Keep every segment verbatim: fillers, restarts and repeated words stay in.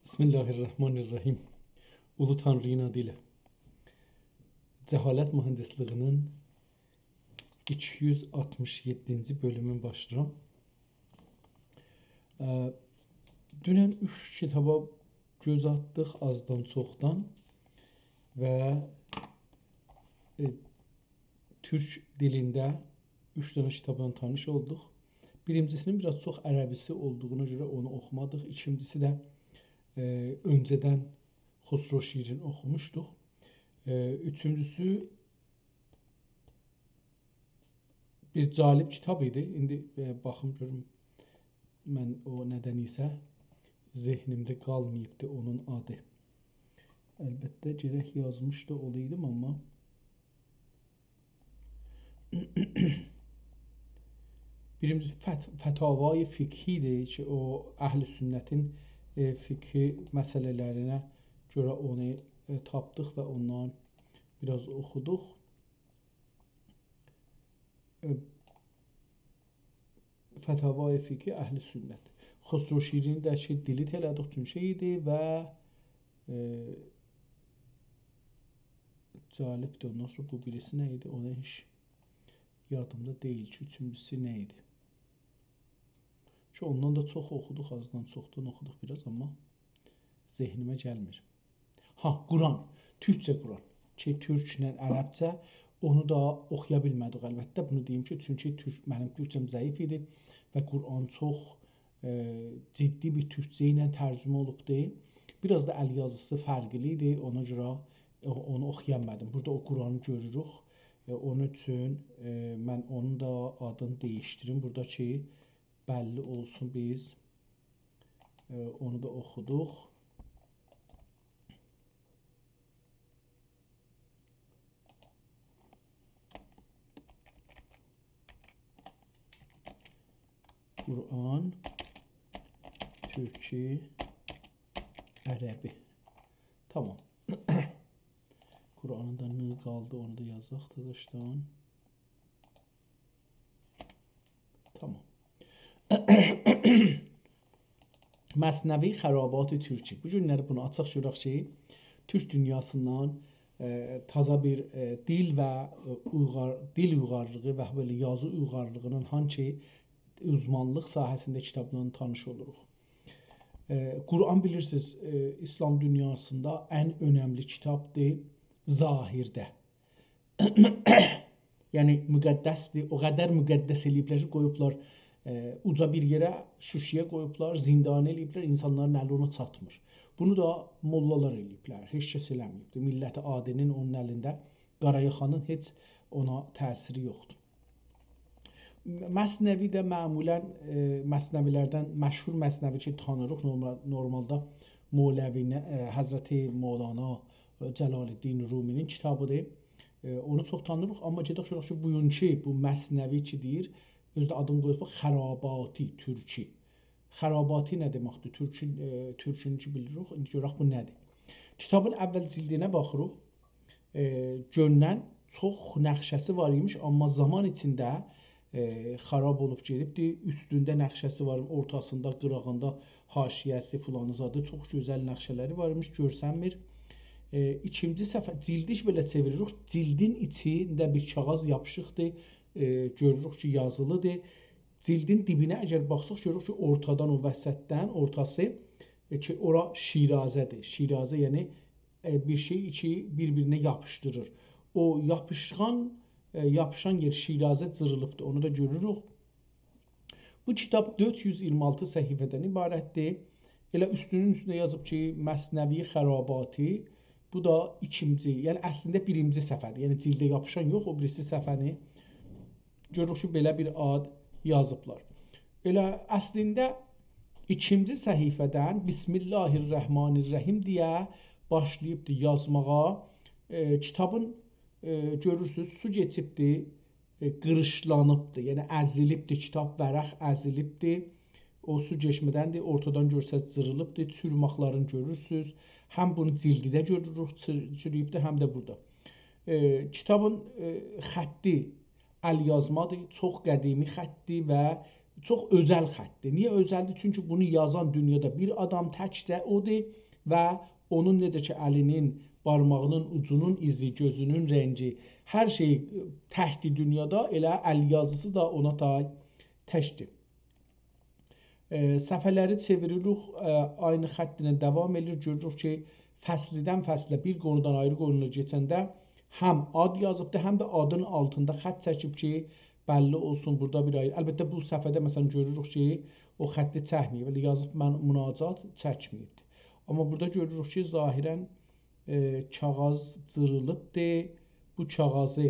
بسم الله الرحمن الرحیم. اولو تانری‌نین آدی ایله. جهالت مهندسلیگی‌نین ایکی یوز آلتمیش یئددینجی بؤلومون باشلاییرام. اه، دونن اوچ کیتابا گؤز آتدیق آزدان چوخدان و، ائ، تورک دیلینده اوچ دنه کیتابلا تانیش اولدوق. بیرینجیسی‌نین بیر آز چوخ عربی‌سی اولدوغونا گؤره اونو اوخومادیق. ایکینجی‌سی ده، ائ، اؤنجه‌دن خسرو شیرین اوخوموشدوق. ائ، اوچونجوسو بیر جالب کیتاب ایدی. ایندی، ائ، باخیم گؤروم، من او ندن ایسه ذهنیمده قالماییبدی اونون آدی. البته، گرک یازمیش دا اولایدیم، آمما بیرینجی فت-، فتاوای فقهی ایدی کی، او اهل سنتین، ائ، فقهی مسئله‌لرینه گؤره اونو، ائ، تاپدیق و اوندان بیر آز اوخودوق. ائ، فتاوای فقهی اهل سنت. خسرو شیرینی ده کی، دیلیت ائله‌دیک، چونکی شئی ایدی و، ائ، جالبدیر. اوندان سونرا بو بیریسی نه ایدی؟ اونو هئچ یادیمدا دئییل کی، اوچونجوسو نه ایدی؟ کی، اوندان دا چوخ اوخودوق، آزدان چوخدان اوخودوق بیر آز، آمما ذهنیمه گلمیر. ها، قرآن، تورکجه قرآن. کی، تورکله عربجه، اونو دا اوخویا بیلمه‌دیک البته. بونو دئییم کی، چونکی تورک، منیم تورکجه‌م ضعیف ایدی و قرآن چوخ، ائ، جدی بیر تورکجه ایله ترجمه اولوبدو. بیر آز دا ال یازیسی فرقلی ایدی، اونا گؤره او-، اونو اوخویا بیلمه‌دیم. بورادا او قرآنی گؤروروک. ائ، اونون اوچون، ائ، من اونون دا آدینی دییشدیریم. بورادا کی، بللی اولسون بیز، ائ، اونو دا اوخودوق. قرآن، تورکی، عربی. تامام. قرآنین دا ن قالدی، اونو دا یازاق تازاشدان. تامام. مثنوی خرابات تورکی. بو گونلری بونو آچاق گؤرک کی، تورک دونیاسیندان، ائ، تازا بیر، ائ، دیل و، ائ، اویغار-، دیل اویغارلیغی و بئله یازی اویغارلیغی‌نین هانسی اوزمانلیق ساحه‌سینده کیتابلا تانیش اولوروق. ائ، قرآن بیلیرسینیز، ائ، ایسلام دونیاسیندا ان اؤنملی کیتابدیر ظاهرده. یعنی مقدسدیر، او قدر مقدس ائله‌ییبلر کی، قویوبلار، ائ، اوجا بیر یئره، شوشه‌یه قویوبلار، زندانی ائله‌ییبلر، اینسانلارین الی اونا چاتمیر. بونو دا موللالار ائله‌ییبلر، هئچ کس ائله‌مه‌ییبدیر. میللت عادی‌نین اونون الینده، قارایاخانین هئچ اونا تأثیری یوخدور. مثنوی ده معمولاً، ائ، مثنوی‌لردن مشهور مثنوی کی، تانیریق نورمال-، نورمالدا مولوی، ائ، حضرت مولانا، ائ، جلال‌الدین رومی‌نین کیتابیدیر. ائ، اونو چوخ تانیریق، آمما گئدک گؤرک کی، بوگونکو بو مثنوی کی دئییر، اؤزو ده آدینی قویوب خراباتی تورکی. خراباتی نه دئمکدیر؟ تورکون، ائ، تورکونو کی بیلیریک، ایندی گؤرک بو نه‌دیر؟ کیتابین اول جلدینه باخیریق. ائ، گؤرونن چوخ نقشه‌سی وار ایمیش، آمما زامان ایچینده، ائ، خراب اولوب گئدیبدیر. اوستونده نقشه‌سی وار، اورتاسیندا، قیراغیندا حاشیه‌سی، فلانی زادی، چوخ گؤزل نقشه‌لری وار ایمیش، گؤرسنمیر. ائ، ایکینجی صفحه، جلدی بئله چئویریریک، جلدین ایچینده بیر کاغیذ یاپیشیقدیر. ائ، گؤروروک کی، یازیلیدیر. جلدین دیبینه اگر باخساق، گؤروروک کی، اورتادان، او وسطدن، اورتاسی، ائ، کی، اورا شیرازه‌دیر. شیرازه، یعنی، ائ، بیر شئی کی، بیر-بیرینه یاپیشدیریر. او یاپیشقان، ائ، یاپیشان یئر شیرازه جیریلیبدیر. اونو دا گؤروروک. بو کیتاب دؤرد یوز اییرمی آلتی صفحه‌دن عبارتدیر. ائله اوستونون اوستونده یازیب کی، مثنوی خراباتی، بو دا ایکینجی، یعنی اصلینده بیرینجی صفحه‌دیر. یعنی جلده یاپیشان یوخ، او بیریسی صفحه‌نی گؤروروک کی، بئله بیر آد یازیبلار. ائله اصلینده ایکینجی صفحه‌دن بسم الله الرحمن الرحیم دئیه باشلاییبدی یازماغا. ائ، کیتابین، ائ، گؤرورسونوز، سو کئچیبدی، ائ، قیریشلانیبدی، یعنی ازیلیبدی، کیتاب ورق ازیلیبدی. او سو کئچمه‌دندیر، اورتادان گؤرسز جیریلیبدی، چیرماقلارینی گؤرورسونوز. هم بونو جلدیده گؤروروک، چیر-، چیریییبدی، هم ده بورادا. ائ، کیتابین، ائ، خطی ال یازمادیر، چوخ قدیمی خطدیر و چوخ اؤزل خطدیر. نییه اؤزلدیر؟ چونکی بونو یازان دونیادا بیر آدام تکجه اودور و اونون نئجه کی، الی‌نین، بارماغی‌نین اوجونون ایزی، گؤزونون رنگی، هر شئی، ائ، تکدیر دونیادا، ائله ال یازیسی دا اونا تای تکدیر. ائ، صفحه‌لری چئویریریک، ائ، عینی خط ایله داوام ائدیر. گؤروروک کی، فصلدن فصله، بیر قونودان آیری قونویا کئچنده هم آد یازیبدی، هم ده آدین آلتیندا خط چکیب کی، بللی اولسون بورادا بیر آیری. البته، بو صفحه‌ده، مثلا، گؤروروک کی، او خطی چکمه‌ییب. ائله یازیب، من مراجعت چکمه‌ییبدی. آمما بورادا گؤروروک کی، ظاهرا، ائ، کاغیذ جیریلیبدی. بو کاغیذی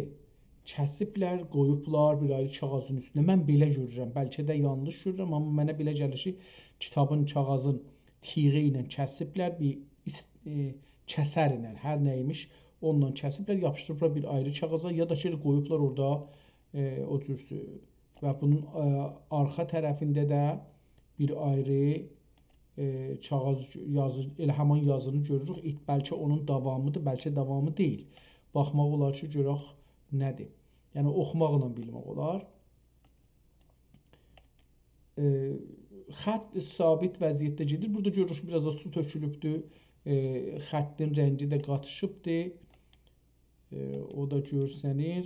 کسیبلر، قویوبلار بیر آیری کاغیذین اوستونه. من بئله گؤرورم، بلکه ده یانلیش گؤرورم، آمما منه بئله گلیر کی، کیتابین، کاغیذین تیغی ایله کسیبلر، بیر ایس-، ائ، کسر ایله، هر نه ایمیش، اونونلا کسیبلر، یاپیشدیریبلار بیر آیری کاغیذا، یا دا کی، قویوبلار اورادا، ائ، او جور سؤ-، و بونون، ائ، آرخا طرفینده ده بیر آیری، ائ، کاغیذ یازی، ائله همان یازینی گؤروروک. ایت-، بلکه اونون داوامیدیر، بلکه داوامی دئییل. باخماق اولار کی، گؤرک نه‌دیر. یعنی، اوخوماقلا بیلمک اولار. ائ، خط ثابت وضعیتده گئدیر. بورادا گؤروروک، بیر آز دا سو تؤکولوبدور. ائ، خطین رنگی ده قاتیشیبدیر. ائ، او دا گؤرسنیر.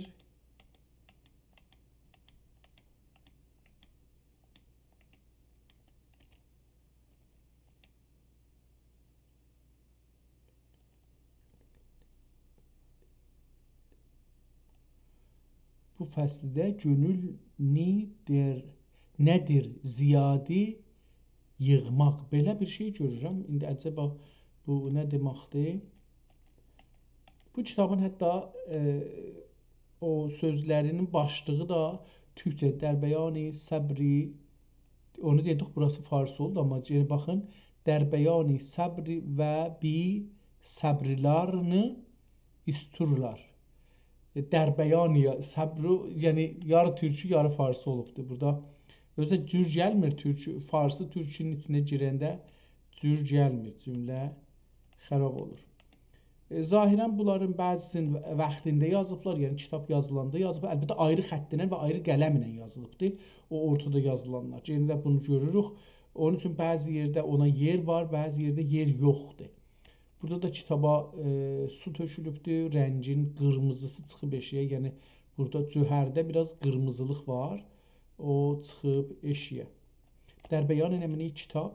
بو فصلده گؤنول نی دئر، نه‌دیر زیادی ییغماق. بئله بیر شئی گؤرورم. ایندی عجبا بو نه دئمکدیر؟ بو کیتابین حتی، ائ، او سؤزلری‌نین باشلیغی دا تورکجه، در بیان صبری، اونو دئدیک، بوراسی فارسی اولدو، آمما یئنه باخین، در بیان صبری و بی صبرلرنی ایستورلر. ائ، در بیان یا-، صبرو، یعنی یاری تورکی، یاری فارسی اولوبدور بورادا. اؤزو ده جور گلمیر تورک، فارسی تورکونون ایچینه گیرنده جور گلمیر، جمله خراب اولور. ائ، ظاهرا بونلارین بعضی‌سینی واختیندا یازیبلار، یعنی کیتاب یازیلاندا یازیبلار. البته، آیری خط ایله و آیری قلم ایله یازیلیبدیر او اورتادا یازیلانلار. یئنه ده بونو گؤروروک. اونون اوچون بعضی یئرده اونا یئر وار، بعضی یئرده یئر یوخدور. بورادا دا کیتابا، ائ، سو تؤکولوبدور، رنگین قیرمیزیسی چیخیب ائشیگه. یعنی، بورادا جوهرده بیر آز قیرمیزیلیق وار. او چیخیب ائشیگه. در بیان نمونه‌ی کیتاب.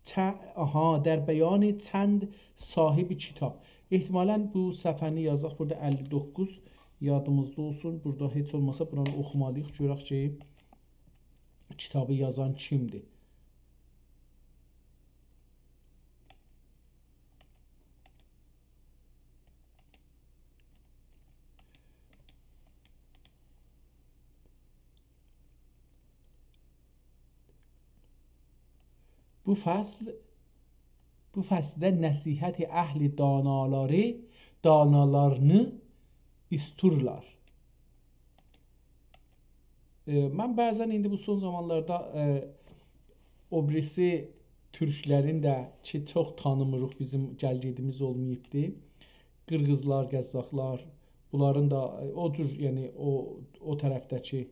چه-، آها، در بیان چند صاحب کیتاب. احتمالا بو صفحه‌نی یازاق. بورادا اللی دوققوز، یادیمیزدا اولسون. بورادا هئچ اولماسا بورانی اوخومالی‌ییق. گؤرک کی، کیتابی یازان کیمدیر؟ بو فصل، بو فصلده نصیحت اهل دانالاری، دانالارنی ایستورلار. ائ، من بعضا ایندی بو سون زامانلاردا، ائ، او بیریسی تورکلرین ده کی، چوخ تانیمیریق، بیزیم گل‌گئدیمیز اولماییبدی. قیرغیزلار، قازاخلار، بونلارین دا، ائ، او جور، یعنی او، او طرفده‌کی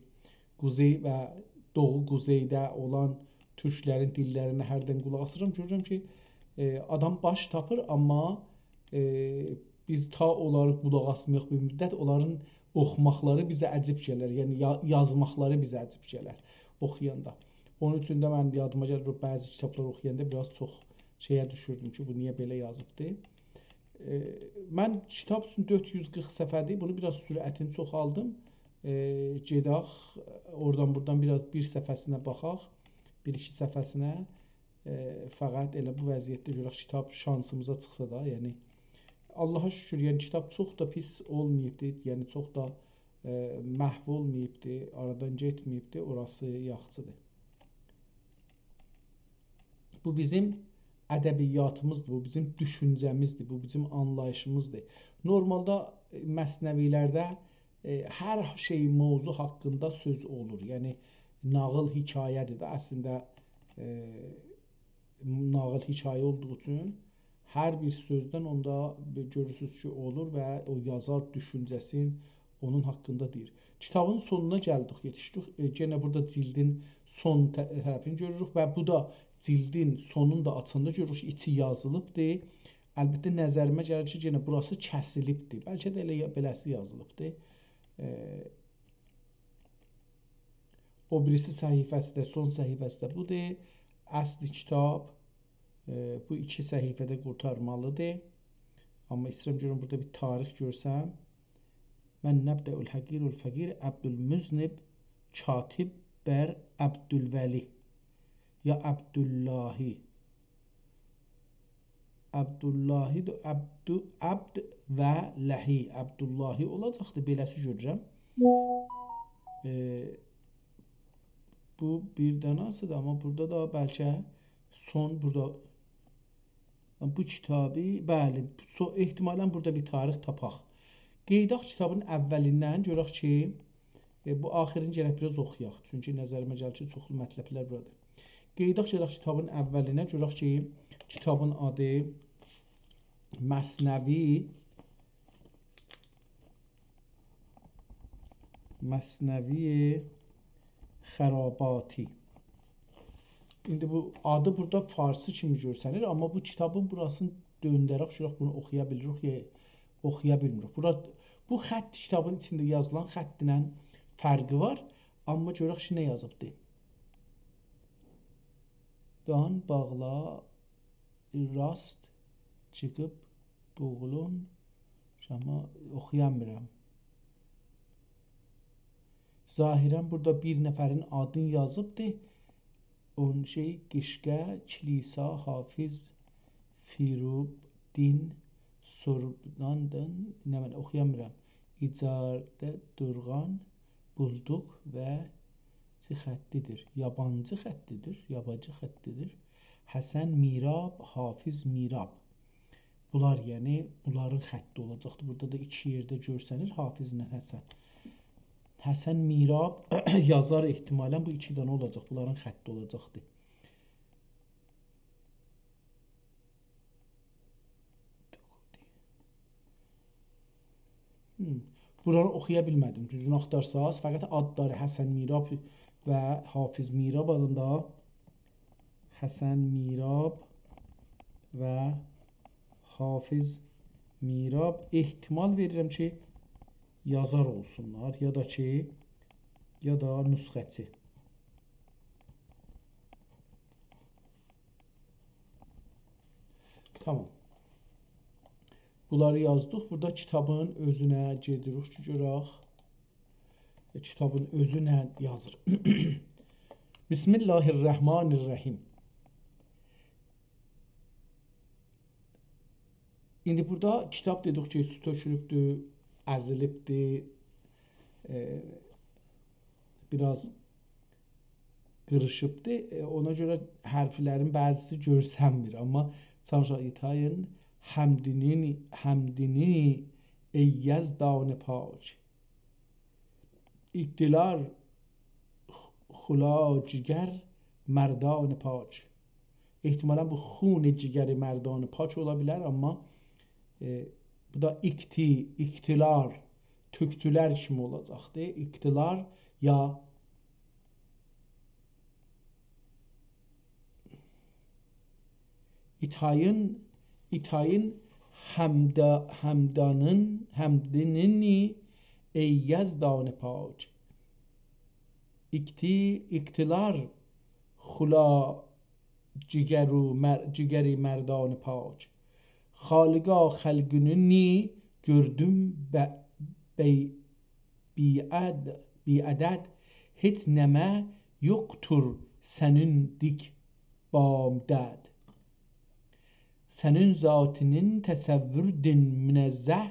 قوزئی و دوغو قوزئیده اولان تورکلرین دیللرینه هردن قولاق آسیرام. گؤرورم کی، ائ، آدام باش تاپیر، آمما، ائ، بیز تا اونلاری قولاق آسمایاق بیر مدت، اونلارین اوخوماقلاری بیزه عجیب گلر، یعنی یا-، یازماقلاری بیزه عجیب گلر اوخویاندا. اونون اوچون ده من یادیما گلیر، او بعضی کیتابلار اوخویاندا بیر آز چوخ شئیه دوشوردوم کی، بو نییه بئله یازیبدی. ائ، من کیتاب اوچون دؤرد یوز قیرخ صفحه‌دیر، بونو بیر آز سرعتینی چوخالدیم. ائ، گئدک، اورادان بورادان بیر آز بیر صفحه‌سینه باخاق، بیر ایکی صفحه‌سینه. ائ، فقط ائله بو وضعیتده گؤرک کیتاب شانسیمیزا چیخسا دا، یعنی آللاها شوکور، یعنی کیتاب چوخ دا پیس اولماییبدی، یعنی چوخ دا، ائ، محو اولماییبدی، آرادان گئتمه‌ییبدی، اوراسی یاخشیدیر. بو بیزیم ادبیاتیمیزدیر، بو بیزیم دوشونجه‌میزدیر، بو بیزیم آنلاییشیمیزدیر. نورمالدا، ائ، مثنوی‌لرده، ائ، هر شئی، موضوع حاقیندا سؤز اولور. یعنی ناغیل حکایه‌دیر ده، اصلینده، ائ، ناغیل حکایه اولدوغو اوچون هر بیر سؤزدن اوندا بی-، گؤرورسونوز کی، اولور و او یازار دوشونجه‌سین اونون حاقیندا دئییر. کیتابین سونونا گلدیک، یئتیشدیک. ائ، یئنه بورادا جیلدین سون طر-، طرفینی گؤروروک و بو دا جیلدین سونونو دا آچاندا گؤروروک کی، ایچی یازیلیبدیر. البته، نظریمه گلیر کی، یئنه بوراسی کسیلیبدیر. بلکه ده ائله یا-، بئله‌سی یازیلیبدیر. ائ، او بیریسی صفحه‌سی ده، سون صفحه‌سی ده بودور. اصل کیتاب، ائ، بو ایکی صفحه‌ده قورتارمالیدیر. آمما ایسته‌ییرم گؤروم بورادا بیر تاریخ گؤرسم. «من نبدأ الحقیر الفقیر عبدالمذنب کاتب بر عبدالولی یا عبداللهی.» عبداللهی ده عبد، عبد و لهی. عبداللهی اولاجاقدی، بئله‌سی گؤرورم. ائ، بو بیر دنه‌سیدیر، آمما بورادا دا بلکه سون بورادا بو کیتابی، بلی، سو-، احتمالاً بورادا بیر تاریخ تاپاق. قئییداق کیتابین اوّلیندن، گؤرک کی، ائ، بو آخرینی گرک بیر آز اوخویاق. چونکی نظریمه گلیر کی، چوخلو مطلب‌لر بورادادیر. قئییداق گئدک کیتابین اوّلینه، گؤرک کی، کیتابین آدی مثنوی، مثنوی خراباتی. ایندی بو آدی بورادا فارسی کیمی گؤرسنیر، آمما بو کیتابین بوراسینی دؤندرک، گؤرک بونو اوخویا بیلیریک، یا اوخویا بیلمیریک. بورا، بو خط کیتابین ایچینده یازیلان خطله فرقی وار، آمما گؤرک کی، نه یازیبدی. دان باغلا راست چیخیب بوغولون، آمما اوخویامیرام. ظاهراً بورادا بیر نفرین آدینی یازیبدی. اون شئی، قیشقه، کلیسا، حافظ، فیروبدین، سوربداندن، نه، من اوخویامیرام. ایجارده دورغان، بولدوق و چی خطیدیر؟ یابانجی خطیدیر، یاباجی خطیدیر. حسن میراب، حافظ میراب. بونلار، یعنی، بونلارین خطی اولاجاقدیر. بورادا دا ایکی یئرده گؤرسنیر، حافظله حسن. حسن میراب یازار احتمالاً، بو ایکی دنه اولاجاق، بونلارین خطی اولاجاقدیر. هوم. بورانی اوخویا بیلمه‌دیم. دوزونو آختارساز، فقط آدلاری حسن میراب و حافظ میراب آدیندا، حسن میراب و حافظ میراب، احتمال وئریرم کی، یازار اولسونلار، یا دا کی، یا دا نسخه‌چی. تامام. بونلاری یازدیق. بورادا کیتابین اؤزونه گئدیریک کی، گؤرک. ائ، کیتابین اؤزو نه یازیر؟ بسم الله الرحمن الرحیم. ایندی بورادا کیتاب دئدیک کی، سو تؤکولوبدور، ازیلیبدیر، ائ، بیر آز قیریشیبدیر. ائ، اونا گؤره حرفلرین بعضیسی گؤرسنمیر. آمما چانشا ایتایین حمدینی، حمدینی ای یزدان پاک. ایکتیلار خ-، خولا جیگر مردان پاک. احتمالاً بو خون جیگر مردان پاک اولا بیلر، آمما، ائ، بو دا ایکتی، ایکتیلار، تورکلر کیمی اولاجاقدی. ایکتیلار یا ایتایین، ایتایین حمدا-، حمدانین، حمدینی ای یزدان پاک. ایکتی-، ایکتیلار خولا جیگر و مر-، جیگر مردان پاک. خالقا خلقینی گؤردوم به-، بی-، بی‌عد-، بی‌عدد، هئچ نمه یوخدور سنین دیک بامدد. سنین ذاتینین تصووردین منزه،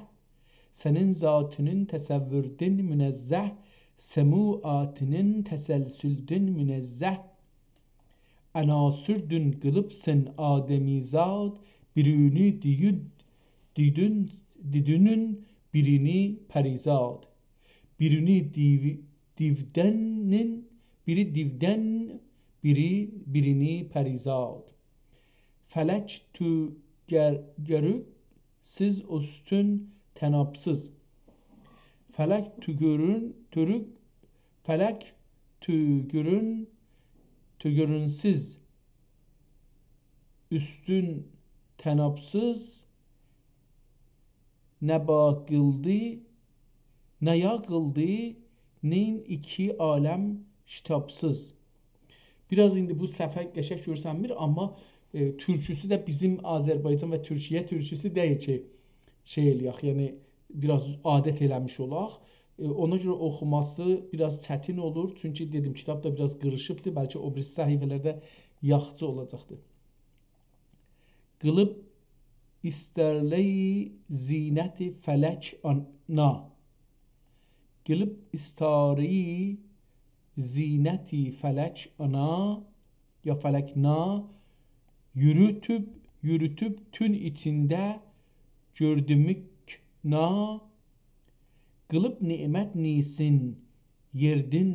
سنین ذاتینین تصووردین منزه، سموعاتینین تسلسلدین منزه. عناصردون قیلیبسین آدمیزاد، بیرینی دیون-، دیدون-، دیدونون، بیرینی پریزاد. بیرینی دیو-، دیودنین، بیری دیودن، بیری، بیرینی پریزاد. فلک تو گر-، گؤروک سیز اوستون طنابسیز. فلک تو گؤرون، تؤرک، فلک تو گؤرون، تو گؤرونسوز، اوستون طنابسیز، نه با قیلدی، نه یا قیلدی، نین ایکی عالم شتابسیز. بیر آز ایندی بو صفحه قشنگ گؤرسنمیر، آمما، ائ، تورکوسو ده بیزیم آذربایجان و تورکیه تورکوسو دئییل کی، شئی ائله‌یک، یعنی بیر آز عادت ائله‌میش اولاق. ائ، اونا گؤره اوخوماسی بیر آز چتین اولور، چونکی دئدیم، کیتاب دا بیر آز قیریشیبدیر، بلکه او بیریسی صفحه‌لرده یاخشی اولاجاقدیر. قیلیب ایستاره‌ی زینت فلک آنا. قیلیب ایستاره‌ی زینت فلک آنا، یا فلک نا، یوروتوب، یوروتوب تون ایچینده گؤردوموک نا، قیلیب نعمت نیسین یئردین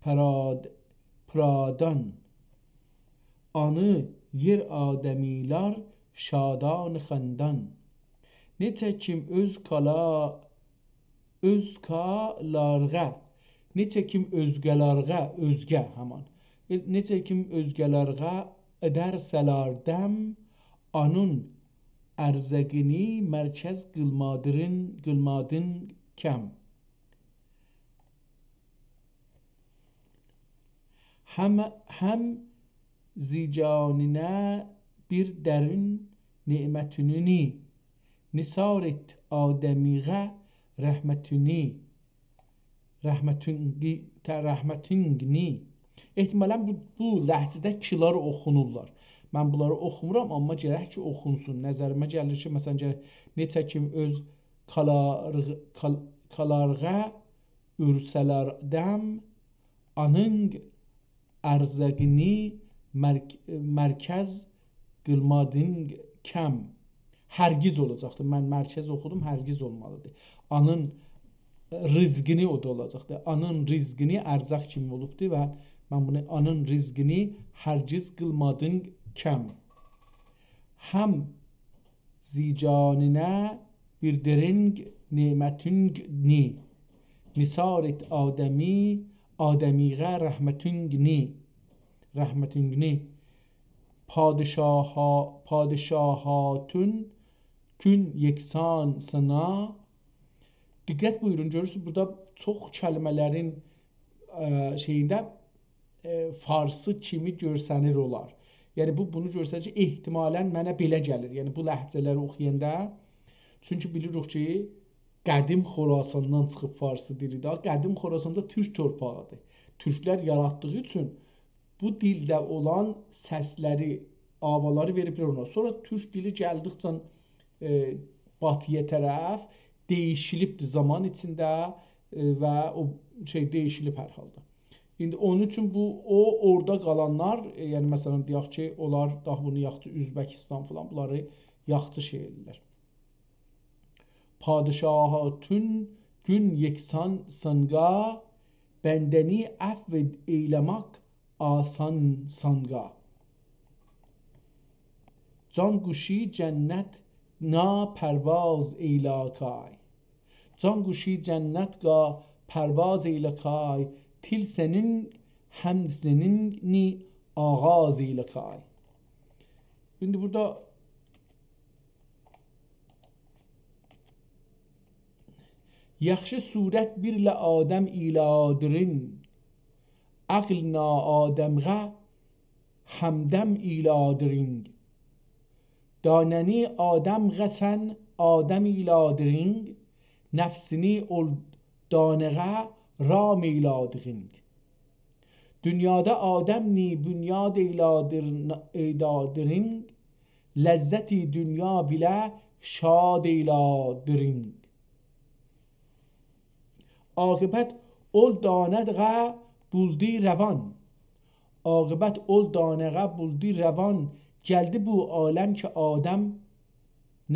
پراد-، پرادان. آنی یئر آدمیلار شادان خندان. نئچه کیم اؤز کالا-، اؤز کالارغا، نئچه کیم اؤزگه‌لرغه، اؤزگه همان. ائ، نئچه کیم اؤزگه‌لرغه ائدرسه‌لر دم، آنین ارزگینی مرکز قیلمادین، قیلمادین کم. هم، هم زی جانینه بیر درین نعمتونی، نثار ائت آدمیغه رحمتونی، رحمتونگی، ته-، رحمتونگنی. احتمالاً بو، بو لهجه‌ده کیلار اوخونورلار. من بونلاری اوخومورام، آمما گرک کی، اوخونسون. نظریمه گلیر کی، مثلاً، گرک نئچه کیم اؤز کالارغ-، کال-، کالارغا اورسه‌لر دم، آنین ارزگینی مرک-، مرکز قیلمادین کم. هرگیز اولاجاقدیر. من مرکز اوخودوم، هرگیز اولمالیدیر. آنین رزقینی او دا اولاجاقدیر. آنین رزقینی ارزاق کیمی اولوبدور و من بونو، آنین رزقینی هرگیز قیلمادین کم. هم زی جانینه بیر درین نعمتونگنی، نثار ائت آدمی، آدمیغه رحمتونگنی، رحمتونگنی. پادشاها-، پادشاهاتون گون یکسان سنا. دقت بویورون، گؤرورسونوز، بورادا چوخ کلمه‌لرین، ائ، شئیینده ائ، فارسی کیمی گؤرسنیر اولار. یعنی، بو، بونو گؤرسنیر کی، احتمالاً منه بئله گلیر. یعنی، بو لهجه‌لری اوخویاندا، چونکی بیلیریک کی، قدیم خوراساندان چیخیب فارسی دیلی ده. قدیم خوراسان دا تورک تورپاغیدیر. تورکلر یاراتدیغی اوچون بو دیلده اولان سسلری، آوالاری وئریبلر اونا. سونرا تورک دیلی گلدیکجه، ائ، باتی‌یا طرف دییشیلیبدیر زامان ایچینده، ائ، و او شئی دییشیلیب هر حالدا. ایندی اونون اوچون بو، او اورادا قالانلار، ائ، یعنی، مثلاً، دئیک کی، اونلار داها بونو یاخشی، اؤزبکیستان فلان، بونلاری یاخشی شئی ائله‌ییرلر. پادشاهاتون گون یکسان سانگا، بنده‌نی عفو ائیله‌مک آسان سانگا. جان قوشی جنت نا پرواز ائیله‌کای. جان قوشی جنت گا پرواز ائیله‌کای، تیل سنین، حمد سنین نی آغاز ائیله‌کای. ایندی بورادا یاخشی صورت بیرله آدم ایلادیرین، عقل نا آدمغه همدم ایلادیرینگ. دانه‌نی آدمغه سن آدم ایلادیرینگ، نفسینی اول دانه‌غه رام ایلادیرینگ. دونیادا آدم نی بنیاد ایلادیر-، ایلادیرینگ، لذتی دونیا بیله شاد ایلادیرینگ. عاقبت اول دانه‌غه بولدی روان. عاقبت اول دانه‌غه بولدی روان. گلدی بو عالم کی آدم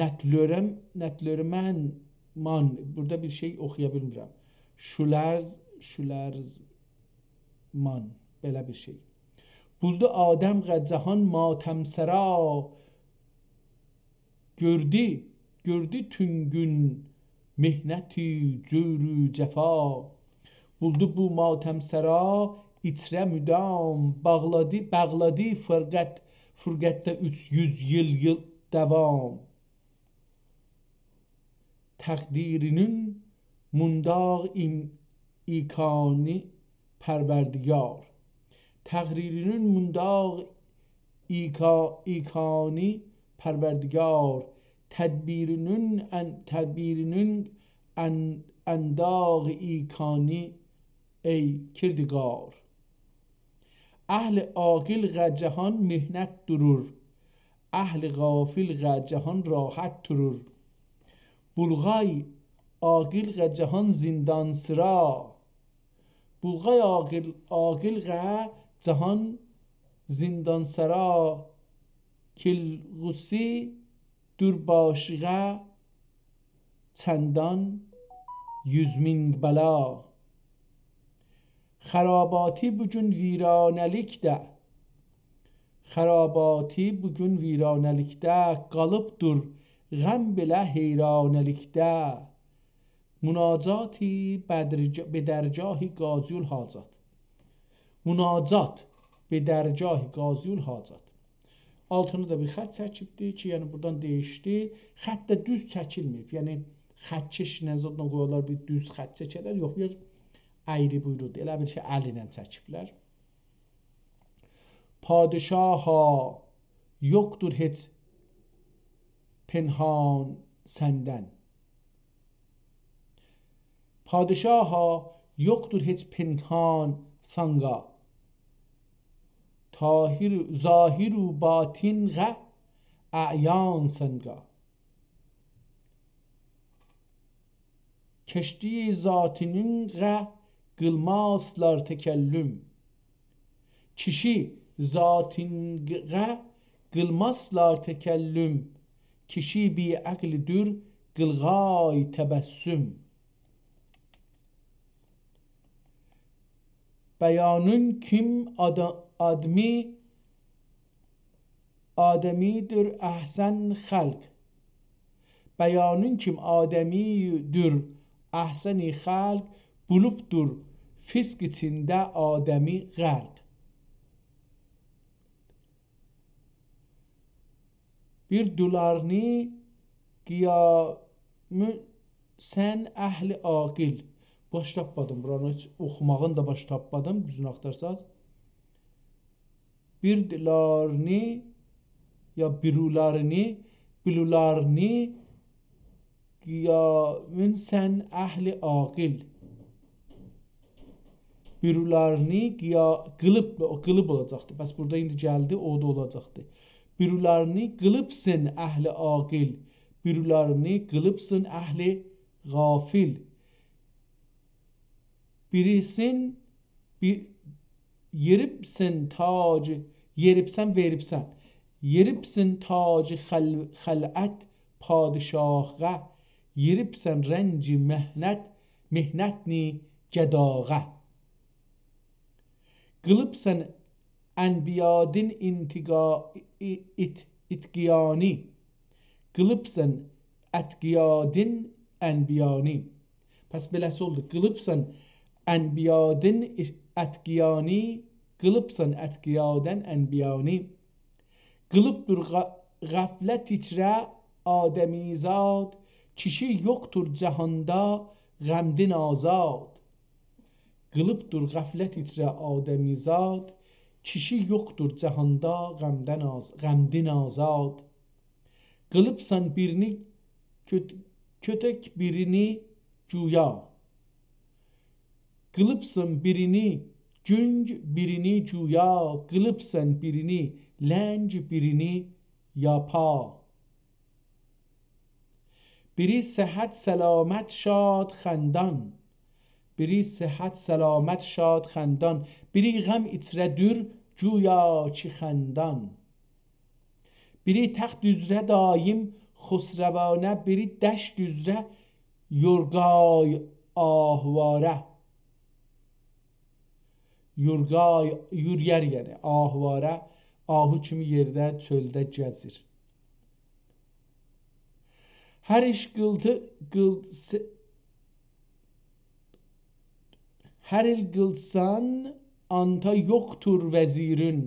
نتلؤرم-، نتلؤرمن مان. بورادا بیر شئی اوخویا بیلمیرم. شولرز، شولرز مان. بئله بیر شئی. بولدو آدمغه جهان ماتم‌سرا، گؤردو، گؤردو تون گون محنت و جور و جفا. بولدو بو ماتم‌سرا ایچره مدام، باغلادی، باغلادی فرقت، فرقتده اوچ یوز ایل، ایل داوام. تقدیرینین مونداغ ام-، ایکانی پروردگار. تقدیرینین مونداغ ایکا-، ایکانی پروردگار. تدبیرینین ان-، تدبیرینین ان-، انداغ ایکانی ای کردگار. اهل عاقلغا جهان محنت دورور، اهل غافلغا جهان راحت دورور. بولغای عاقلغا جهان زندان‌سرا، بولغای عاقل، عاقلغا جهان زندان‌سرا. کیلغوسی دور باشیغا چندان یوز مین بلا. خراباتی بو گون ویرانه‌لیکده، خراباتی بو گون ویرانه‌لیکده، قالیبدیر غم بئله حیرانه‌لیکده. مناجاتی بدرج-، به درگاه قاضی‌الحاجات. مناجات به درگاه قاضی‌الحاجات. آلتینا دا بیر خط چکیبدی کی، یعنی بورادان دییشدی. خط ده دوز چکیلمه‌ییب. یعنی خطکش نه زادلا قویارلار، بیر دوز خط چکرلر. یوخ، بیر آز اَیری بویرودور. ائله بیل کی، ال ایله چکیبلر. پادشاها، یوخدور هئچ پنهان سندن. پادشاها، یوخدور هئچ پنهان سانقا. طاهر، ظاهر و باطنغا اعیان‌سن قا. کیشی ذاتینغا قیلمازلار تکلم. کیشی ذاتینغا قیلمازلار تکلم، کیشی بی‌عقلدیر قیلغای تبسم. بیانین کیم آدا-، آدمی، آدمی‌دیر احسن خلق. بیانین کیم آدمی‌دیر احسن خلق، بولوبدور فسق ایچینده آدمی غرق. بیر دولارنی قیامین سن اهل عاقل. باش تاپمادیم، بورانی هئچ اوخوماغین دا باش تاپمادیم، دوزونو آختارساز. بیر دولارنی، یا بیرولارنی، بیلولارنی قیامین سن اهل عاقل. بیرولارنی قیا-، قیلیب، او قیلیب اولاجاقدی. پس بورادا ایندی گلدی، او دا اولاجاقدی. بیرولارنی قیلیبسین اهل عاقل، بیرولارنی قیلیبسین اهل غافل. بیریسین، بی-، یئریبسن تاج، یئریبسن، وئریبسن. یئریبسن تاج خل-، خلعت پادشاهغا، یئریبسن رنج محنت، محنتنی گداغا. قیلیبسن انبیادین انتقا-، ای-، ات-، اتقیانی. قیلیبسان اتقیادین انبیانی. پس بئله‌سی اولدو. قیلیبسان انبیادین ات-، اتقیانی، قیلیبسان اتقیادن انبیانی. قیلیبدیر غا-، غفلت ایچره آدمیزاد، کیشی یوخدور جهاندا غمدین آزاد. قیلیبدیر غفلت ایچره آدمیزاد، کیشی یوخدور جهاندا غمدن آز-، غمدین آزاد. قیلیبسان بیرینی کؤت-، کؤتک، بیرینی جویا. قیلیبسان بیرینی گونگ، بیرینی جویا. قیلیبسان بیرینی لنگ، بیرینی یاپا. بیری صحت، سلامت، شاد، خندان. بیری صحت، سلامت، شاد، خندان. بیری غم ایچره‌دیر، گویا کی خندان. بیری تخت اوزره دایم خسروانه، بیری دشت اوزره یورغای آهواره. یورغای، یوریر یعنی، آهواره، آهو کیمی یئرده، چؤلده گزیر. هر ایش قیلتی-، قیل-، س-، هر ایل قیلسان، آنتا یوخدور وزیرین.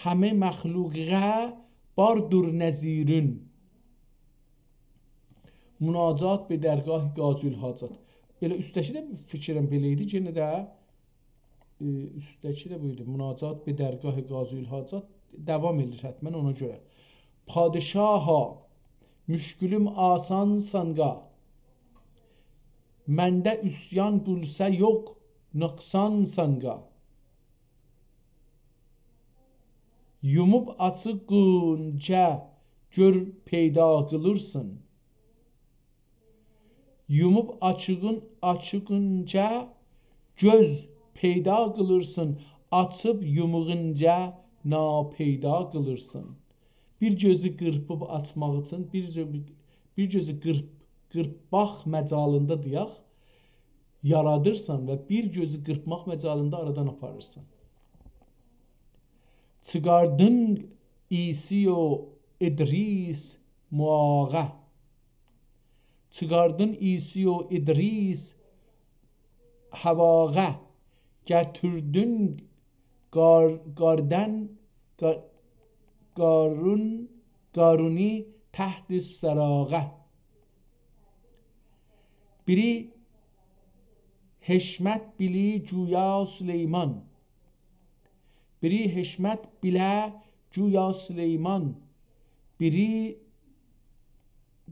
همه مخلوقه باردور نذیرین. مناجات به درگاه قاضی الحاجات. ائله اوستده‌کی ده فیکرم بئله ایدی، یئنه ده، ائ، اوستده‌کی ده بو ایدی. مناجات به درگاه قاضی الحاجات داوام ائدیر حتماً اونا گؤره. پادشاها، مشکلیم آسان سانقا، منده عصیان بولسه یوخ نقصان سانقا. یوموب آچیغینجا گؤر پیدا قیلیرسین. یوموب آچیغین-، آچیغینجا گؤز پیدا قیلیرسین، آچیب یوموغونجا ناپیدا قیلیرسین. بیر گؤزو قیرپیب آچماق اوچون، بیر گؤ-، بیر گؤزو قیرپ-، قیرپماق مجالیندا دئیک، یارادیرسان و بیر گؤزو قیرپماق مجالیندا آرادان آپاریرسان. چیخاردین عیسی و ادریس مواغه. چیخاردین عیسی و ادریس هواغه. گتیردین قار-، قاردن، قا-، قارون، قارونی تحت سراغه. بیری حکمت بیلی گویا سلیمان. بیری حکمت بیله گویا سلیمان. بیری،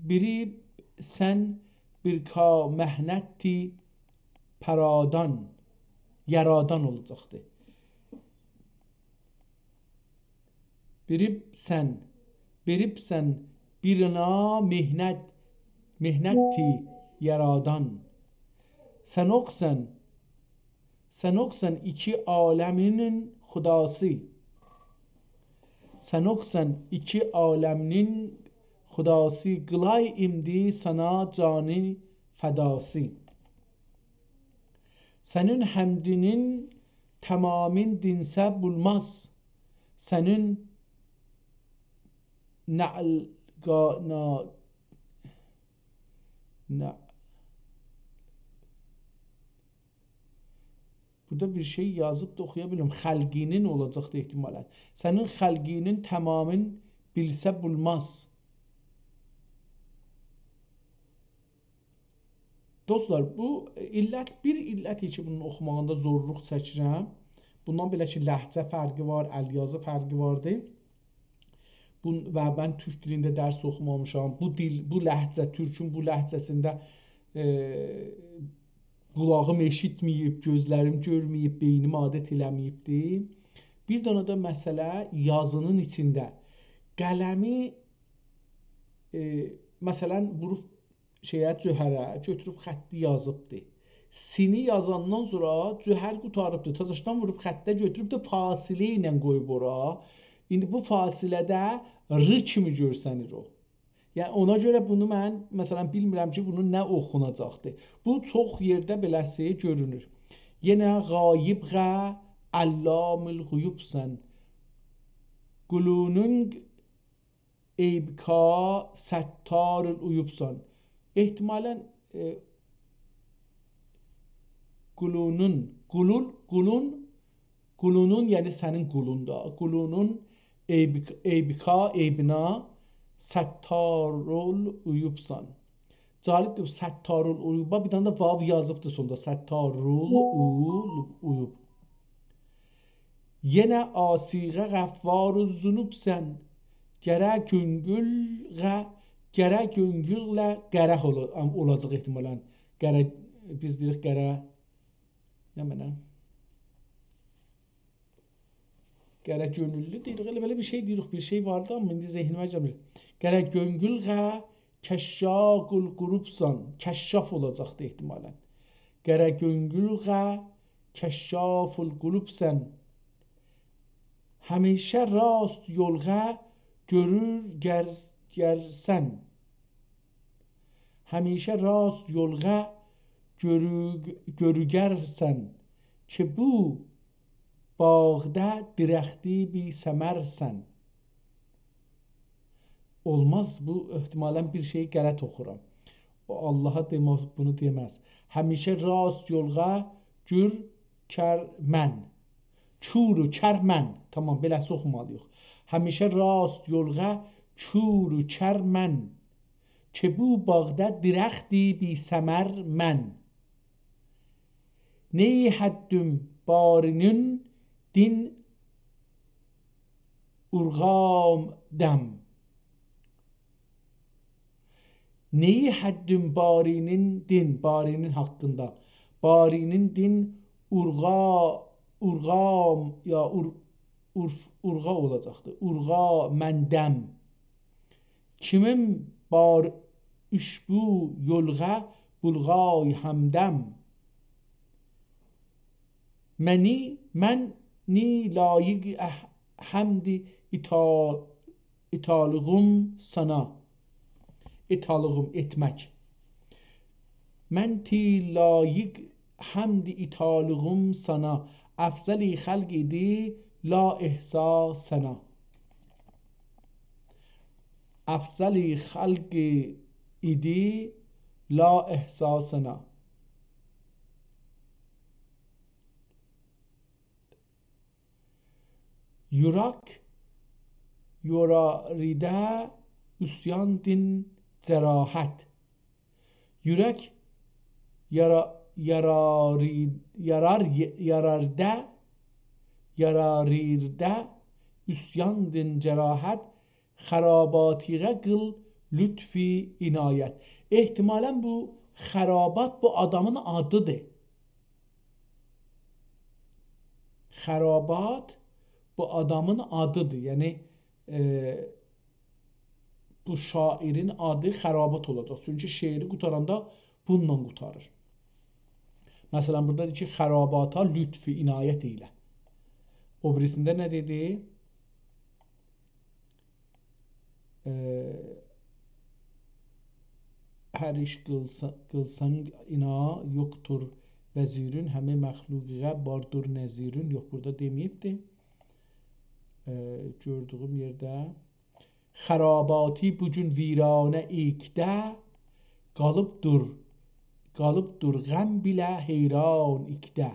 بیری سن بیر کا محنتی پرادان، یارادان اولاجاقدی. بیریبسن، بیریبسن بیرینا محنت، محنتی یارادان. سن اوخسان، سن اوخسان ایکی عالمینین خداسی. سن اوخسان ایکی عالمینین خداسی، قیلای ایندی سانا جانی فداسی. سنین حمدینین تمامین دینسه بولماز. سنین نعل-، قا-، نا-، نا-، بورادا بیر شئی یازیب دا اوخویا بیلمیرم. خلقینین اولاجاقدی احتمالاً. سنین خلقینین تمامین بیلسه بولماز. دوستلار، بو علت، بیر علت کی، بونون اوخوماغیندا زورلوق چکیرم. بوندان بئله کی، لهجه فرقی وار، الیازی فرقی واردی. بون-، و من تورک دیلینده درس اوخومامیشام. بو دیل، بو لهجه، تورکون بو لهجه‌سینده، ائ، قولاغیم ائشیتمه‌ییب، گؤزلریم گؤرمه‌ییب، بئینیم عادت ائله‌مه‌ییبدی. بیر دنه ده مسئله یازینین ایچینده. قلمی، ائ، مثلاً، ووروب شئیه، جوهره، گؤتوروب خطی یازیبدی. سینی یازاندان سونرا جوهر قوتاریبدی. تازاشدان ووروب خطه گؤتوروب ده فاصله ایله قویوب اورا. ایندی بو فاصله‌ده ر کیمی گؤرسنیر او. یعنی، اونا گؤره بونو من، مثلاً، بیلمیرم کی، بونو نه اوخوناجاقدی. بو چوخ یئرده بئله‌سی گؤرونور. یئنه غایبغه علام الغیوبسن. قولونون عیبکا ستار العیوبسن. احتمالاً، ائ، قولونون، قولون، قولون، قولونون، یعنی سنین قولون دا، قولونون عیب-، عیبکا، عیبینا ستار العیوبسن. جالبدیر، ستار العیوبا بیر دنه ده واو یازیبدی سوندا. ستار العیوب. یئنه عاصیغه غفار الذنوبسن. قره گؤنگولغه، قره گؤنگولله قره اولا-، ام، اولاجاق احتمالاً. قره، بیز دئییریک قره، نمنه؟ قره گؤنوللو دئییریک، ائله بئله بیر شئی دئییریک، بیر شئی واردی، آمما ایندی ذهنیمه گلمیر. قره گؤنگولغه کشاف القلوبسن، کشاف اولاجاقدی احتمالاً. قره گؤنگولغه کشاف القلوبسن. همیشه راست یولغا گؤرور گر-، گرسن. همیشه راست یولغا گؤرو-، گؤروگرسن کی، بو باغدا درختی بی‌ثمرسن. اولماز، بو احتمالاً بیر شئی غلط اوخورام. او آللاها دئمه، بونو دئمز. همیشه راست یولغا گور کر من. کور و کر من. تامام، بئله‌سی اوخومالی‌ییق. همیشه راست یولغا کور و کر من. که بو باغدا درختی بی‌ثمر من. نی حدّم بارینین دین اورغام دم. نی حدّم بارینین دین، بارینین حاقیندا. بارینین دین اورغا، اورغام، یا اور-، اورف-، اورغا اولاجاقدیر. اورغا مندم. کیمیم بار اوشبو یولغا بولغای همدم. منی، من نی لایق اح-، حمد ایتا-، ایتالغوم سانا. ایتالغوم، ائتمک. من تی لایق حمد ایتالغوم سانا، افضل خلق ایدی لا احصی ثنا. افضل خلق ایدی لا احصی ثنا. یوراک یاراریده عصیان دین جراحت. یورک یارا-، یاراری-، یارار-، یارارده، یاراریرده عصیان دین جراحت، خراباتیغه قیل لطفی عنایت. احتمالاً بو خرابات بو آدامین آدیدیر. خرابات بو آدامین آدیدیر. یعنی، ائ، بو شاعرین آدی خرابات اولاجاق. چونکی شعری قوتاراندا بونونلا قوتاریر. مثلاً، بورادا دئییر کی، «خراباتا لطف عنایت ائیله.» او بیریسینده نه دئدی؟ ائ، هر ایش قیلسا-، قیلسان اینا، یوخدور وزیرین، همه مخلوقه باردور نظیرین. یوخ، بورادا دئمه‌ییبدی. ائ، گؤردویوم یئرده. خراباتی بو گون ویرانه ایکده، قالیبدیر، قالیبدیر غم بیله حیران ایکده.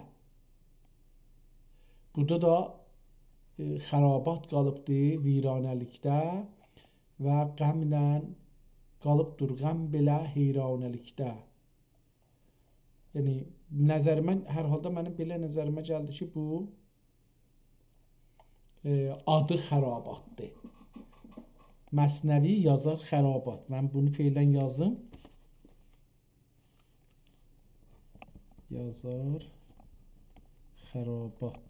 بورادا دا، ائ، خرابات قالیبدی ویرانه‌لیکده و غمله قالیبدیر، غم بیله حیرانه‌لیکده. یعنی، نظریمه، هر حالدا منیم بئله نظریمه گلدی کی، بو، ائ، آدی خراباتدیر. مثنوی یازار خرابات. من بونو فعلاً یازیم. یازار خرابات.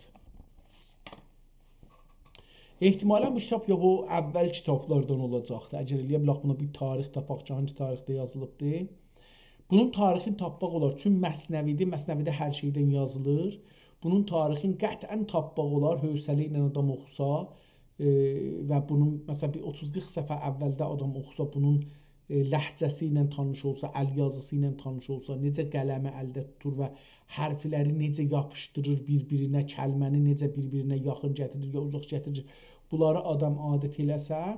احتمالاً بو کیتاب یا بو اول کیتابلاردان اولاجاقدیر. اگر ائلیه بیلک بونا بیر تاریخ تاپاق کی، هانسی تاریخده یازیلیبدیر. بونون تاریخینی تاپماق اولار. چون مثنوی‌دیر، مثنوی‌ده هر شئیدن یازیلیر. بونون تاریخینی قطعاً تاپماق اولار، حوصله ایله آدام اوخوسا. ائ، و بونون، مثلاً، بیر اوتوز قیرخ صفحه اولده آدام اوخوسا، بونون، ائ، لهجه‌سی ایله تانیش اولسا، ال یازیسی ایله تانیش اولسا، نئجه قلمی الده توتور و حرفلری نئجه یاپیشدیریر بیر-بیرینه، کلمه‌نی نئجه بیر-بیرینه یاخین گتیریر، یا اوزاق گتیریر، بونلاری آدام عادت ائله‌سه، ائ،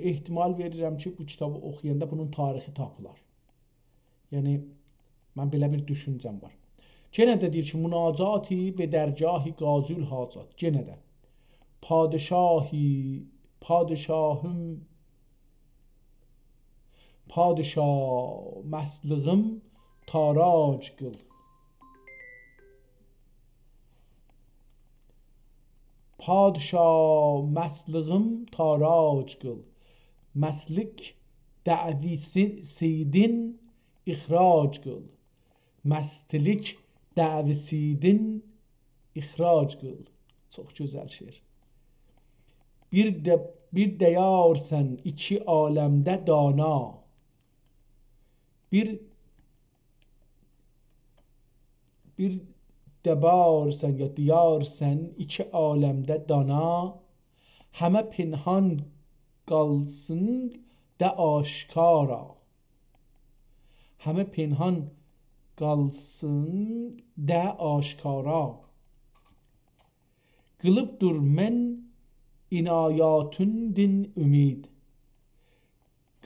احتمال وئریرم کی، بو کیتابی اوخویاندا بونون تاریخی تاپیلار. یعنی، من بئله بیر دوشونجه‌م وار. یئنه ده دئییر کی، مناجاتی به درگاهی قاضی الحاجات. یئنه ده. پادشاهی، پادشاهیم، پادشا مسلکیم تاراج قیل. پادشا مسلکیم تاراج قیل. مسلک دعوی‌سی-، سیدین اخراج قیل. مسلک دعوی‌سیدین اخراج قیل. چوخ گؤزل شعر. بیر ده، بیر دیارسن ایکی عالمده دانا. بیر، بیر دبارسن یا دیارسن ایکی عالمده دانا، همه پنهان قالسین ده آشکارا. همه پنهان قالسین ده آشکارا. قیلیب دور من عنایاتیندین امید.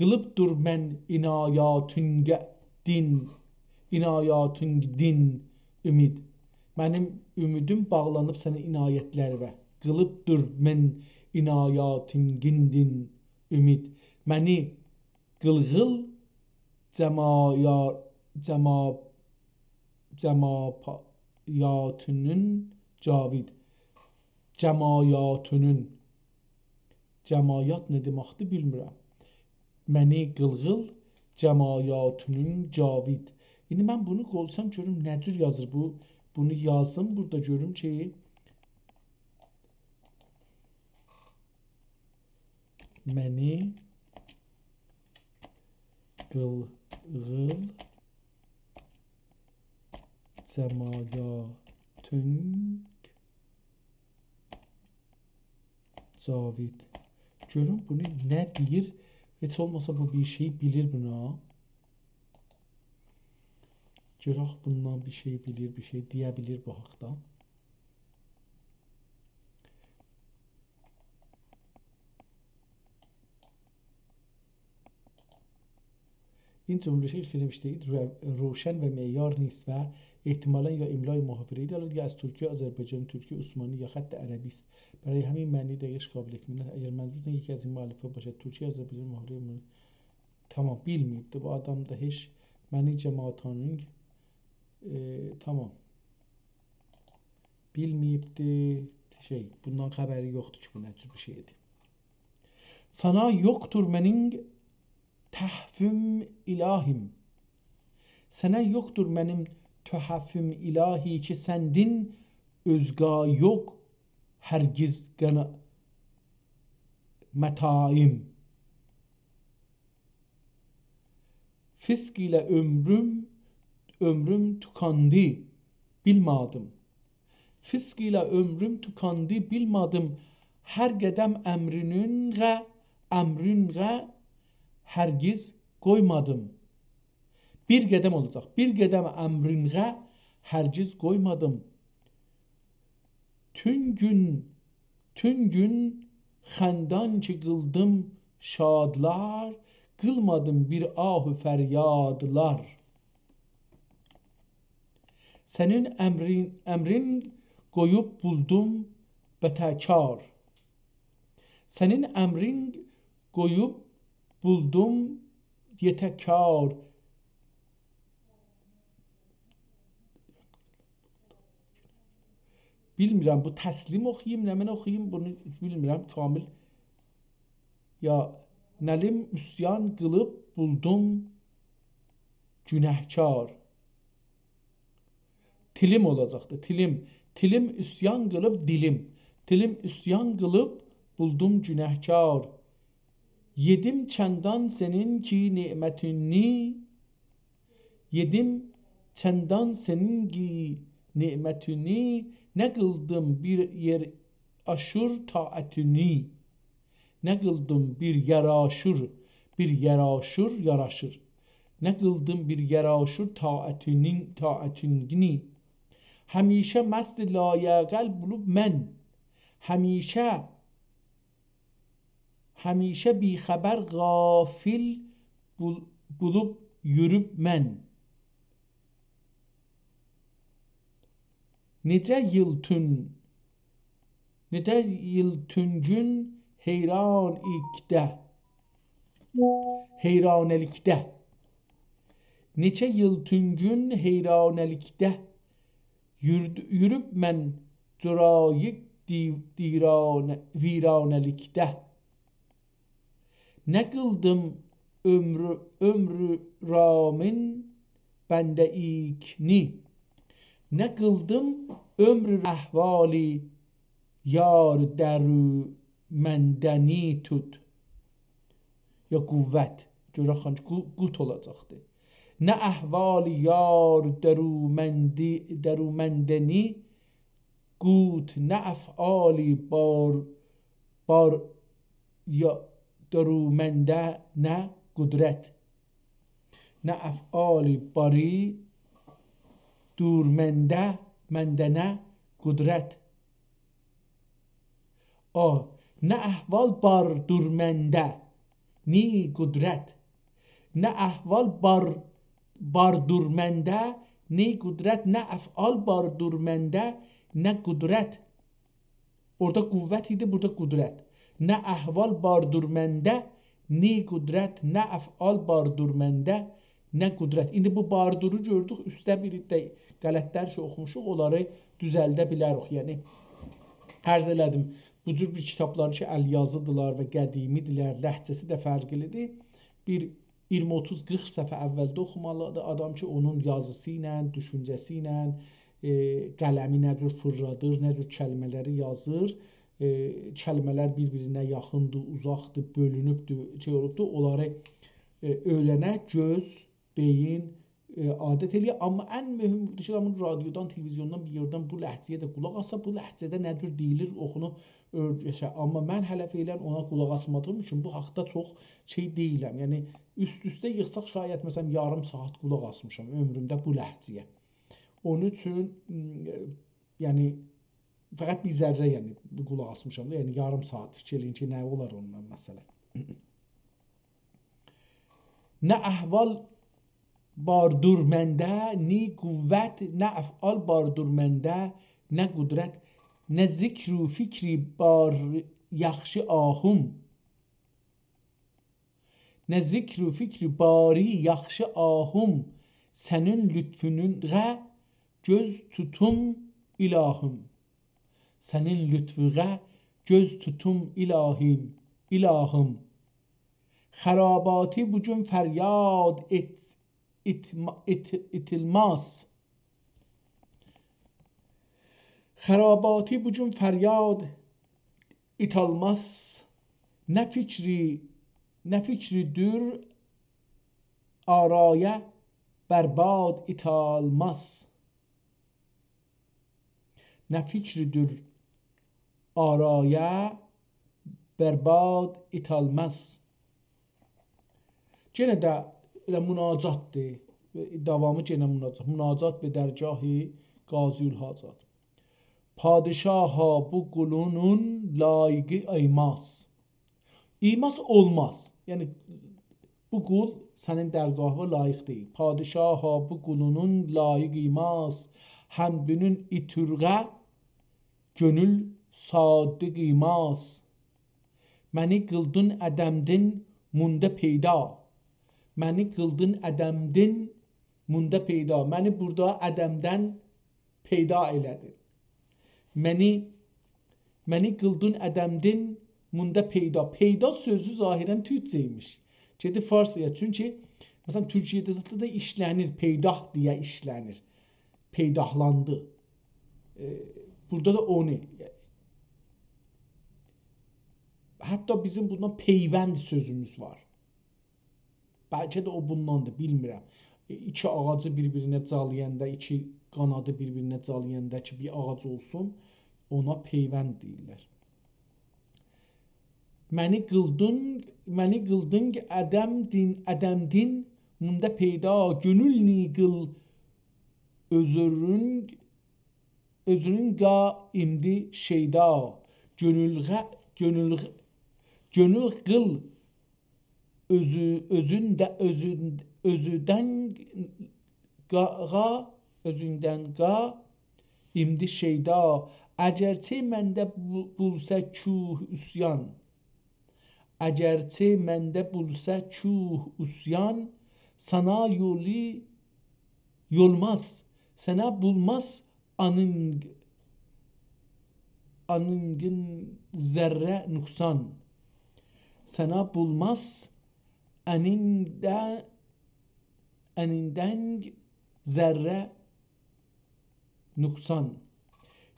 قیلیبدیر من عنایاتینگدن، عنایاتینگدن امید. منیم امیدیم باغلانیب سنین عنایتلرینه. قیلیبدیر من عنایاتینگدن امید. منی قیلغیل جمایا-، جما-، جمایاتینین جاوید. جمایاتینین. جمایات نه دئمکدیر، بیلمیرم. منی قیلغیل جمایاتینین جاوید. ایندی من بونو قویسام گؤروم نه جور یازیر بو. بونو یازیم بورادا گؤروم کی، منی قیلغیل جمایاتینین جاوید. گؤروم بونو نه دئییر؟ هئچ اولماسا بو بیر شئی بیلیر بونا. گؤرک بوندان بیر شئی بیلیر، بیر شئی دئیه بیلیر بو حاقدا. این جمله شعر که نوشته‌اید رو-، روشن و معیار نیست و احتمالاً یا املای محاوره‌ای دارد یا از ترکی آذربایجان، ترکی عثمانی یا خط عربی است. برای همین معنی دقیقش قابل اطمینان. اگر منظورتان یکی از این مؤلفه‌ها باشد، ترکی آذربایجان محاوره من-، تامام، بیلمه‌ییبدی. بو آدام دا هئچ منی جماعتانین، ائ، تامام. بیلمه‌ییبدی، شئی، بوندان خبری یوخدور کی، بو نه جور بیر شئیدیر. سانا یوخدور منیم تحفم الهیم. سنه یوخدور منیم تحفم الهی کی، سندن اؤزگه یوخ هرگز قانا-، متاعیم. فسق ایله عؤمروم، عؤمروم توکاندی، بیلمه‌دیم. فسق ایله عؤمروم توکاندی، بیلمه‌دیم. هر قدم امرینغه، امرینغه هرگز قویمادیم. بیر قدم اولاجاق. بیر قدم امرینغه هرگز قویمادیم. تون گون، تون گون خندان کی قیلدیم شادلار، قیلمادیم بیر آه و فریادلار. سنین امرین، امرین قویوب بولدوم بته‌کار. سنین امرین قویوب بولدوم یته‌کار. بیلمیرم، بو تسلیم اوخویوم، نمنه اوخویوم، بونو بیلمیرم، کامل. یا نلیم عصیان قیلیب بولدوم گناهکار. تیلیم اولاجاقدی، تیلیم. تیلیم عصیان قیلیب دیلیم. تیلیم عصیان قیلیب بولدوم گناهکار. یئدیم چندان سنین کی نعمتینی، یئدیم چندان سنین کی نعمتینی، نه قیلدیم بیر یئر آشیر طاعتینی. نه قیلدیم بیر یاراشیر، بیر یاراشیر، یاراشیر. نه قیلدیم بیر یاراشیر طاعتینین، طاعتینگینی. همیشه مست لایعقل بولوب من، همیشه، همیشه بی‌خبر غافل بول-، بولوب یوروب من. نئجه ایل تون، نئجه ایل تون گون حیرانلیقدا، حیرانلیقدا. نئچه ایل تون گون حیرانلیقدا یورد-، یوروب من جورایی دی-، دیرانه-، ویرانه‌لیکده. نه قیلدیم عؤمرو-، عؤمرو رامین بنده‌لیگینی؟ نه قیلدیم عؤمرو احوالی یار درومنده‌نی توت؟ یا قوت. گؤرک هانسی قو-، قوت اولاجاقدی. نه احوالی یار درومندی-، درومنده‌نی قوت، نه افعالی بار، بار یا درومنده‌نه قدرت. نه افعالی باری دورمنده، منده‌نه قدرت. آ، نه احوال بار دورمنده. نی قدرت. نه احوال بار، باردور منده، نی قدرت، نه افعال باردور منده، نه قدرت. اورادا قوت ایدی، بورادا قدرت. نه احوال باردور منده، نی قدرت، نه افعال باردور منده، نه قدرت. ایندی بو باردورو گؤردوک، اوسته بیر ده غلطلر کی اوخوموشوق، اونلاری دوزلده بیلریک. یعنی، عرض ائله‌دیم، بو جور بیر کیتابلار کی ال‌یازی‌دیرلار و قدیمی‌دیرلر، لهجه‌سی ده فرقلی‌دیر. بیر ایگیرمی، اوتوز، قیرخ صفحه اولده اوخومالی‌دیر آدام کی، اونون یازیسی ایله، دوشونجه‌سی ایله، ائ، قلمی نه جور فیرلادیر، نه جور کلمه‌لری یازیر. ائ، کلمه‌لر بیر-بیرینه یاخیندیر، اوزاقدیر، بؤلونوبدور، شئی اولوبدور. اونلاری، ائ، اؤیرنه، گؤز، بئیین، ائ، عادت ائله‌یه. آمما ان مهمی بودور کی، آدام رادیودان، تلویزیوندان، بیر یئردن بو لهجه‌یه ده قولاق آسا، بو لهجه‌ده نه جور دئییلیر، اوخونو اؤرگشه. آمما من هله فعلاً اونا قولاق آسمادیغیم اوچون بو حاقدا چوخ شئی دئییلم. یعنی، اوست-اوسته ییغساق، شاید، مثلاً، یاریم ساعات قولاق آسمیشام عؤمرومده بو لهجه‌یه. اونون اوچون، م، یعنی، فقط بیر ذره، یعنی، قولاق آسمیشام دا، یعنی، یاریم ساعات فیکیر ائله‌یین کی، نه اولار اوندان، مثلاً. نه احوال باردور منده، نی قوت، نه افعال باردور منده، نه قدرت، نه ذکر و فکری بار یاخشی آهوم. نه ذکر و فکری باری یاخشی آهوم، سنین لطفوغا گؤز توتوم الهیم. سنین لطفوغا گؤز توتوم الهیم، الهیم. خراباتی بو گون فریاد ائت-، ائتما-، ائت-، ائتیلمز. خراباتی بو گون فریاد ائتیلمز. نه فکری، نه فکری‌دیر آرایا برباد ائتیلمز. نه فکری‌دیر آرایا برباد ائتیلمز. یئنه ده ائله مناجاتدیر. داوامی یئنه مناجات. مناجات به درگاه قاضی‌الحاجات. پادشاها بو قولونون لایقی ایماز. ایماز اولماز. یعنی، بو قول سنین درگاهینا لایق دئییل. پادشاها بو قولونون لایق ایماز. هم بونون ایتورغا گؤنول صادق ایماز. منی قیلدین عدمدن مونده پیدا. منی قیلدین عدمدن مونده پیدا. منی بورادا عدمدن پیدا ائله‌دین. منی، منی قیلدین عدمدن مونده پیدا. پیدا سؤزو ظاهراً تورکجه ایمیش. گئدیب فارسجایا. چونکی، مثلاً، تورکیه‌ده زاددا دا ایشله‌نیر، پیداخ دئیه ایشله‌نیر. پیداخلاندی. ائ، بورادا دا اونو، حتی بیزیم بوندان پیوند سؤزوموز وار. بلکه ده او بونداندیر، بیلمیرم. ائ، ایکی آغاجی بیر-بیرینه جالایاندا، ایکی قانادی بیر-بیرینه جالایاندا کی، بیر آغاج اولسون، اونا پیوند دئییرلر. منی قیلدین، منی قیلدین عدمدن، عدمدن مونده پیدا، گؤنول نی قیل اؤزورون، اؤزورون قا ایندی شیدا. گؤنول غ-، گؤنول غ-، گؤنول قیل اؤزو، اؤزون ده، اؤزون، اؤزودن قا، قا، اؤزوندن قا ایندی شیدا. اگرچه منده بو-، بولسا کوه عصیان، اگرچه منده بولسا کوه عصیان، سانا یولی یولماز، سنه بولماز آنینگ، آنینگین ذره نقصان. سنه بولماز آنینگده، آنینگدن ذره نقصان.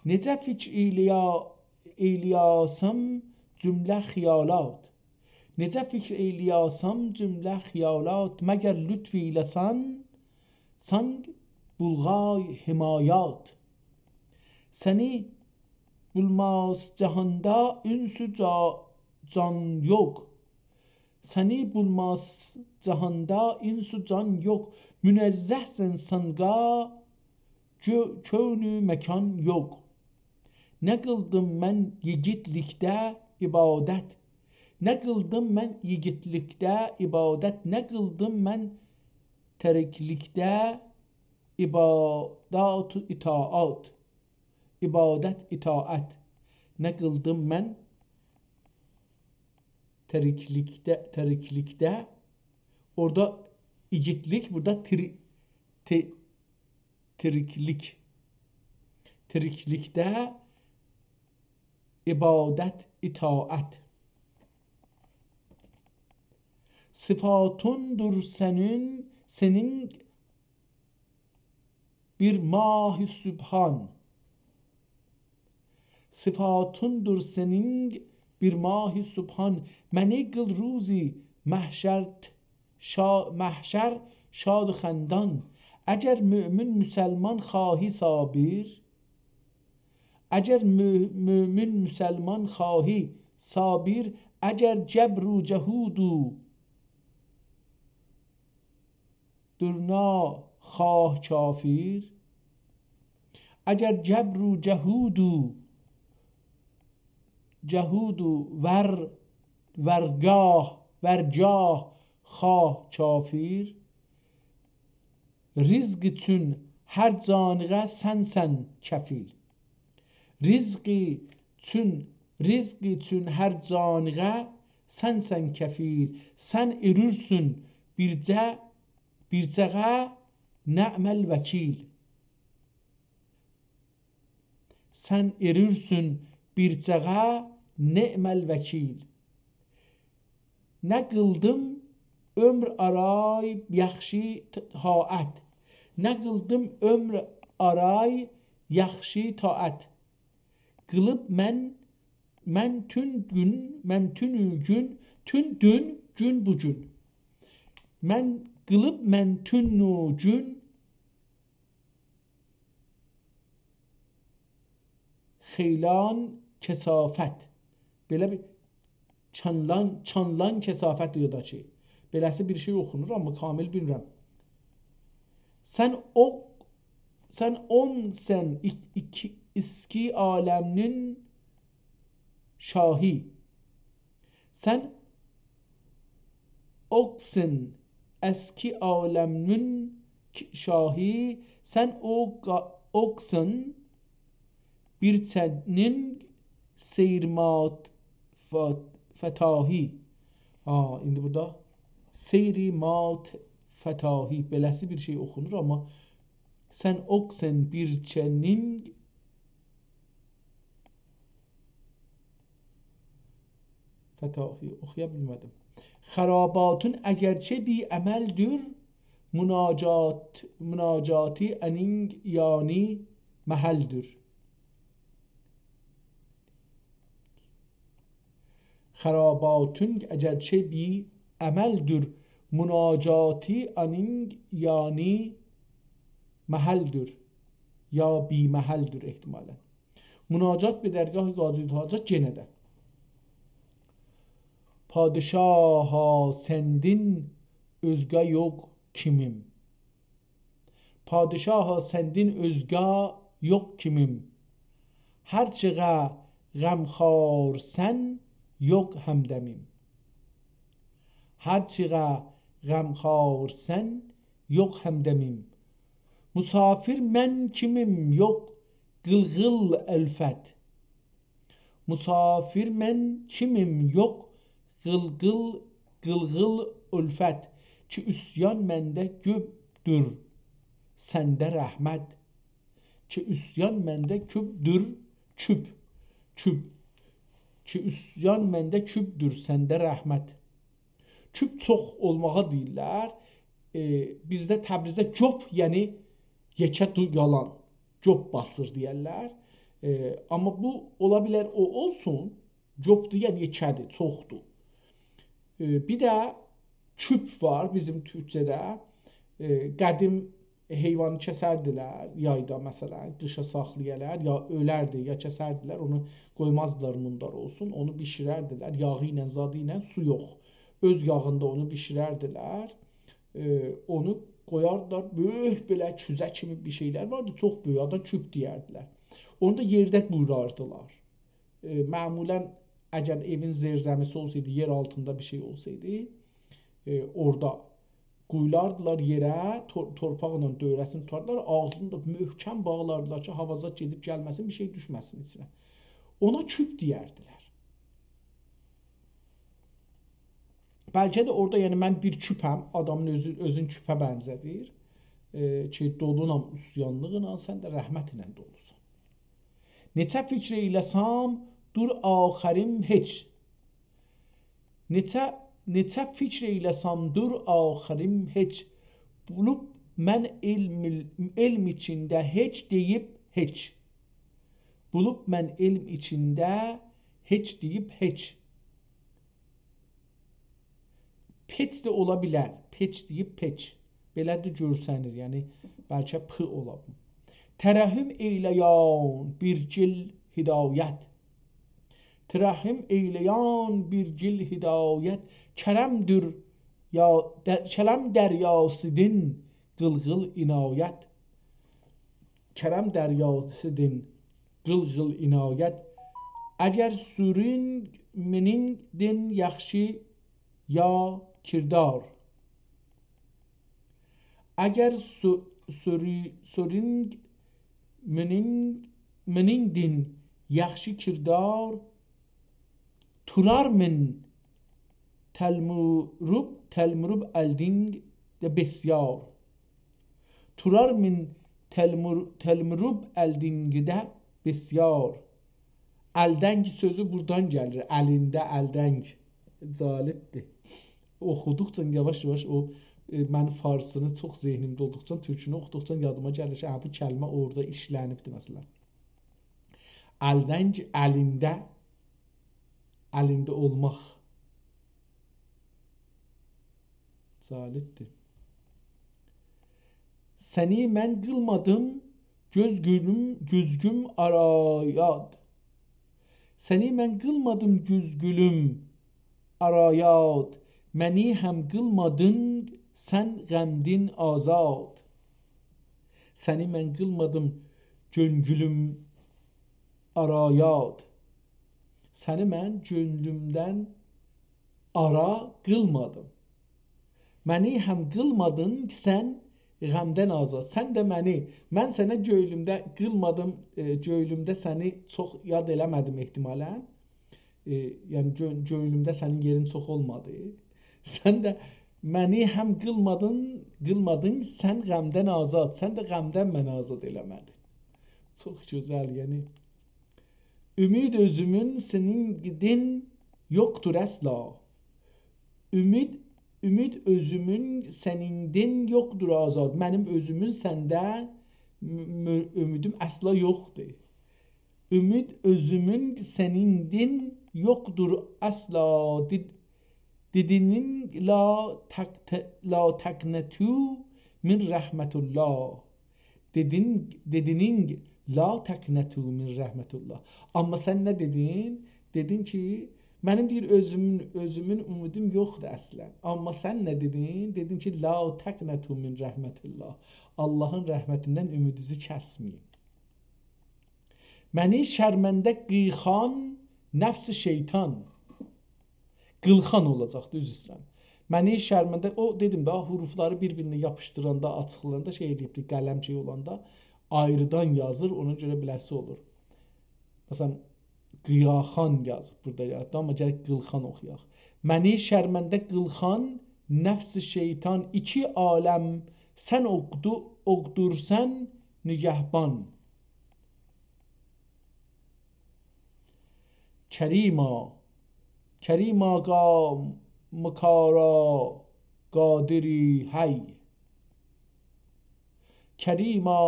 نئجه فکر ائیله‌یا-، ائیله‌یاسام جمله خیالات. نئجه فکر ائیله‌یاسام جمله خیالات، مگر لطف ائیله‌سن سانگ بولغای حمایات. سنی بولماز جهاندا انس و جا-، جان یوخ. سنی بولماز جهاندا انس و جان یوخ. منزه‌سن سانگا کو-، کون و مکان یوخ. نه قیلدیم من ییگیتلیکده عبادت، نه قیلدیم من ایگیدلیکده عبادت، نه قیلدیم من تریکلیکده عبادت، اطاعت، عبادت، اطاعت. نه قیلدیم من تریکلیکده، تریکلیکده، اورادا ایگیدلیک، بورادا تری-، تی-، تریکلیک. تریکلیکده عبادت، اطاعت. صفاتوندور سنین، سنین بیر ماه سبحان. صفاتوندور سنین بیر ماه سبحان، منی قیل روز محشر شا-، محشر شاد و خندان. اگر مؤمن مسلمان خواهی صابر، اگر مؤ-، مؤمن مسلمان خواهی صابر، اگر جبر و جحود و درنا خواه کافر، اگر جبر و جحود و، جحود و ور-، ورگاه، ورجاه خواه کافر، رزق اوچون هر جانیغا سنسن کفیل. رزق اوچون، رزق اوچون هر جانیغا سنسن کفیل. سن ائرورسون بیرجه، بیرجه‌غه نعم الوکیل. سن ائرورسون بیرجه‌غه نعم الوکیل. نه قیلدیم عؤمر آرای یاخشی ط-، طاعت. نه قیلدیم عؤمر آرای یاخشی طاعت. قیلیب من، من تون گون، من تونو گون، تون دون، گون بو گون. من قیلیب من تونو گون، خیلان کثافت. بئله بیر چانلان، چانلان کثافت یا دا کی، بئله‌سی بیر شئی اوخونور، آمما کامل بیلمیرم. سن او، سن اونسن ایک-، ایکی، اسکی عالمین شاهی. سن اوکسون اسکی عالمین ک-، شاهی، سن اوقا-، اوکسون بیرچه‌نین سیر مات ف-، فتاحی. آ، ایندی بورادا سیر مات فتاحی، بئله‌سی بیر شئی اوخونور، آمما سن اوکسون بیرچه‌نین فتاحی اوخویا بیلمه‌دیم. خراباتون اگرچه بی‌عمل‌دور، مناجات، مناجاتی انین یانی محل‌دور. خراباتون اگرچه بی‌عمل‌دور، مناجاتی انین یانی محل‌دور. یا بی‌محل‌دور احتمالاً. مناجات به درگاه قاضی حاجت گئنه ده. پادشاها سندین اؤزگه یوخ کیمیم. پادشاها سندین اؤزگه یوخ کیمیم. هر چیغا غمخوارسن، یوخ همدمیم. هر چیغا غمخوارسن، یوخ همدمیم. مسافر من کیمیم، یوخ غلغل الفت. مسافر من کیمیم، یوخ غلغل، غلغل الفت. کی عصیان منده کوبدور، سنده رحمت. کی عصیان منده کوبدور، کوب، کوب. کی عصیان منده کوبدور، سنده رحمت. کوب چوخ اولماغا دئییرلر. ائ، بیزده تبریزده گوپ، یعنی یئکه دو-، یالان. گوپ باسیر دئیرلر. ائ، آمما بو اولا بیلر او اولسون. گوپدور، یعنی یئکه‌دیر، چوخدور. ائ، بیر ده کوپ وار بیزیم تورکجه‌ده. ائ، قدیم حیوانی کسردیلر یایدا، مثلا، قیشا ساخلایارلار، یا اؤلردی، یا کسردیلر، اونو قویمازدیلار موندار اولسون، اونو بیشیرردیلر، یاغی ایله، زادی ایله، سو یوخ. اؤز یاغیندا اونو بیشیرردیلر، ائ، اونو قویاردیلار، بؤیوک بئله کوزه کیمی بیر شئیلر واردی، چوخ بؤیوک، آدام کوپ دئیردیلر. اونو دا یئرده قوراردیلار. ائ، معمولا اگر ائوین زیرزمیسی اولسایدی، یئر آلتیندا بیر شئی اولسایدی، ائ، اورادا قویولاردیلار یئره، تور-، تورپاقلا دؤوره‌سینی توتاردیلار، آغزینی دا محکم باغلاردیلار کی، هاوا زاد گئدیب گلمه‌سین، بیر شئی دوشمه‌سین ایچینه. اونا کوپ دئیردیلر. بلکه ده اورادا، یعنی، من بیر کوپم، آدامین اؤزو، اؤزون کوپه بنزه‌دیر. ائ، کی، دولونام عصیانلیقلا، سن ده رحمت ایله دولوسان. نئچه فیکر ائیله‌سم، دور آخریم هئچ. نئچه، نئچه فیکر ائیله‌سم، دور آخریم هئچ. بولوب من علم، علم ایچینده هئچ دئییب هئچ. بولوب من علم ایچینده هئچ دئییب هئچ. پئچ ده اولا بیلر. پئچ دئییب پئچ. بئله ده گؤرسنیر، یعنی بلکه پ اولا بو. ترحم ائیله‌یان بیر گیل هدایت. ترحم ائیله‌یان بیر گیل هدایت. کرم‌دور یا، د-، کرم دریاسی‌دین قیلقیل عنایت. کرم دریاسی‌دین قیلقیل عنایت. اگر سورونگ مینیندین یاخشی یا کردار. اگر سو-، سوری-، سورونگ مینین-، مینیندین یاخشی کردار، تورارمین تلموروب، تلموروب الدینگ ده بسیار. تورارمین تلمور-، تلموروب الدینگ ده بسیار. الدنگ سؤزو بورادان گلیر. الینده، الدنگ. جالبدیر. اوخودوقجا یاواش-یاواش او، ائ، من فارسینی چوخ ذهنیمده اولدوقجا، تورکونو اوخودوقجا یادیما گلیر کی، هه، بو کلمه اورادا ایشلنیبدیر، مثلا. الدنگ، الینده، الینده اولماق. جالبدیر. سنی من قیلمادیم گؤزگولوم، گوزگوم آرایاد. سنی من قیلمادیم گوزگولوم آرایاد، منی هم قیلمادین سن غمدین آزاد. سنی من قیلمادیم گؤنگولوم آرایاد. سنی من گؤنلومدن آرا قیلمادیم. منی هم قیلمادین سن غمدن آزاد. سن ده منی، من سنه گؤیلومده قیلمادیم، ائ، گؤیلومده سنی چوخ یاد ائله‌مه‌دیم احتمالاً. ائ، یعنی گؤ-، گؤیلومده سنین یئرین چوخ اولمادی. سن ده منی هم قیلمادین، قیلمادین سن غمدن آزاد. سن ده غمدن منی آزاد ائله‌مه‌دین. چوخ گؤزل، یعنی. اومید اؤزومون سنیندین یوخدور اصلا. اومید، اومید اؤزومون سنیندین یوخدور آزاد. منیم اؤزومون سنده م-، م-، اومیدیم اصلا یوخدور. اومید اؤزومون سنیندین یوخدور اصلا. دید-، دئدینین لا تقت-، لا تقنطوا من رحمة الله. دئدین، دئدینین لا تقنطوا من رحمة الله. آمما سن نه دئدین؟ دئدین کی، منیم، دئییر، اؤزومون، اؤزومون اومیدیم یوخدور اصلا. آمما سن نه دئدین؟ دئدین کی، لا تقنطوا من رحمة الله. آللاهین رحمتیندن اومیدینیزی کسمه‌یین. منی شرمنده قیلخان نفس شیطان. قیلخان اولاجاقدی، عذر ایسته‌ییرم. منی شرمنده، او دئدیم ده، حروفلاری بیر-بیرینه یاپیشدیراندا، آچیقلایاندا شئی ائله‌ییبدی، قلم شئی اولاندا آیریدان یازیر، اونا گؤره بیله‌سی اولور. مثلا، قیاخان یازیب بورادا یازیب، آمما گرک قیلخان اوخویاق. منی شرمنده قیلخان نفس شیطان، ایکی عالم سن اوغدو-، اوغدورسان نگهبان. کریما، کریم آقا، مکارا، قادری، حی. کریما،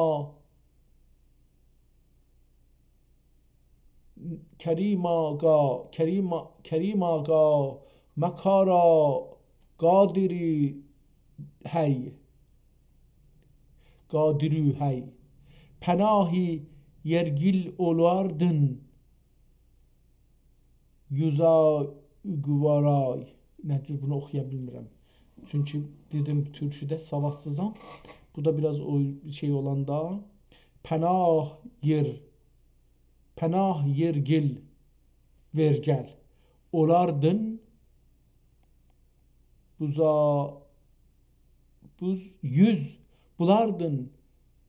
کریم آقا، کریم، کریم آقا، مکارا، قادری، حی. قادری، حی. پناهی یئرگیل اولاردین یوزا اوگوارای. نه جور بونو اوخویا بیلمیرم. چونکی دئدیم، تورکوده سوادسیزام. بو دا بیر آز او شئی اولاندا. پناه یئر، پناه یئرگیل وئرگل. اولاردین، بوزا، بوز، یوز، بولاردین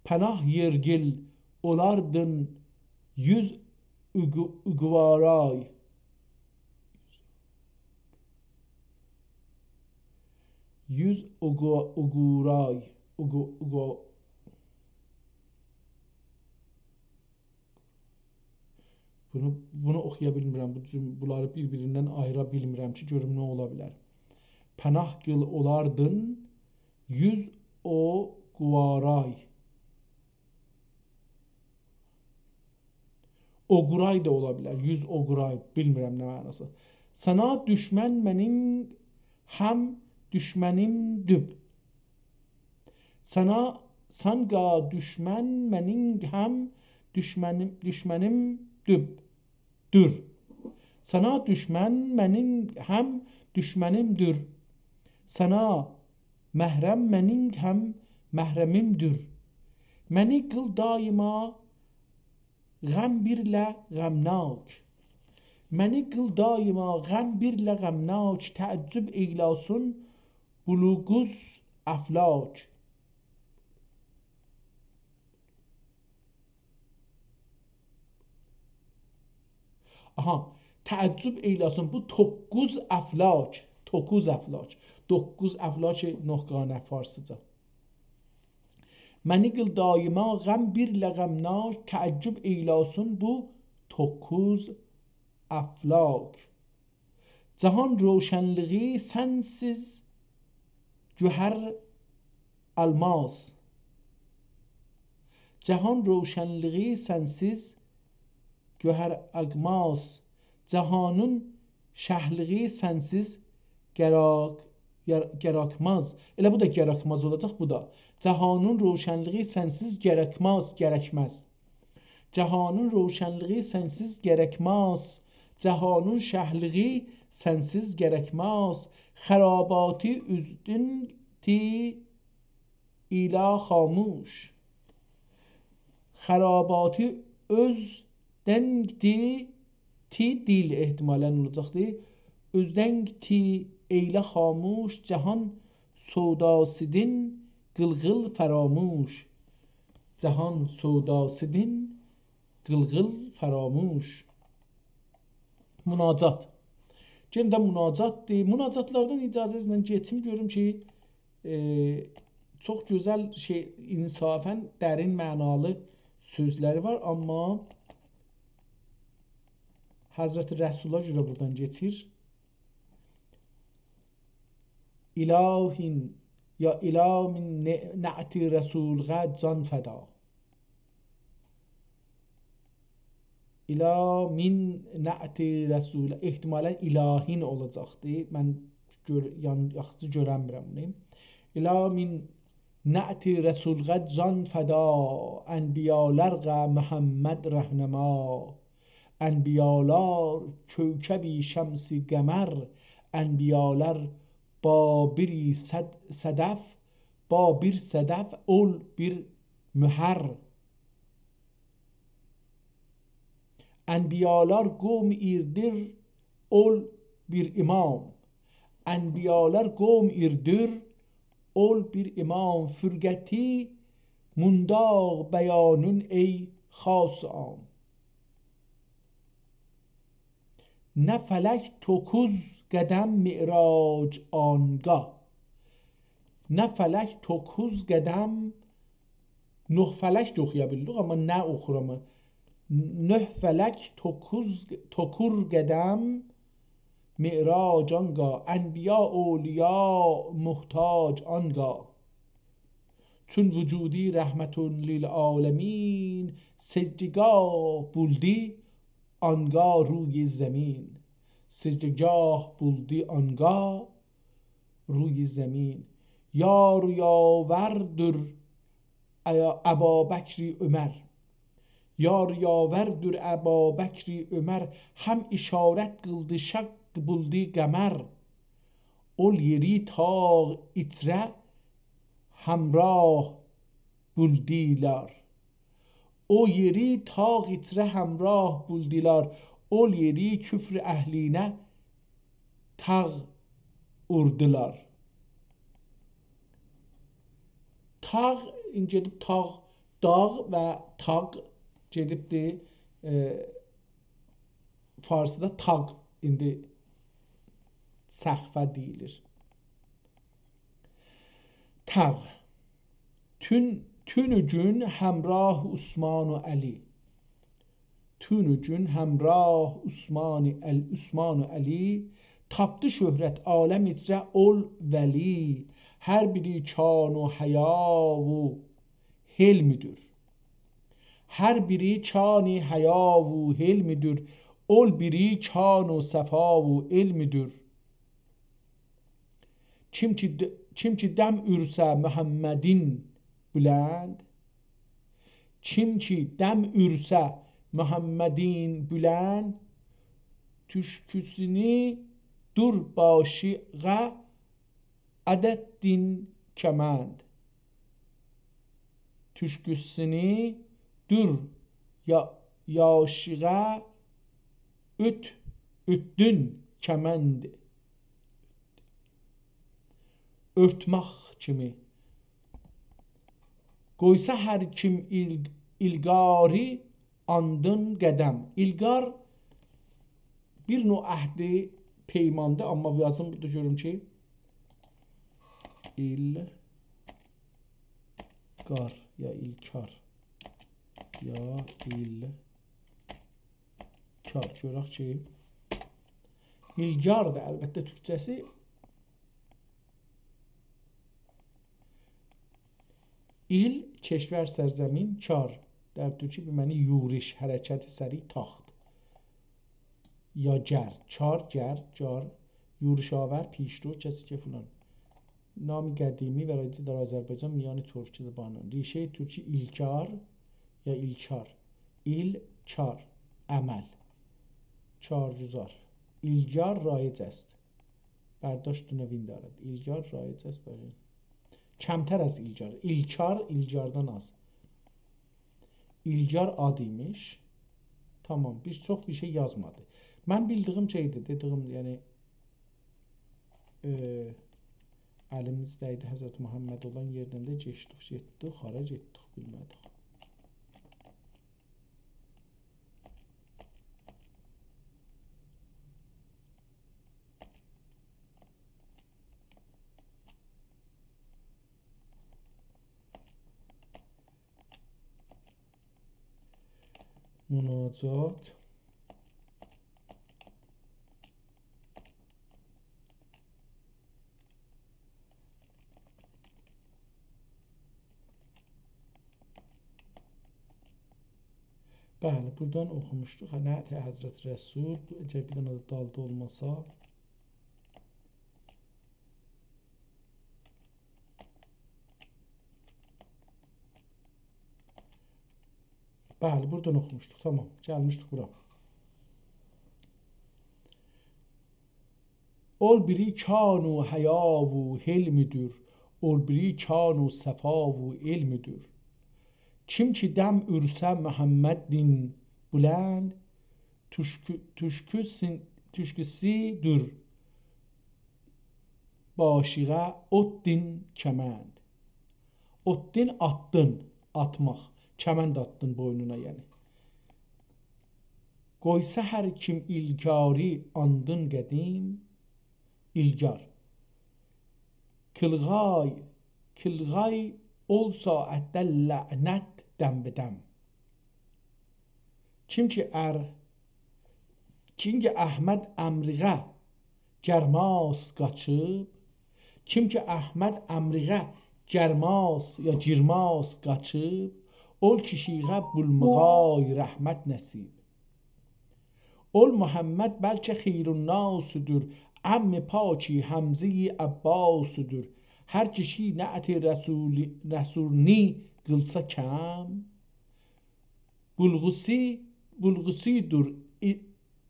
پناه یئرگیل، اولاردین یوز اوقو-، اوقوارای. یوز اوقو-، اوقورای. اوقو-، اوقو-، بونو، بونو اوخویا بیلمیرم. بو جوم-، بونلاری بیر-بیریندن آییرا بیلمیرم کی، گؤروم نه اولا بیلر. پناه قیل اولاردین یوز اوقوارای. اوقورای دا اولا بیلر، یوز اوقورای، بیلمیرم نه معناسی. سانا دوشمن منین هم دوشمنیم دوب. سانا، سانقا دوشمن منین هم دوشمنیم، دوشمنیم دوب، دور. سانا دوشمن منین هم دوشمنیم دور. سانا محرم منین هم محرمیم دور. منی قیل دایما غم بیرله غمناک. منی قیل دایما غم بیرله غمناک، تعجب ائیلاسین بولوغوز افلاک. آها، تعجب ائیلاسین بو توققوز افلاک، توققوز افلاک، دوققوز افلاک نه‌گانه فارسیجا. منی قیل دایما غم بیرله غمناک، تعجب ائیلاسین بو توققوز افلاک. جهان روشنلیگی سنسیز گوهر آلماز. جهان روشنلیگی سنسیز گوهر آلماز. جهانین شهلیگی سنسیز گراک-، گر-، گراکماز. ائله بو دا گراکماز اولاجاق، بو دا. جهانین روشنلیگی سنسیز گراکماز، گرکمز. جهانین روشنلیگی سنسیز گرکماز. جهانین شهلیگی سنسیز گرکماز. خراباتی اوزدون تی ایله خاموش. خراباتی اوزدنگ تی، تی دیل احتمالاً اولاجاقدی. اوزدنگ تی ائیله خاموش، جهان سوداسیدین قیل قیل فراموش. جهان سوداسیدین قیل قیل فراموش. مناجات. یئنه ده مناجاتدیر. مناجاتلاردان اجازه‌نیزله کئچیم، گؤروم کی، ائ، چوخ گؤزل شئی، انصافاً درین معنالی سؤزلری وار، آمما حضرت رسولا گؤره بورادان کئچیر. اله، یا اله من نع-، نعت رسولقه جان فدا. اله من نعت رسول، احتمالاً الهین اولاجاقدی. من گؤر-، یعنی، یاخشی گؤرنمیرم بونو. اله من نعت رسولقه جان فدا، انبیالارقه محمد رهنما. انبیالار کوکبی شمس قمر، انبیالار با بیر صد-، صدف، با بیر صدف اول بیر مهر. انبیالار قوم ایردیر، اول بیر امام. انبیالار قوم ایردیر، اول بیر امام. فرقتی مونداق بیانون ای خاص عام. نه فلک توققوز قدم معراج آنگاه. نه فلک توققوز قدم، نه فلک ده اوخویا بیلدیک، آمما نه اوخورام؟ نه فلک توققوز، توققوز قدم معراج آنگاه، انبیا اولیا محتاج آنگاه. چون وجودی رحمة للعالمین، سجده‌گاه بولدی آنگاه روی زمین. سجده‌گاه بولدی آنگاه روی زمین. یار و یاوردور ابا-، ابابکری عمر. یار و یاوردور ابابکری عمر، هم اشارت قیلدی شق بولدی قمر. اول یئری تاغ ایچره همراه بولدیلار. او یئری تاغ ایچره همراه بولدیلار. اول یئری کفر اهلینه تاغ اوردولار. تاغ، ایندی گئدیب تاغ، داغ و تاغ گئدیبدی، ائ، فارسیدا تاغ، ایندی سقفه دئییلیر. تاغ. تون-، تونوگون همراه عثمان و علی. تونوگون همراه عثمان و عل-، عثمان و علی، تاپدی شهرت عالم ایچره اول ولی. هر بیری کان و حیا و حلمدور. هر بیری کانی حیا و حلمدور، اول بیری کان و صفا و علمدور. کیم کی د-، کیم کی دم اورسه محمدین بلند، کیم کی دم اورسه محمدین بلند، تشکوسونو دور باشیغا ادتدین کمند. تشکوسونو دور یا-، یاشیغا اوت-، اوتدون کمند. اؤرتمک کیمی. قویسا هر کیم ایل-، ایلقاری آندین قدم. ایلقار بیر نوع عهدی پیماندی، آمما یازیم بورادا گؤروم کی، ایلقار یا ایلکار یا ایلکار. گؤرک کی، ایلکاردیر البته تورکجه‌سی. ایل، کشور، سرزمین، کار. در ترکی به معنی یورش، حرکت سریع، تاخت. یا گر، کار، گر، جار. یورش‌آور، پیشرو، کسی که فلان. نام قدیمی و رایج در آذربایجان میان ترک زبانان. ریشهٔ ترکی ایلکار یا ایلکار. ایل، کار، عمل. کارگزار. ایلکار رایج است. برداشت نوین دارد. ایلکار رایج است برای، کمتر از ایلکار. ایلکار، ایلکاردان آز. ایلکار آد ایمیش. تامام، بیر چوخ بیر شئی یازمادی. من بیلدیگیم شئیدیر، دئدیگیم، یعنی، ائ، الیمیز دَیدی حضرت محمد اولان یئردن ده کئچدیک، گئتدیک، هارا گئتدیک، بیلمه‌دیک. مناجات. بلی، بورادان اوخوموشدوق. نعت حضرت رسول، اگر بیر دنه ده دالدا اولماسا. بلی، بورادان اوخوموشدوق. تامام، گلمیشدیک بورا. اول بیری کان و حیا و حلمدور، اول بیری کان و صفا و علمدور. کیم کی دم اورسه محمدین بلند، تشکو-، تشکوسین-، تشکوسودور باشیغا اوتدین کمند. اوتدین آتدین، آتماق. کمند آتدین بوینونا، یعنی. قویسا هر کیم ایلکاری آندین قدیم، ایلکار. کیلغای، کیلغای اول ساعتده لعنت دم به دم. کیم کی ار-، کیم کی احمد امریغه گرماس قاچیب، کیم کی احمد امریغه گرماس یا گیرماس قاچیب، اول کیشیغه بولمغای رحمت نصیب. اول محمد بلکه خیرالناسدور، عم پاکی حمزهٔ عباسدور. هر کیشی نعت رسولی-، رسولنی قیلسا کم، بولغوسو، بولغوسودور ای-،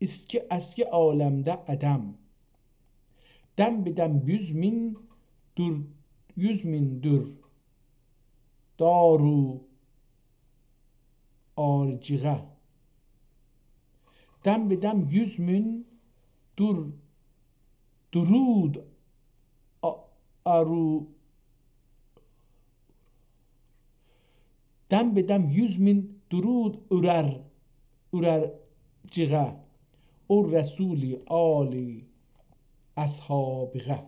اسکی، اسکی عالمده عدم. دم به دم یوز مین دور، یوز مین دور دار و آرجیغه. دم به دم یوز مین دور درود آ-، آرو، دم به دم یوز مین درود اورر، اورر جیغه، او رسولی، آلی، اصحابیغه.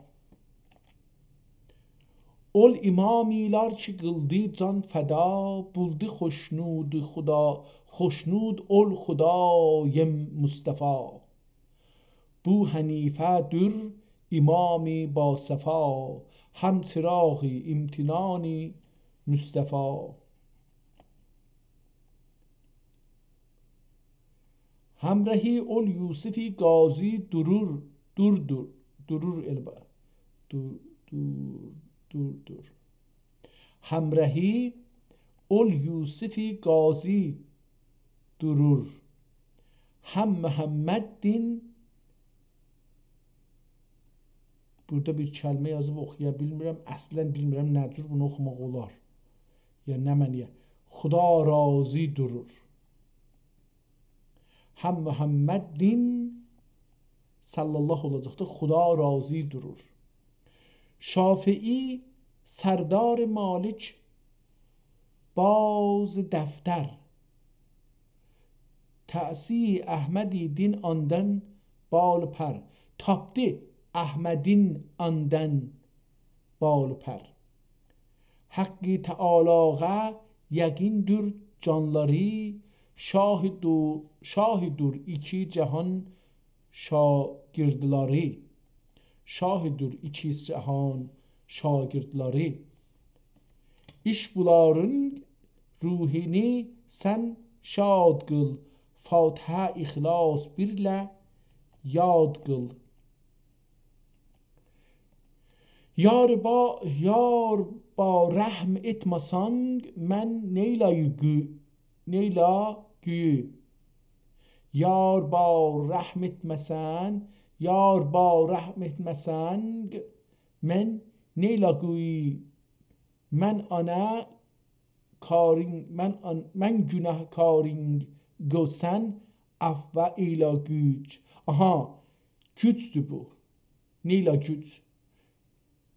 اول امامیلار کی قیلدی جان فدا، بولدو خوشنودو خدا، خوشنود اول خدای مصطفی. بو حنیفه دور امامی با صفا، هم چراغ امتنان مصطفی. همرهی اول یوسف قاضی دورور، دور، دور، دورور البه-، دور، دور، دور، دور. همرهی اول یوسف قاضی دورور. هم محمد دین، بورادا بیر کلمه یازیب اوخویا بیلمیرم، اصلاً بیلمیرم نه جور بونو اوخوماق اولار. یا نه معنی‌یه؟ خدا راضی دورور. هم محمد دین صلی الله اولاجاقدیر. خدا راضی دورور. شافعی سردار مالک باز دفتر، تأسی احمدی دین آندان بال و پر. تاپدی احمدین آندان بال و پر. حق تعالی‌غا یقیندیر جانلاری، شاهدو-، شاهدیر ایکی جهان شاگردلری. شاهدیر ایکی جهان شاگردلری. ایش بولارین روحونو سن شاد قیل، فاتحه، اخلاص بیرله یاد قیل. یار با، یار با رحم ائتمه‌سن، من نئیله‌یوگو-، نئیله‌گویو؟ یار با رحم ائتمه‌سن، یار با رحم ائتمه‌سن، من نئیله‌گویو؟ من آنا کارین، من آن-، من گوناهکارین، گو سن عفو ائیله گوج. آها، گوجدور بو. نئیله‌گویو؟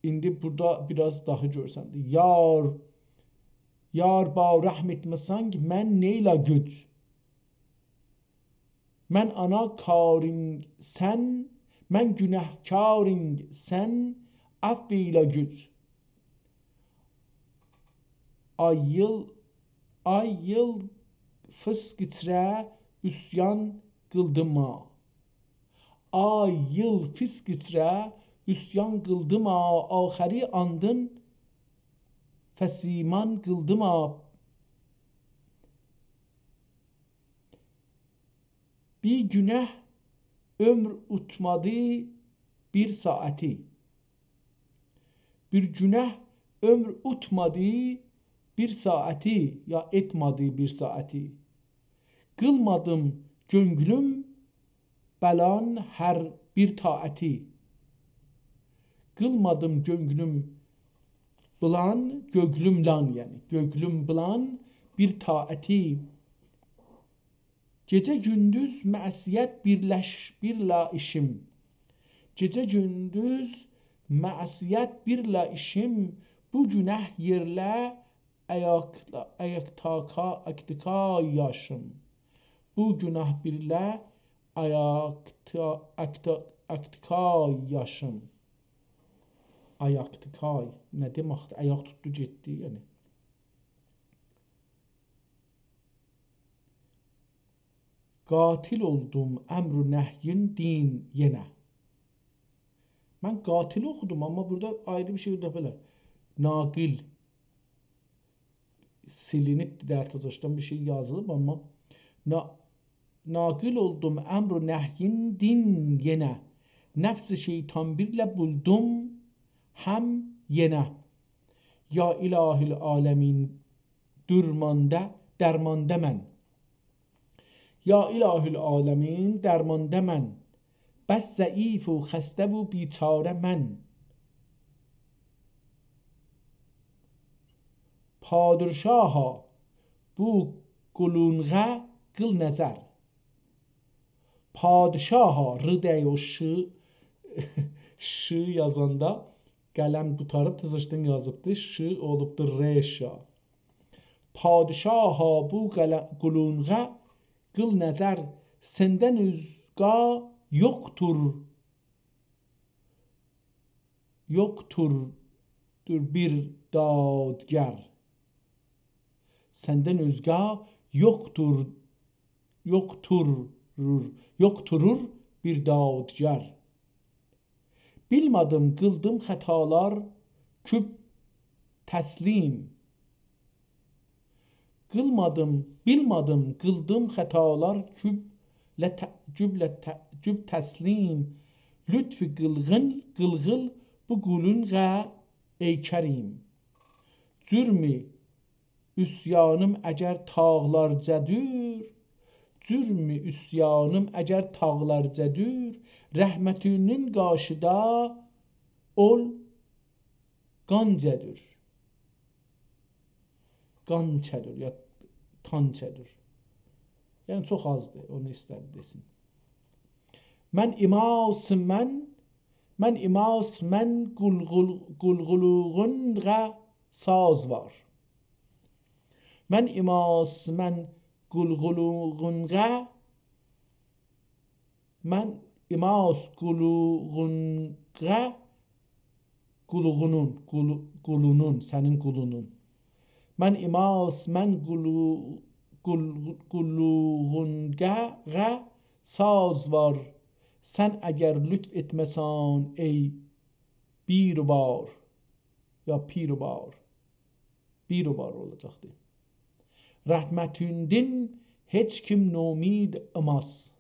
ایندی بورادا بیر آز داها گؤرسندی. یار، یار با رحم ائتمه‌سن، من نئیله‌گویو؟ من آنا کارین سن، من گوناهکارین سن، عفو ائیله گوج. آی ایل، آی ایل فسق ایچره عصیان قیلدیما. آی ایل فسق ایچره عصیان قیلدیما، آخری آندین فسیمان قیلدیما. بیر گوناه عؤمور اوتمادی بیر ساعاتی. بیر گوناه عؤمور اوتمادی بیر ساعاتی، یا ائتمه‌دی بیر ساعاتی. قیلمادیم گؤنگلوم بلان هر بیر طاعتی. قیلمادیم گؤنگلوم بلان، گؤگلوم لان، یعنی گؤگلوم بلان بیر طاعتی. گئجه گوندوز معصیت بیرلش-، بیرلا ایشیم. گئجه گوندوز معصیت بیرلا ایشیم، بو گوناه یئرله آیاقلا-، آیاقتاکا-، آیاقتیکا یاشیم. بو گوناه بیرله آیاقتا-، آیاقتا-، آیاقتیکا یاشیم. آیاقتیکای. نه دئمکدیر؟ آیاق توتدو، گئتدی، یعنی. قاتل اولدوم امر و نهیین دین یئنه. من قاتل اوخودوم، آمما بورادا آیری بیر شئی ده بئله. ناقل. سیلینیب، درتازاشدان بیر شئی یازیلیب، آمما نا-، ناقل اولدوم امر و نهیین دین یئنه. نفس شیطان بیرله بولدوم هم یئنه. یا اله العالمین، درماندا، درماندا من. یا اله العالمین، درماندا من. بس ضعیف و خسته و بیچاره من. پادرشاها، بو قولونغا قیل نظر. پادشاها، ر دئییل او، ش، ر ش یازاندا قلم قوتاریب، تیزیشدین یازیبدی. ش اولوبدو ر، شا. پادشاها بو قله-، قولونغا قیل نظر، سندن اؤزگه یوخدور، یوخدور بیر دادگر. سندن اؤزگه یوخدور، یوخدورور، یوخدورور بیر دادگر. بیلمه‌دیم، قیلدیم خطالار کوب تسلیم. قیلمادیم، بیلمه‌دیم، قیلدیم خطالار کوب، لته-، کوب، لته-، کوب تسلیم. لطفی قیلغین، قیلغیل بو قولونغا ای کریم. جرمی عصیانیم اگر تاغلارجادور، جرمی عصیانیم اگر تاغلارجادور، رحمتینین قارشیدا اول قان چکدیر. قان چکدیر، یا تان چکدیر. یعنی چوخ آزدیر، اونو ایسته‌دی دئسین. من ایماس، من، من ایماس، من قولقول-، قولقولوغونغا ساز وار. من ایماس، من قولقولوغونغا، من ایماس قولوغونغا، قولوغونون، قولو-، قولونون، سنین قولونون. من ایماس، من قولو-، قول-، قولوغونغا ساز وار. سن اگر لطف ائتمه‌سن، ای بیروبار، یا پیروبار. بیروبار اولاجاقدی. رحمتیندن هئچ کیم نومید اولماز.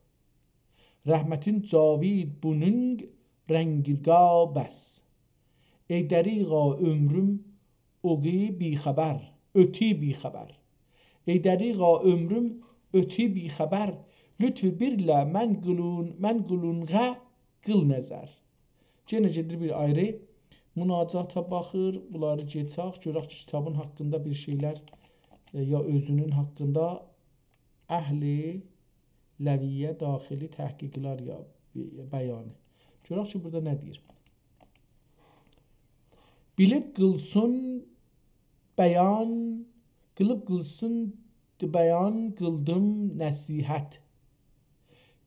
رحمتین جاوید بونون رنگیگا بس. ای دریغا عؤمروم اوغو بی‌خبر، اؤتو بی‌خبر. ای دریغا عؤمروم اؤتو بی‌خبر. لطفی بیرله من قولون-، من قولونغا قیل نظر. یئنه گئدیر بیر آیری مناجاتا باخیر. بونلاری کئچک، گؤرک کی، کیتابین حاقیندا بیر شئیلر، ائ، یا اؤزونون حاقیندا اهل لویه داخلی تحقیقلر یا بی-، بیانی. گؤرک کی، بورادا نه دئییر؟ بیلیب قیلسین بیان، قیلیب قیلسین بیان قیلدیم نصیحت.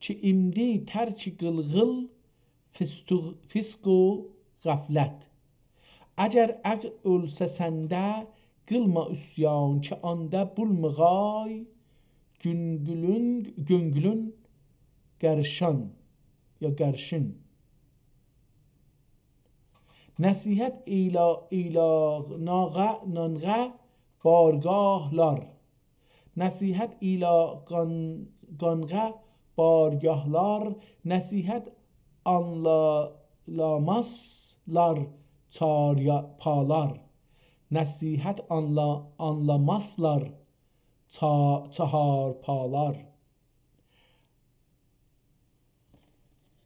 کی ایندی ترک قیلغیل فیسق و، فیسق و غفلت. اگر عقل اؤلسه سنده، قیلما عصیان کی آندا بولماغای گؤنگولون، گؤنگولون قارشان یا قارشین. نصیحت ایلا، ایلا ناغا، نانغا بارگاهلار. نصیحت ایلا قان-، قانغا بارگاهلار، نصیحت آنلامازلار چارپالار. نصیحت آنلا-، آنلامازلار چا-، چهارپالار.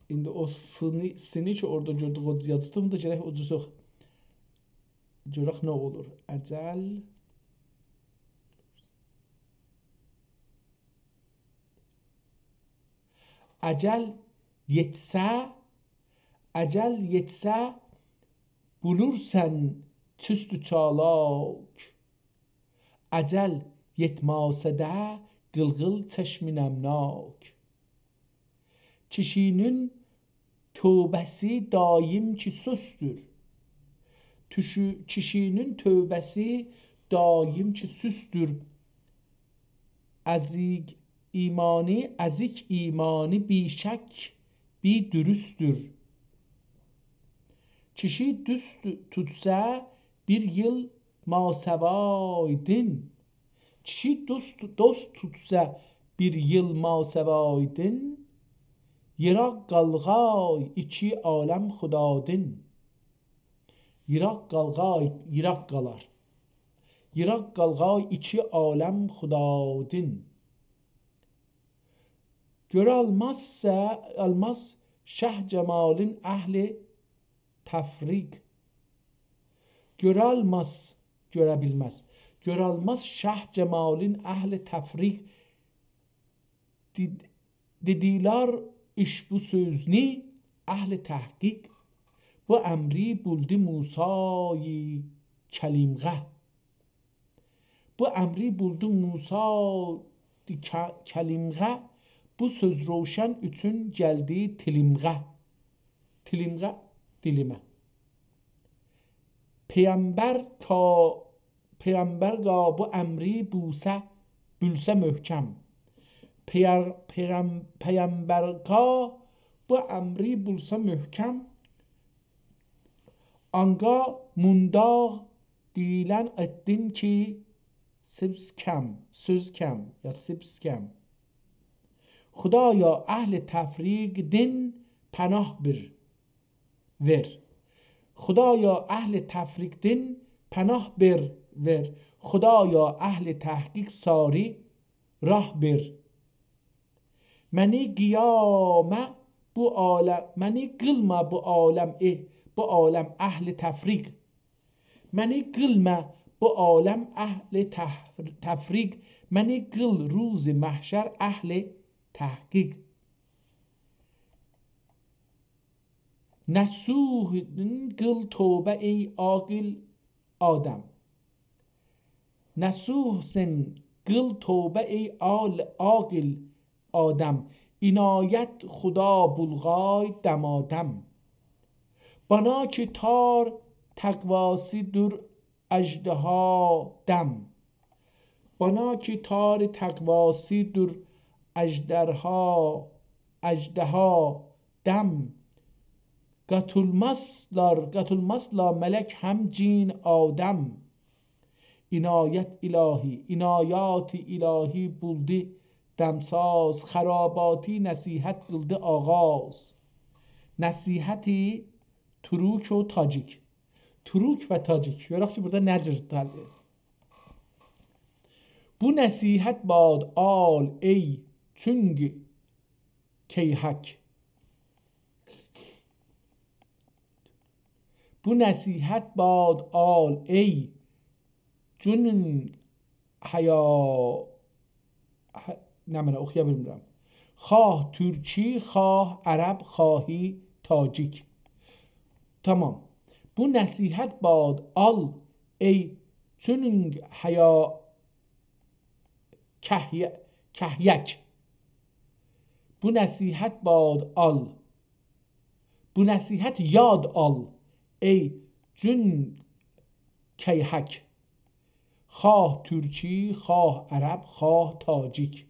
ایندی او سینی، سینی کی اورادا گؤردوک، او یازیبدی، بونو دا گرک او جور یوخ. گؤرک نه اولور. اجل. اجل یئتسه، اجل یئتسه، بولورسان چوست و چالاک. اجل یئتمه‌سه ده قیلغیل چشم نمناک. کیشینین توبه‌سی دایم کی سستدور. توشو-، کیشینین توبه‌سی دایم کی سستدور. ازیک ایمانی، ازیک ایمانی بی‌شک، بی‌دوروستدور. کیشی دوست توتسا بیر ییل ماسوایدین. کیشی دوست، دوست توتسا بیر ییل ماسوایدین، ییراق قالغای ایکی عالم خدادین. ییراق قالغای، ییراق قالار. ییراق قالغای ایکی عالم خدادین. گؤرالمازسا، آلماز شه جمالین اهل تفریق. گؤرالماز، گؤره بیلمز. گؤرالماز شه جمالین اهل تفریق. دئ-، دئدیلر ایش بو سؤزنی اهل تحقیق. بو امری بولدو موسی کلیمغه. بو امری بولدو موسی ک-، کلیمغه، بو سؤز روشن اوچون گلدی تیلیمغه. تیلیمغه، دیلیمه. پیغمبر کا-، پیغمبر کا بو امری بوسه، بولسه محکم. پیغ-، پیغم-، پیغمبر کا بو امری بولسه محکم. آنقا مونداغ دئییلن ائتدین کی، سیبس کم، سؤز کم، یا سیبس کم. خدایا، اهل تفریق دین پناه بیر، وئر. خدایا، اهل تفریق دین پناه بیر، وئر. خدایا، اهل تحقیق ساری راه بیر. منی قیامه بو عالم، منی قیلما بو عالم، ائه، بو عالم اهل تفریق. منی قیلما بو عالم اهل تح-، تفریق، منی قیل روز محشر اهل تحقیق. نصوحسین قیل توبه، ای عاقل آدم. نصوحسین قیل توبه، ای عال-، عاقل آدم. عنایت خدا بولغای دمادم. بانا کی تار تقواسی دور اژدها دم. بانا کی تار تقواسی دور اژدرها، اژدها دم. قاتیلمازلار، قاتیلمازلار ملک هم جین آدم. عنایت الهی، عنایات الهی بولدو دمساز، خراباتی نصیحت قیلدی آغاز. نصیحتی تروک و تاجیک. تروک و تاجیک. گؤرک کی، بورادا نه جور دلدیر. بو نصیحت باد آل ای چونگ کیهک. بو نصیحت باد آل ای جونون حیا، ح-، نمنه، اوخویا بیلمیرم. خواه تورکی، خواه عرب، خواهی تاجیک. تامام. بو نصیحت باد آل ای چونون حیا کهیه-، کهیک. بو نصیحت باد آل. بو نصیحت یاد آل، ای جون کیهک. خواه تورکی، خواه عرب، خواه تاجیک.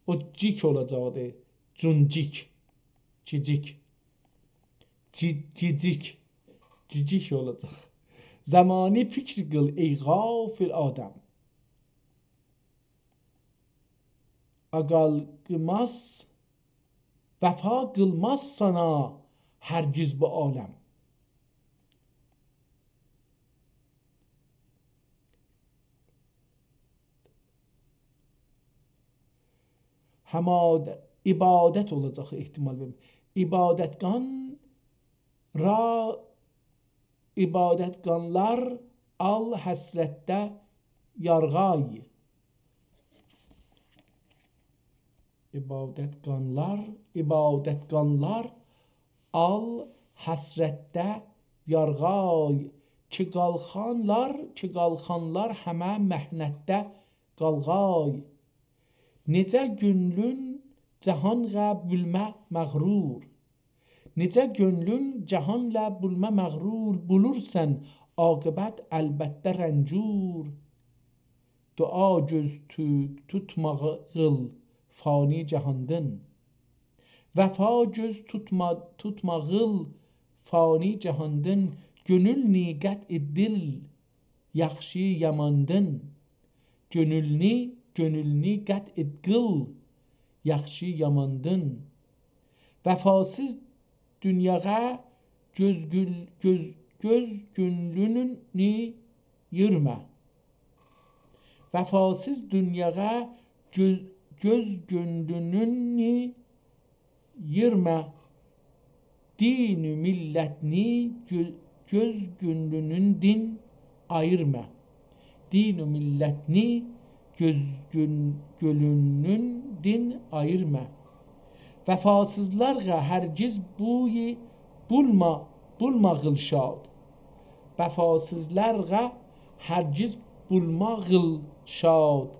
او جیک اولاجاقدی. جونجیک. جیجیک. جی-، جیجیک. جیجیک اولاجاق. زمانی فکر قیل، ای غافل آدم. آقالماز، وفا قیلماز سانا هرگز بو عالم. حماد-، عبادت اولاجاق احتمال وئریم. عبادتگان را، عبادتگانلار آل حسرتده یارغای. عبادتگانلار، عبادتگانلار آل حسرتده یارغای. کی قالخانلار، کی قالخانلار همه محنتده قالغای. نئجه گؤنلون جهانغا بولمه مغرور. نئجه گؤنلون جهانلا بولمه مغرور، بولورسان عاقبت البته رنجور. دعا گؤز تو-، توتماغیل فانی جهاندین. وفا گؤز توتما-، توتماغیل فانی جهاندین. گؤنول نی قطع دل یاخشی یاماندین. گؤنولنی، گؤنولنی قطع ائت قیل، یاخشی یاماندین. وفاسیز دونیاغا گؤز گول-، گؤز، گؤز گؤنلونو ییرما. وفاسیز دونیاغا گؤ-، گؤز گؤنلونو ییرما. دین و میللتنی گؤ-، گؤز گؤنلونوندن آییرما. دین و میللتنی گؤز گؤن-، گؤنلونوندن آییرما. وفاسیزلارغا هرگیز بوی بولما، بولماغیل شاد. وفاسیزلارغا هرگیز بولماغیل شاد.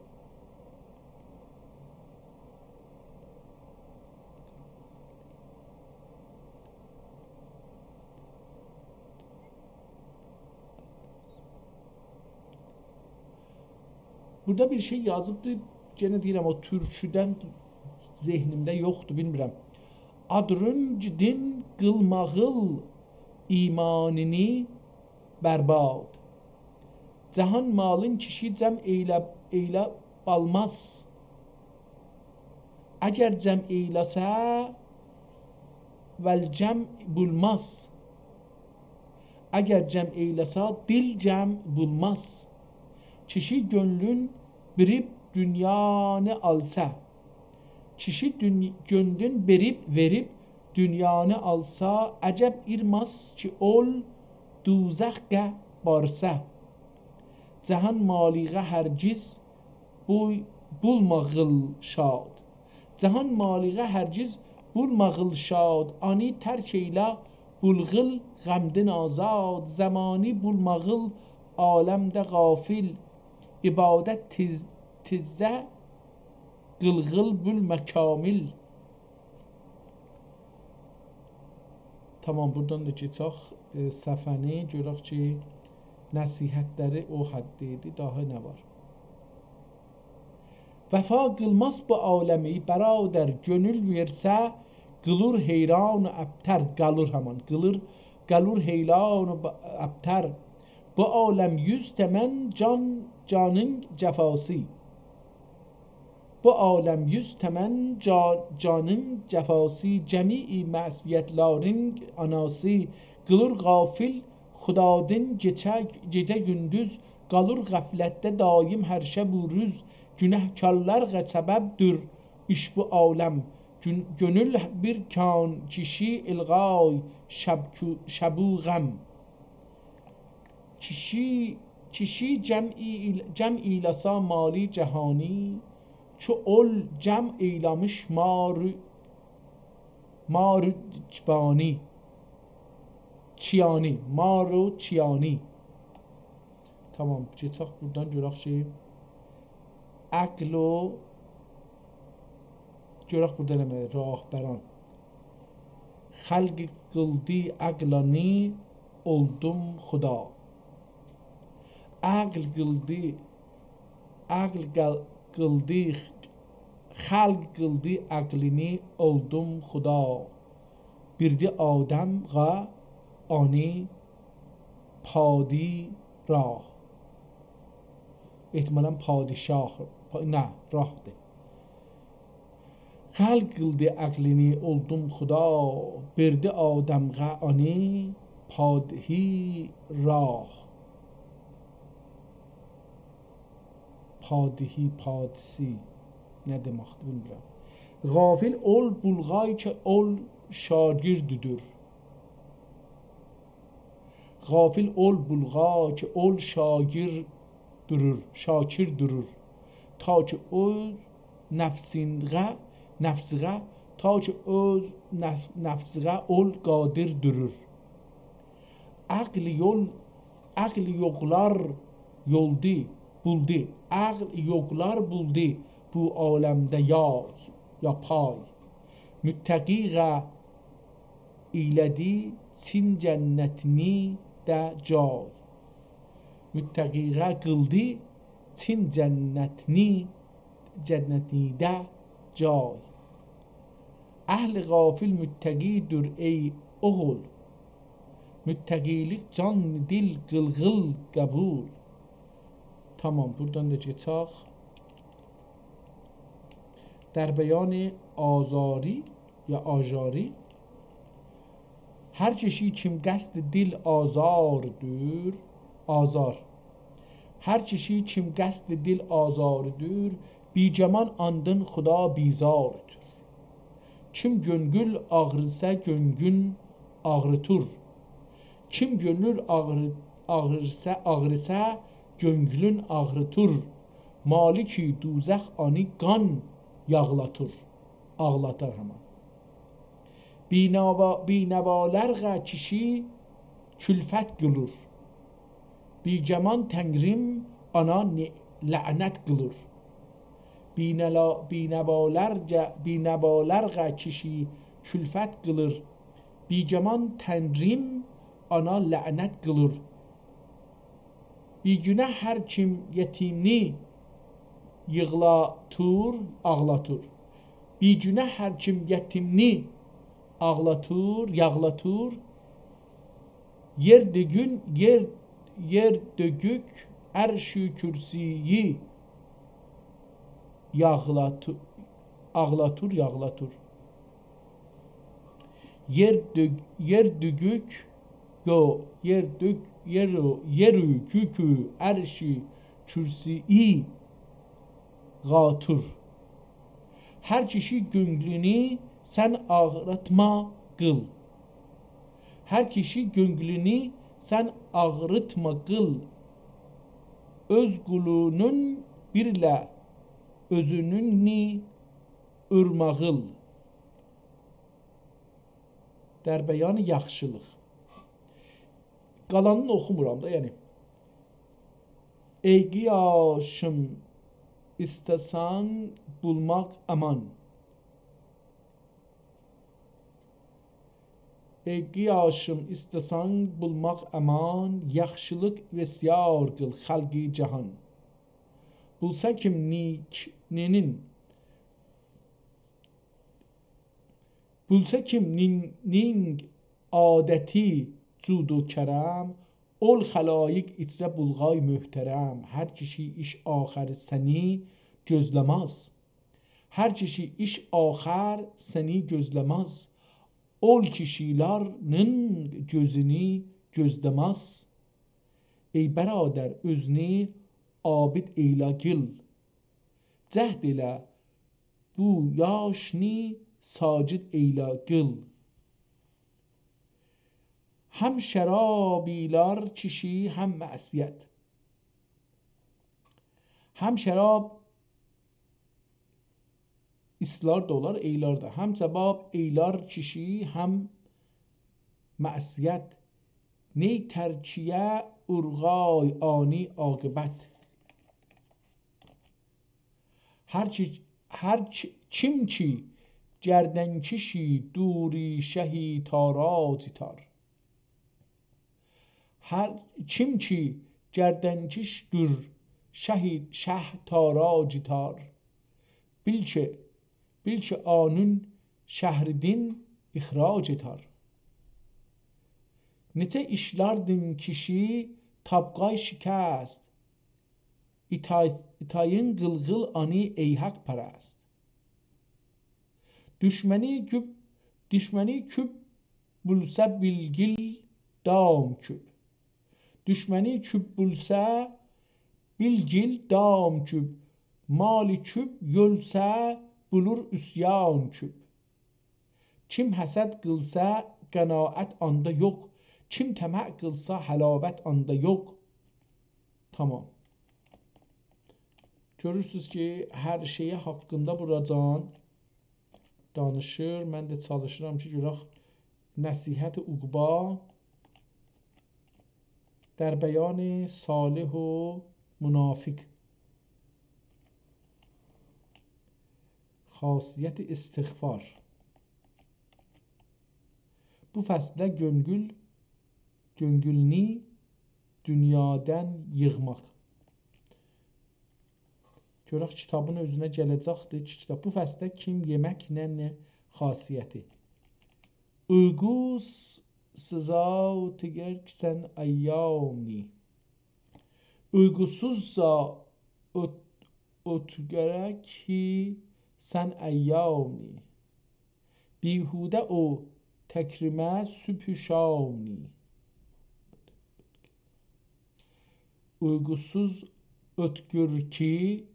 بورادا بیر شئی یازیبدی. یئنه دئییرم، او تورکودن ذهنیمده یوخدور، بیلمیرم. آدرونگدین قیلماغیل ایمانینی برباد. جهان مالین کیشی جمع ائیله، ائیله بالماز. اگر جمع ائیله‌سه، والجمع بولماز. اگر جمع ائیله‌سه، دیل جمع بولماز. کیشی گؤنلون وئریب دونیانی آلسا، کیشی دون-، گؤنلون وئریب، وئریب دونیانی آلسا، عجب ایرماز کی، اول دوزخه بارسا. جهان مالیغا هرگیز بوی-، بولماغیل شاد. جهان مالیغا هرگیز بولماغیل شاد، آنی ترک ائیله بولغیل غمدن آزاد. زمانی بولماغیل عالمده غافل، عبادت تیز-، تیزه قیلغیل بولما کامل. تامام، بورادان دا کئچک، ائ، صفحه‌نی، گؤرک کی، نصیحتلری او حدده ایدی، داها نه وار؟ وفا قیلماز بو عالمی، برادر، گؤنول وئرسه، قیلور حیران و ابتر، قالور همان، قیلور، قالور حیران و ب-، ابتر. بو عالم یوز تمن جان، جانین جفاسی. بو عالم یوز تمن جا-، جانین جفاسی، جمیع معصیتلرین آناسی. قیلور غافل خدادین گئچه، گئجه گوندوز، قالور غفلتده دایم هر شب و روز. گناهکارلارغا سببدور ایش بو عالم، گؤن-، گؤنول بیر کان کیشی القای شب کو-، شب و غم. کیشی، کیشی جمع ای-، جمع ائیله‌سه مالی جهانی، چو اول جمع ائیله‌میش مار، مار و چیانی، چیانی، مار و چیانی. تامام، کئچک بورادان گؤرک کی، عقل و گؤرک بورادا نمنه، راهبران. خلق قیلدی عقلانی، اولدوم خدا. عقل قیلدی، عقل قل-، قیلدی، خلق قیلدی عقلینی، اولدوم خدا. بردی آدمغا آنی پادی راه. احتمالاً پادشاه، پا-، نه، راهدیر. خلق قیلدی عقلینی، اولدوم خدا، بردی آدمغا آنی پادهی راه. پادهی، پادسی نه دئمکدیر، بیلمیرم. غافل اول بولغا کی، اول شاگرددور. غافل اول بولغا کی، اول شاگیر دورور، شاکر دورور. تا کی اؤز نفسینغه، نفسیغه، تا کی اؤز نفس-، نفسیغه اول قادر دورور. عقل یول، عقل یوخلار یولدی، بولدی. عقل یوخلار بولدی بو عالمده یای، یا پای. متقیغه ائیله‌دی چین جنتینی ده جای. متقیغه قیلدی چین جنتینی، جنتینی ده جای. اهل غافل متقی‌دور، ای اوغول. متقی‌لیک جان، دیل، قیلغیل قبول. تامام، بورادان دا کئچک. در بیان آزاری یا آزاری. هر کیشی کیم قصد دیل آزاردور، آزار. هر کیشی کیم قصد دیل آزاردور، بی‌گمان آندین خدا بیزاردور. کیم گؤنگول آغریسا، گؤنگون آغریتور. کیم گؤنول آغری-، آغریسا، آغریسا، گؤنگلون آغریتور. مالک دوزخ آنی قان یاغلاتور. آغلاتار همان. بینوا-، بینوالارغا کیشی کلفت قیلیر. بی‌گمان تنگریم آنا نی-، لعنت قیلیر. بینلا-، بینوالارجا-، بینوالارغا کیشی کلفت قیلیر. بی‌گمان تنگریم آنا لعنت قیلیر. بی‌گوناه هر کیم یتیمنی ییغلاتیر، آغلاتیر. بی‌گوناه هر کیم یتیمنی آغلاتیر، یاغلاتیر. یئر دؤگون، یئر، یئر دؤگوک، عرش و کرسی‌یی یاغلاتو-، آغلاتور، یاغلاتور. یئر دؤگ-، یئر دؤگوک، یو، یئر دؤگ-، یئر او، یئر او، گؤک او، عرشی، کرسی‌یی قاتور. هر کیشی گؤنگلونو سن آغریتما، قیل. هر کیشی گؤنگلونو سن آغریتما، قیل. اؤز قولونون بیرله اؤزونون نی اورماغیل. در بیان یاخشیلیق. قالانینی اوخومورام دا، یعنی. ای قیاشیم، ایسته‌سن بولماق امان. ای قیاشیم، ایسته‌سن بولماق امان، یاخشیلیق بسیار قیل خلقی جهان. بولسا کیم نیک، نینین، بولسا کیم نین، نین عادتی جود و کرم، اول خلایق ایچره بولغای محترم. هر کیشی ایش آخر سنی گؤزله‌مز. هر کیشی ایش آخر سنی گؤزله‌مز. اول کیشی‌لرین گؤزونو گؤزله‌مز. ای برادر، اؤزونو عابد ائیله قیل. جهد ائله بو یاشنی ساجد ائیله قیل. هم شراب ایلار کیشی، هم معصیت. هم شراب ایسلار دا اولار، ائیلار دا. هم شراب ائیلار کیشی، هم معصیت. نی ترکیه اورغای آنی عاقبت. هر کی، هر کی، کیم کی گردنکشی دوری شهی تاراج تار. هر کیم کی گردنکشدور شهی، شه تاراج تار. بیل کی، بیل کی آنون شهریدین اخراج تار. نئچه ایشلاردین کیشی تاپقای شکست. ایتای-، ایتایین قیلقیل آنی ای حق‌پرست. دوشمنی کوب، دوشمنی کوب بولسا بیلگیل دام کوب. دوشمنی کوب بولسا بیلگیل دام کوب. مالی کوب یؤلسه بولور عصیان کوب. کیم حسد قیلسا قناعت آندا یوخ. کیم طمع قیلسا حلاوت آندا یوخ. تامام. گؤرورسونوز کی، هر شئیی حاقیندا بوراجان دانیشیر. من ده چالیشیرام کی، گؤرک نصیحت عقبی در بیان صالح و منافق. خاصیت استغفار. بو فصلده گؤنگول، گؤنگولنی دونیادان ییغماق. گؤرک کیتابین اؤزونه گله‌جکدیر کی، کیتاب بو فصلده کیم، یئمک، نه، نه خاصیتی. اویقوسوزا اوتوگرک سن ایام نی. اویقوسوزجا اوت-، اوتوگرک سن ایام نی. بیهوده او تکرمه صبح و شام نی. اویقوسوز اوتگور کی،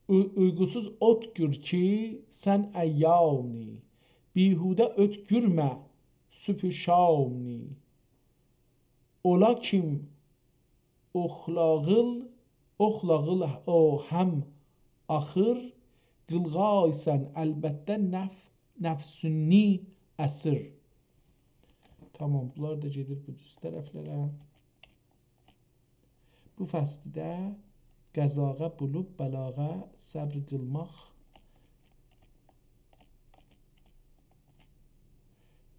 او-، اویقوسوز اوتگور کی، سن ایام نی. بیهوده اوتگورمه صبح و شام نی. اولا کیم اوخلاغیل، اوخلاغیل او هم آخیر، قیلغایسان البته نف-، نفسونی اسیر. تامام، بونلار دا گئدیر بو دوز طرفلره. بو فصلده قزاغه، بلوغ، بلاغه، صبر قیلماق.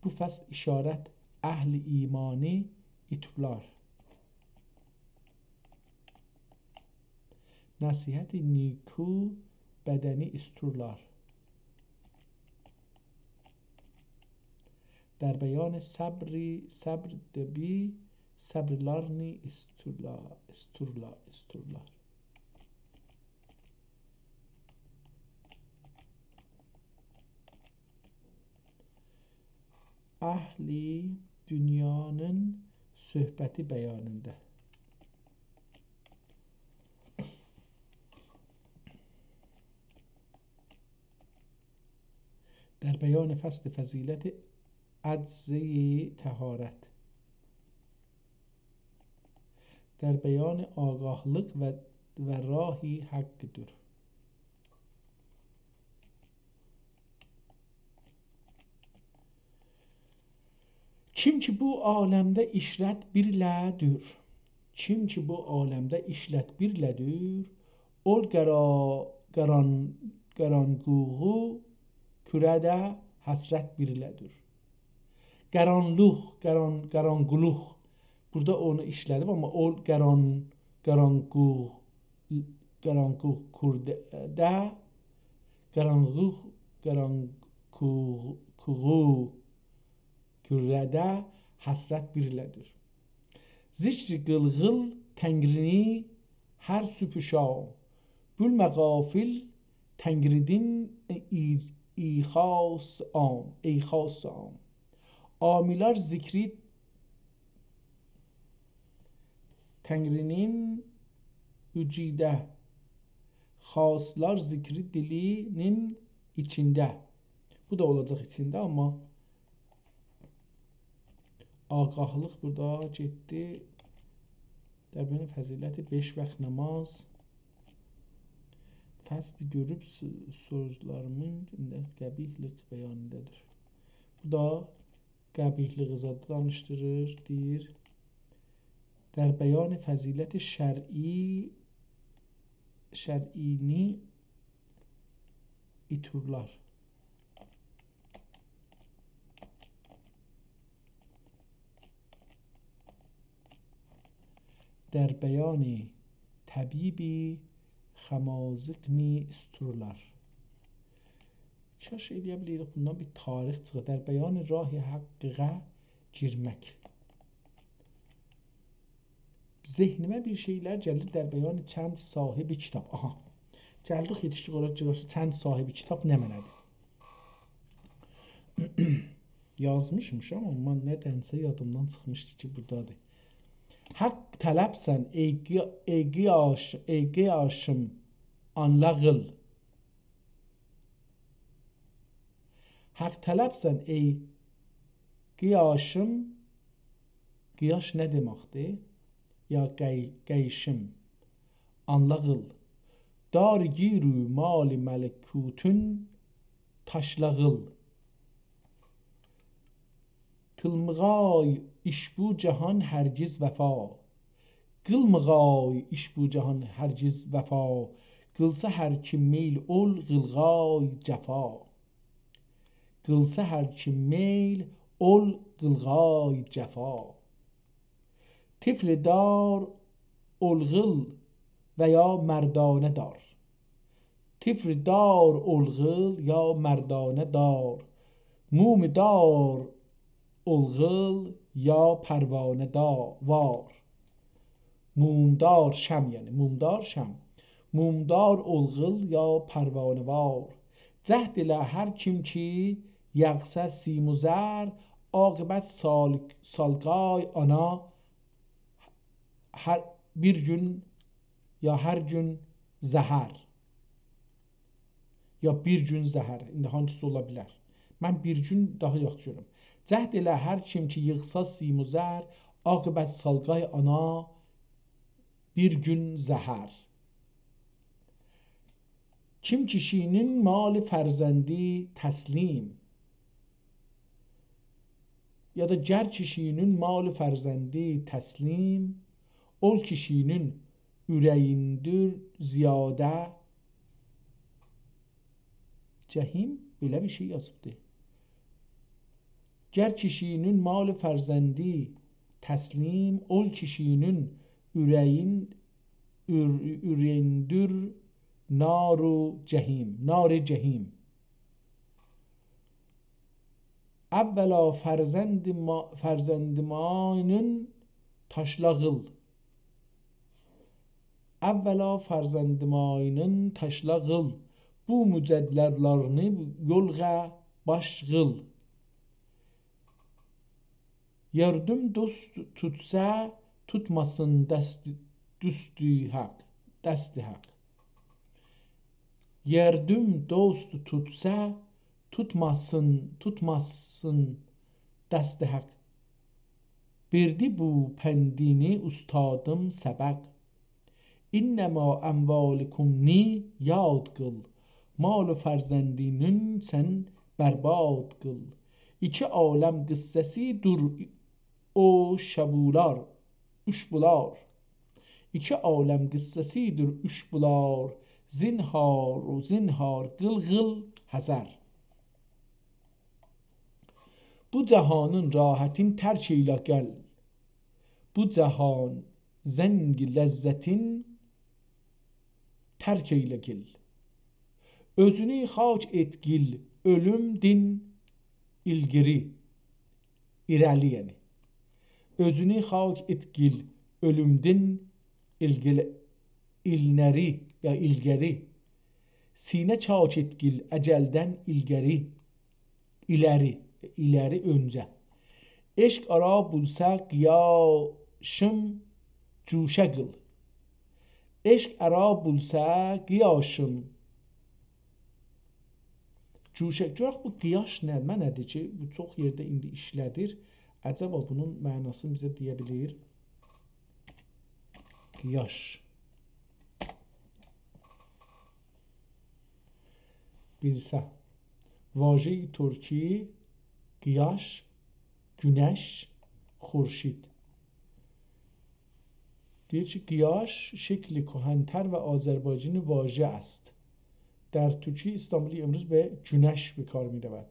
بو فصل اشارت اهل ایمانی ایتورلار. نصیحت نیکو بدنی ایستورلار. در بیان صبری، صبر ده بی، صبرلارنی ایستورلا، ایستورلا، ایستورلار. اهل دنیانین صحبتی بیانیندا. در بیان فصل فضیلت عجزه‌ی طهارت. در بیان آگاهلیق و، و راه حق‌دور. کیم کی بو عالمده عشرت بیرله‌دور، کیم کی بو عالمده عشرت بیرله‌دور، اول قارا-، قاران-، قارانقوغو کوره‌ده حسرت بیرله‌دور. قارانلیق، قاران-، قارانقولوق. بورادا اونو ایشله‌دیب، آمما اول قاران-، قارانقوغ، قارانقوغ کوره‌ده، قارانقوغ، قارانقوغو کوره‌ده حسرت بیرله‌دور. ذکر قیلغیل تنگرینی هر صبح و شام، بولمه غافل تنگریدین ای-، ای خاص عام، ای خاص عام. عامیلار ذکری تنگرینین اوجوده، خاصلار ذکری دیلینین ایچینده. بو دا اولاجاق ایچینده، آمما آگاهلیق بورادا گئتدی. در بیان فضیلت بئش وقت نماز. فصل گؤروب س-، سؤزلریمین قبیحلیق بیانیندادیر. بو دا قبیحلیغی زادی دانیشدیریر، دئییر: در بیان فضیلت شرعی، شرعینی ایتورلار. در بیان طبیبی خمازقنی ایستورلار. کاش ائلیه بیلیردیک بوندان بیر تاریخ چیخا. در بیان راه حقه گیرمک. ذهنیمه بیر شئیلر گلیر، در بیان چند صاحب کتاب. آها. گلدیک، یئتیشدیک اورا، گؤرک چند صاحب کتاب نمنه‌دیر. یازمیشمیشام، آمما نه‌دنسه یادیمدان چیخمیشدی کی، بورادادیر. حق طلبسن، ای قی-، ای قیاش-، ای قیاشیم، آنلا قیل. حق طلبسن، ای قیاشیم، قیاش نه دئمکدیر؟ یا قی-، قیشیم، آنلا قیل. دار گیر و مال ملکوتون تاشلا قیل. قیلمغای ایش بو جهان هرگز وفا. قیلمغای ایش بو جهان هرگز وفا. قیلسا هر کیم میل اول قیلغای جفا. قیلسا هر کیم میل اول قیلغای جفا. طفل دار اول قیل و یا مردانه دار. طفل دار اول قیل یا مردانه دار. موم دار اول قیل یا پروانه دا-، وار. مومدار شمع، یعنی مومدار شمع. مومدار اول قیل یا پروانه‌وار. جهد ائله هر کیم کی یاغسا سیم و زر، عاقبت سال-، سالقای آنا هر بیر گون، یا هر گون زهر. یا بیر گون زهر. ایندی هانسیسی اولا بیلر؟ من بیر گون داها یاخشی گؤرورم. جهد ائله هر کیم کی ییغسا سیم و زر، عاقبت سالقای آنا بیر گون زهر. کیم کیشینین مال فرزندی تسلیم، یا دا گر کیشی‌نین مال فرزندی تسلیم، اول کیشی‌نین اوره‌ییندیر زیاده جحیم، بئله بیر شئی یازیبدی. گر کیشی‌نین مال فرزندی تسلیم، اول کیشی‌نین اوره‌یین، اور-، اوره‌ییندیر نار جحیم، نار جحیم. اولا فرزند ما-، فرزند مایینین تاشلا قیل. اولا فرزند مایینین تاشلا قیل. بو مجدلرلرینی یولغا باش قیل. یاردیم دوست توتسا، توتماسین دست، دوستو حق، دست حق. یاردیم دوست توتسا، توتماسین، توتماسین دست حق. وئردی بو پندینی اوستادیم سبق. «انما اموالکم»نی یاد قیل، مال و فرزندینین سن برباد قیل. ایکی عالم قصه‌سی‌دیر او شبولار، اوشبولار. ایکی عالم قصه‌سی‌دیر اوشبولار، زنهار و زنهار قیل، قیل حذر. بو جهانین راحتین ترک ائیله گل، بو جهان زنگ لذتین ترک ائیله گل. اؤزونو خاک ائت گیل، اؤلومدن ایلگیری، ایره‌لی یعنی. اؤزونو خاک ائت گیل، اؤلومدن ایلگیل-، ایلنری یا ایلگری. سینه چاک ائت گیل، اجلدن ایلگری. ایلری، ایلری اؤنجه. عشق آرا بولسا قیاشیم جوشه قیل. عشق آرا بولسا قیاشیم جوشه. گؤرک بو قیاش نه معنادیر کی، بو چوخ یئرده ایندی ایشله‌دیر. عجبا بونون معناسینی بیزه دئیه بیلیر؟ قیاش. بیلسه. واژه‌ی ترکی قیاش، گونش، خورشید. دئییر کی، قیاش شکل کهن‌تر و آذربایجانی واژه است. در ترکی استانبولی امروز به گونش به کار می‌رود.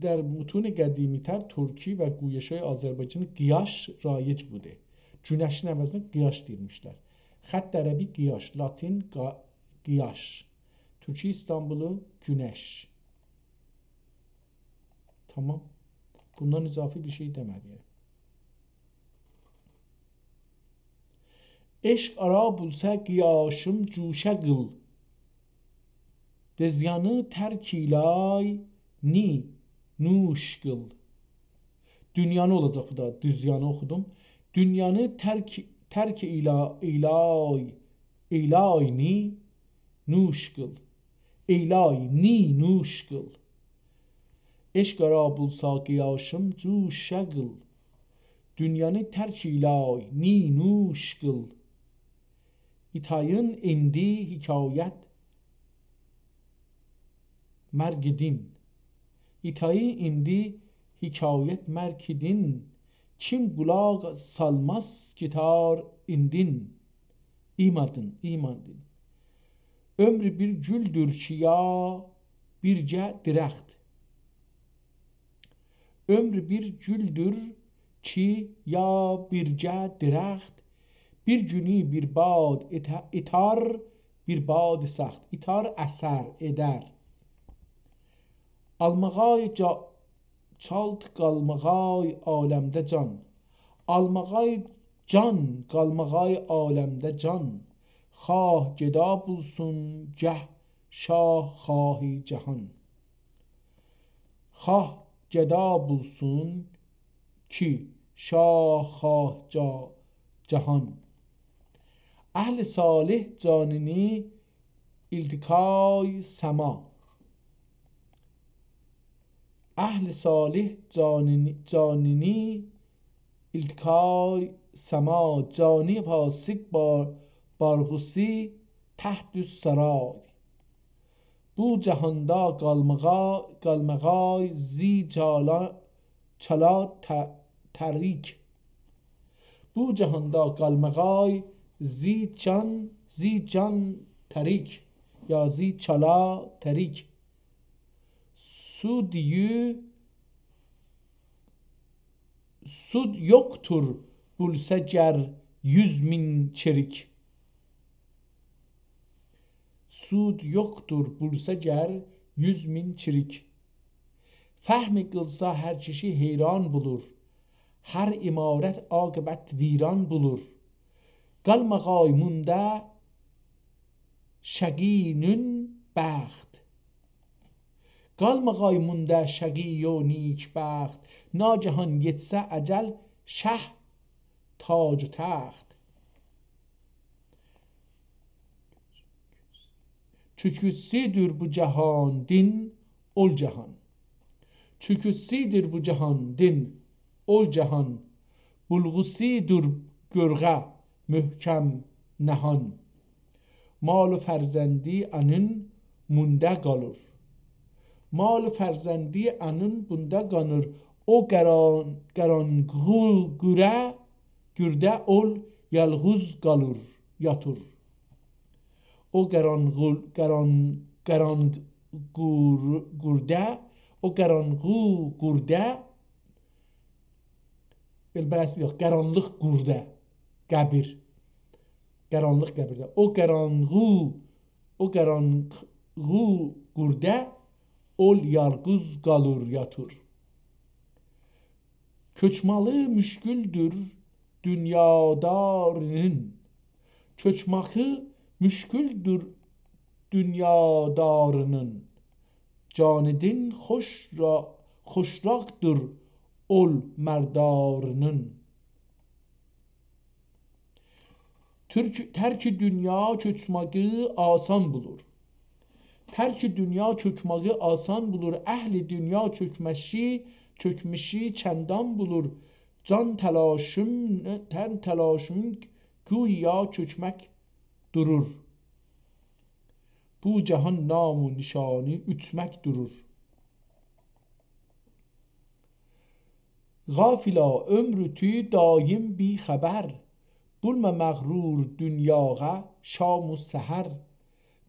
در متون قدیمی‌تر ترکی و گویش‌های آذربایجانی قیاش رایج بوده. گونشین عوضینه قیاش دئییرمیشلر. خط عربی قیاش، لاتین قا-، قیاش. ترکی استانبولو گونش. تمام. بوندان اضافی بیر شئی دئمه‌دی. عشق آرا بولسا قیاشیم جوشه قیل، دزیانی ترک ایلای نی نوش قیل. دونیانی اولاجاق بو دا، دوزیانی اوخودوم. دونیانی ترک، ترک ایلا-، ایلای، ایلای نی نوش قیل. ایلای نی نوش قیل. عشق آرا بولسا قیاشیم جوشه قیل، دونیانی ترک ایلای نی نوش قیل. ایتایین ایندی حکایت مرگ دین. ایتایی ایندی حکایت مرگ دین، کیم قولاق سالماز گیتار ایندین. ایمادین، ایمادین. عؤمور بیر گولدور کی، یا بیرجه درخت. عؤمور بیر گولدور کی، یا بیرجه درخت، بیر گونو بیر باد ایته-، ایتار، بیر باد سخت. ایتار، اسر ائدر. آلماغای جا-، چالت قالماغای عالمده جان. آلماغای جان، قالماغای عالمده جان. خواه گدا بولسون، گه شاه، خواه جهان. خواه گدا بولسون کی، شاه، خواه جا-، جهان. اهل صالح جانینی التقای سما. اهل صالح جانینی، جانینی التقای سما، جانی فاسق با-، بارغوسی تحت سرای. بو جهاندا قالماغا-، قالماغای زی جالا-، چالا ته-، تریک. بو جهاندا قالماغای زی جان، زی جان تریک، یا زی چالا تریک. سود یو-، سود یوخدور بولسا گر یوز مین چریک. سود یوخدور بولسا گر یوز مین چریک. فهم قیلسا هر کیشی حیران بولور، هر عمارت عاقبت ویران بولور. قالماغای موندا شقی‌نون بخت. قالماغای موندا شقی و نیک‌بخت، ناگهان یئتسه اجل شه تاج و تخت. چوکوسی‌دور بو جهان دین، اول جهان. چوکوسی‌دور بو جهان دین، اول جهان. بولغوسی‌دور قورغا محکم نهان. مال و فرزندی انون موندا قالور. مال و فرزندی انون موندا قالور. او قاران-، قارانغو قوره، قورده اول یالغوز قالور، یاتور. او قارانغو-، قاران-، قارانغو قورده، او قارانغو قورده، بئله بلکه یوخ، قارانلیق قورده، قبیر. قارانلیق قبیرده. او قارانغو، او قارانغو قورده، اول یالغوز قالور، یاتور. کؤچماغی مشکلدور دونیادارینین. کؤچماغی مشکلدور دونیادارینین. جانی دین خوش را-، خوشراقدیر اول مردارینین. تورک-، ترک دونیا کؤچماغی آسان بولور. ترک دونیا کؤچماغی آسان بولور. اهل دونیا کؤچمشی، کؤچمشی چندان بولور. جان تلاشیم، تن تلاشیم گویا کؤچمک دورور. بو جهان نام و نشانی اوچمک دورور. غافلا، عؤمرو تو دایم بی‌خبر، بولما مغرور دونیاغا شام و سحر.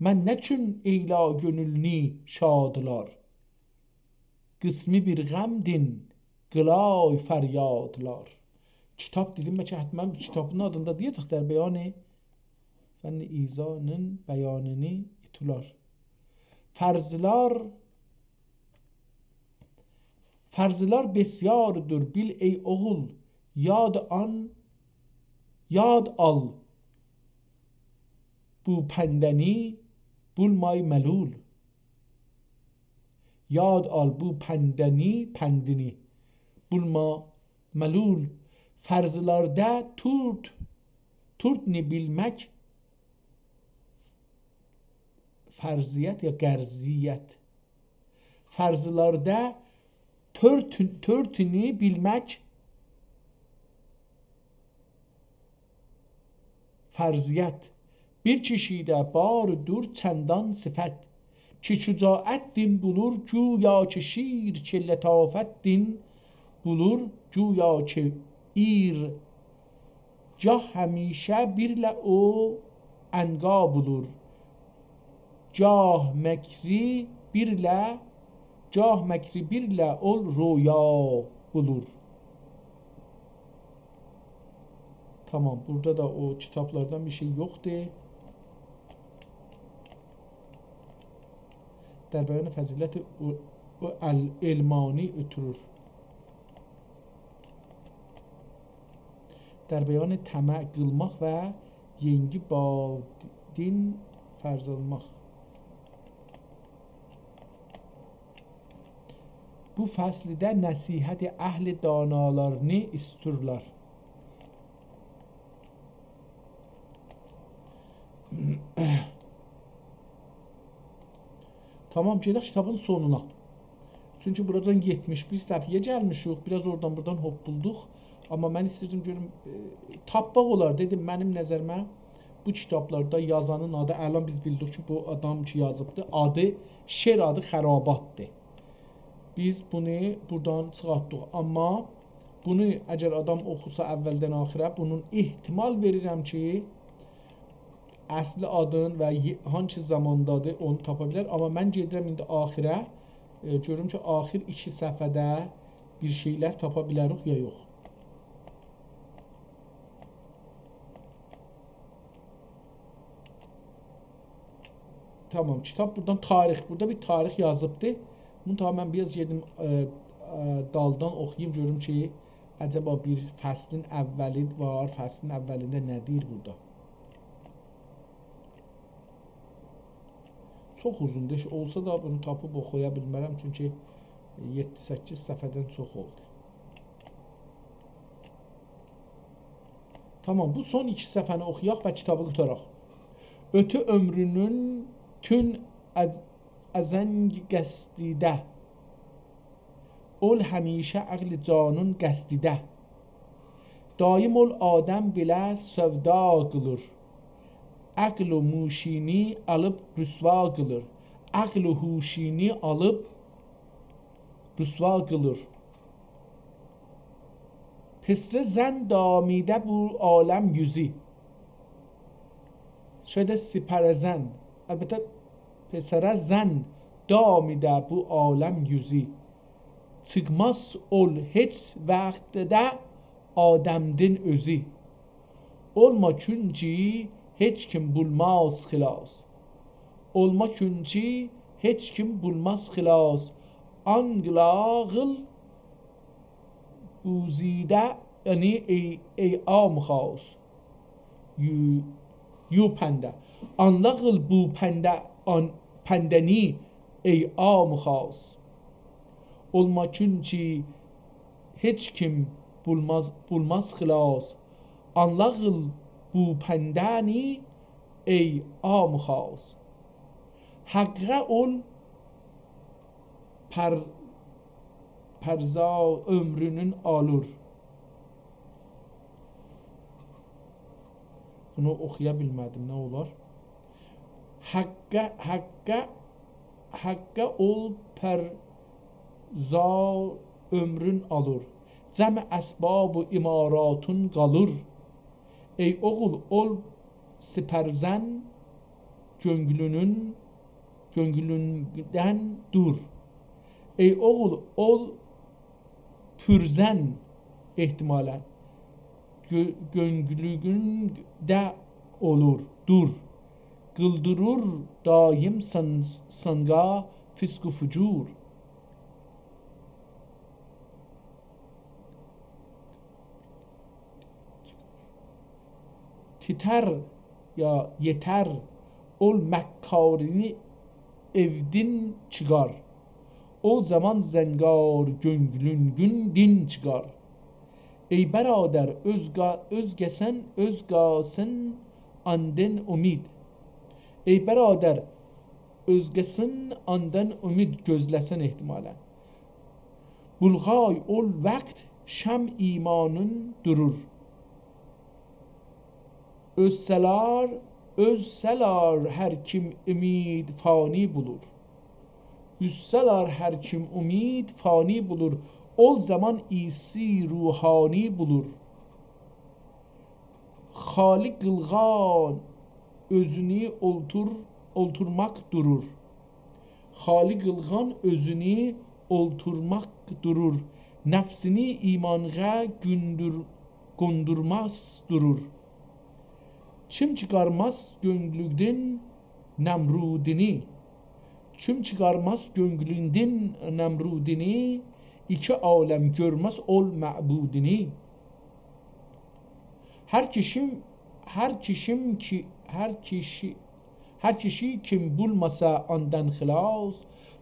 من نه‌چون ائیلا گؤنولنی شادلار، قسمی بیر غمدین قیلای فریادلار. کیتاب دئدیم، بلکه حتماً بو کیتابین آدیندا دئیه‌جک، در بیان فن ایضاحین بیانینی ایتولار. فرضلار، فرضلار بسیاردور، بیل ای اوغول، یاد آن، یاد آل بو پندنی، بولمای ملول. یاد آل بو پندنی، پندینی، بولما ملول. فرضلاردا تورت، تورتنی بیلمک، فرضیت یا قرضیت. فرضلاردا تورت-، تورتونو بیلمک، فرضیت. بیر کیشیده باردور چندان صفت، کی شجاعت دین بولور، گویا کی شیر کی لطافت دین بولور، گویا کی ایر. گاه همیشه بیرله او عنقا بولور، گاه مکری بیرله، گاه مکری بیرله اول رؤیا بولور. تامام، بورادا دا او کیتابلاردان بیر شئی یوخدور. در بیان فضیلت او، او ال-، علمانی اؤتورور. در بیان طمع قیلماق و ینگی بادین فرض آلماق. بو فصلده نصیحت اهل دانالارینی ایستورلر. تامام، گئدک کیتابین سونونا. چونکی بورادان یئتمیش بیر صفحه‌یه گلمیشیک. بیر آز اورادان بورادان هوپپولدوق. آمما من ایسته‌ییردیم گؤروم، ائ، تاپماق اولار. دئدیم، منیم نظریمه بو کیتابلاردا یازانین آدی، الان بیز بیلدیک کی، بو آدام کی یازیبدی، آدی، شعر آدی خراباتدیر. بیز بونو بورادان چیخارتدیق. آمما بونو اگر آدام اوخوسا اولدن آخیره، بونون احتمال وئریرم کی، اصلی آدین و یئ-، هانسی زاماندادیر، اونو تاپا بیلر. آمما من گئدیرم ایندی آخیره، ائ، گؤروم کی، آخیر ایکی صفحه‌ده بیر شئیلر تاپا بیلریک یا یوخ. تامام، کیتاب بورادان تاریخ، بورادا بیر تاریخ یازیبدی. بونو تامام، من بیر آز گئدیم، ائ، ائ، دالدان اوخویوم، گؤروم کی، عجبا بیر فصلین اولی وار، فصلین اولینده نه دئییر بورادا؟ چوخ اوزوندور، هئچ اولسا دا بونو تاپیب اوخویا بیلمرم، چونکی یئددی-سککیز صفحه‌دن چوخ اولدو. تامام، بو سون ایکی صفحه‌نی اوخویاق و کیتابی قوتاراق. اؤتو عؤمرونون تون از-، ازنگ قصدیده. اول همیشه عقل جانون قصدیده. دایم اول آدم بیله سودا قیلیر. عقل و موشینی آلیب رسوا قیلیر. عقل و هوشینی آلیب رسوا قیلیر. پسر زن دامیده بو عالم یوزو. شده سپر زن. البته، پسر زن دامیده بو عالم یوزو. چیخماز اول هئچ وقتده آدمدین اؤزو. اولما چون کی هئچ کیم بولماز خلاص. اولما چون کی هئچ کیم بولماز خلاص. آنلاغیل بوزیده، یعنی ای، ای عام خاص. یو، یو پنده. آنلاغیل بو پنده، آن، پنده‌نی ای عام خاص. اولما چون کی هئچ کیم بولماز، بولماز خلاص. آنلاغیل بو پنده‌نی ای عام خاص. حقه اول پر، پرزا عؤمرونون آلور. بونو اوخویا بیلمه‌دیم، نه اولار؟ حقه، حقه، حقه اول پرزا عؤمرون آلور. جمع اسباب و اماراتون قالیر. ای اوغول، اول سپر زن گؤنگلونون، گؤنگلوندن دور. ای اوغول، اول پر زن، احتمالاً، گؤ، گؤنگلونده اولور، دور. قیلدیریر دایم سن، سنگا فسق و فجور. تیتر یا یئتر، اول مکارینی ائودن چیخار. او زامان زنگار گؤنگلوندن دین چیخار. ای برادر، اؤزگا، اؤزگه‌سن، اؤزگاسین آندان امید. ای برادر، اؤزگه‌سین آندان امید گؤزله‌سن احتمالاً. بولغای اول وقت شمع ایمانین دورور. اؤزسه‌لر، اؤزسه‌لر هر کیم امید فانی بولور. اؤزسه‌لر هر کیم امید فانی بولور. اول زامان عیسی روحانی بولور. خالی قیلغان اؤزونو اولتور، اولتورماق دورور. خالی قیلغان اؤزونو اولتورماق دورور. نفسینی ایمانغا گوندور، قوندورماز دورور. کیم چیخارماز گؤنگلوندن نمرودینی. کیم چیخارماز گؤنگلوندن نمرودینی، ایکی عالم گؤرمز اول معبودینی. هر کیشیم، هر کیشیم کی، هر کیشی، هر کیشی کیم بولماسا آندان خلاص،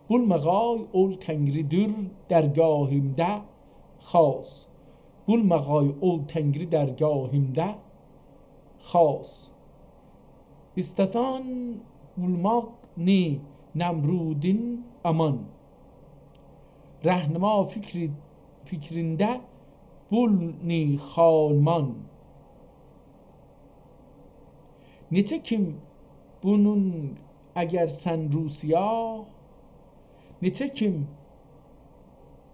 بولماغای اول تنگری‌دیر درگاهیمده خاص. بولماغای اول تنگری درگاهیمده خاص. ایسته‌سن بولماق نی نمرودین امان. رهنما فیکری، فیکرینده بول نی خانمان. نئچه کیم بونون اگر سن روسیا، نئچه کیم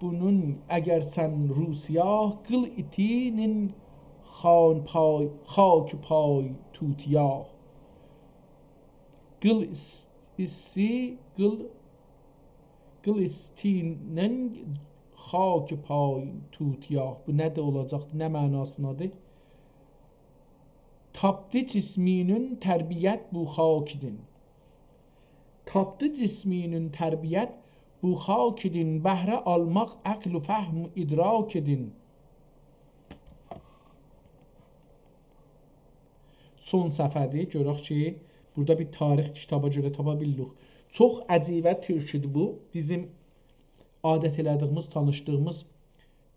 بونون اگر سن روسیاه، قیل ایتینین خان پای، خاک پای توتیاه. قیل ایس-، ایسی، قیل، قیل ایستینین خاک پای توتیاه. بو نه ده اولاجاقدی، نه معناسینادیر؟ تاپدی جسمینین تربیت بو خاکیدین. تاپدی جسمینین تربیت بو خاکیدین، بهره آلماق عقل و فهم و ادراکیدین. سون صفحه‌دیر. گؤرک کی، بورادا بیر تاریخ کیتابا گؤره تاپا بیلیریک. چوخ عجیبه تورکودور بو. بیزیم عادت ائله‌دیگیمیز، تانیشدیغیمیز،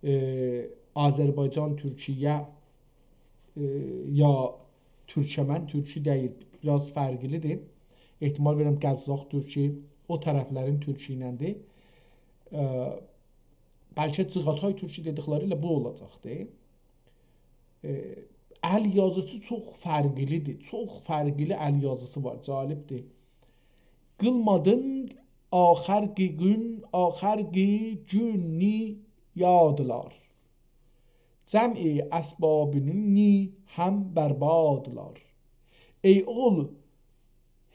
ائ، آذربایجان، تورکیه، ائ، یا تورکمن تورکو دئییل، بیر آز فرقلی‌دیر. احتمال وئریرم قزاق تورکو، او طرفلرین تورکو ایلندیر. ائ، بلکه جیغاتای تورکو دئدیکلری ائله بو اولاجاقدیر. ائ، ال یازیسی چوخ فرقلی‌دیر، چوخ فرقلی ال یازیسی وار، جالبدیر. قیلمادین آخرقی گون، آخرقی گون نی یادلار. جمع اسبابینی هم بربادلار. ای اوغول،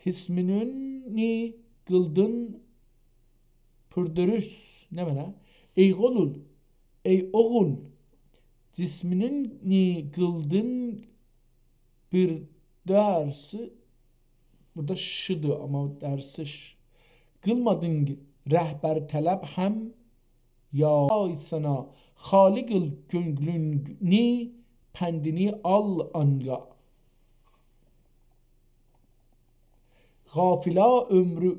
حسمینی قیلدین پوردوروس، نه معنا؟ ای اوغول، ای اوغول، جسمینی قیلدین بیر درسی، بورادا شیدیر، آمما درسیش. قیلمادین رهبر طلب هم یا سنا، خالی قیل گؤنلونی، پندینی آل آنقا. غافلا عؤمرو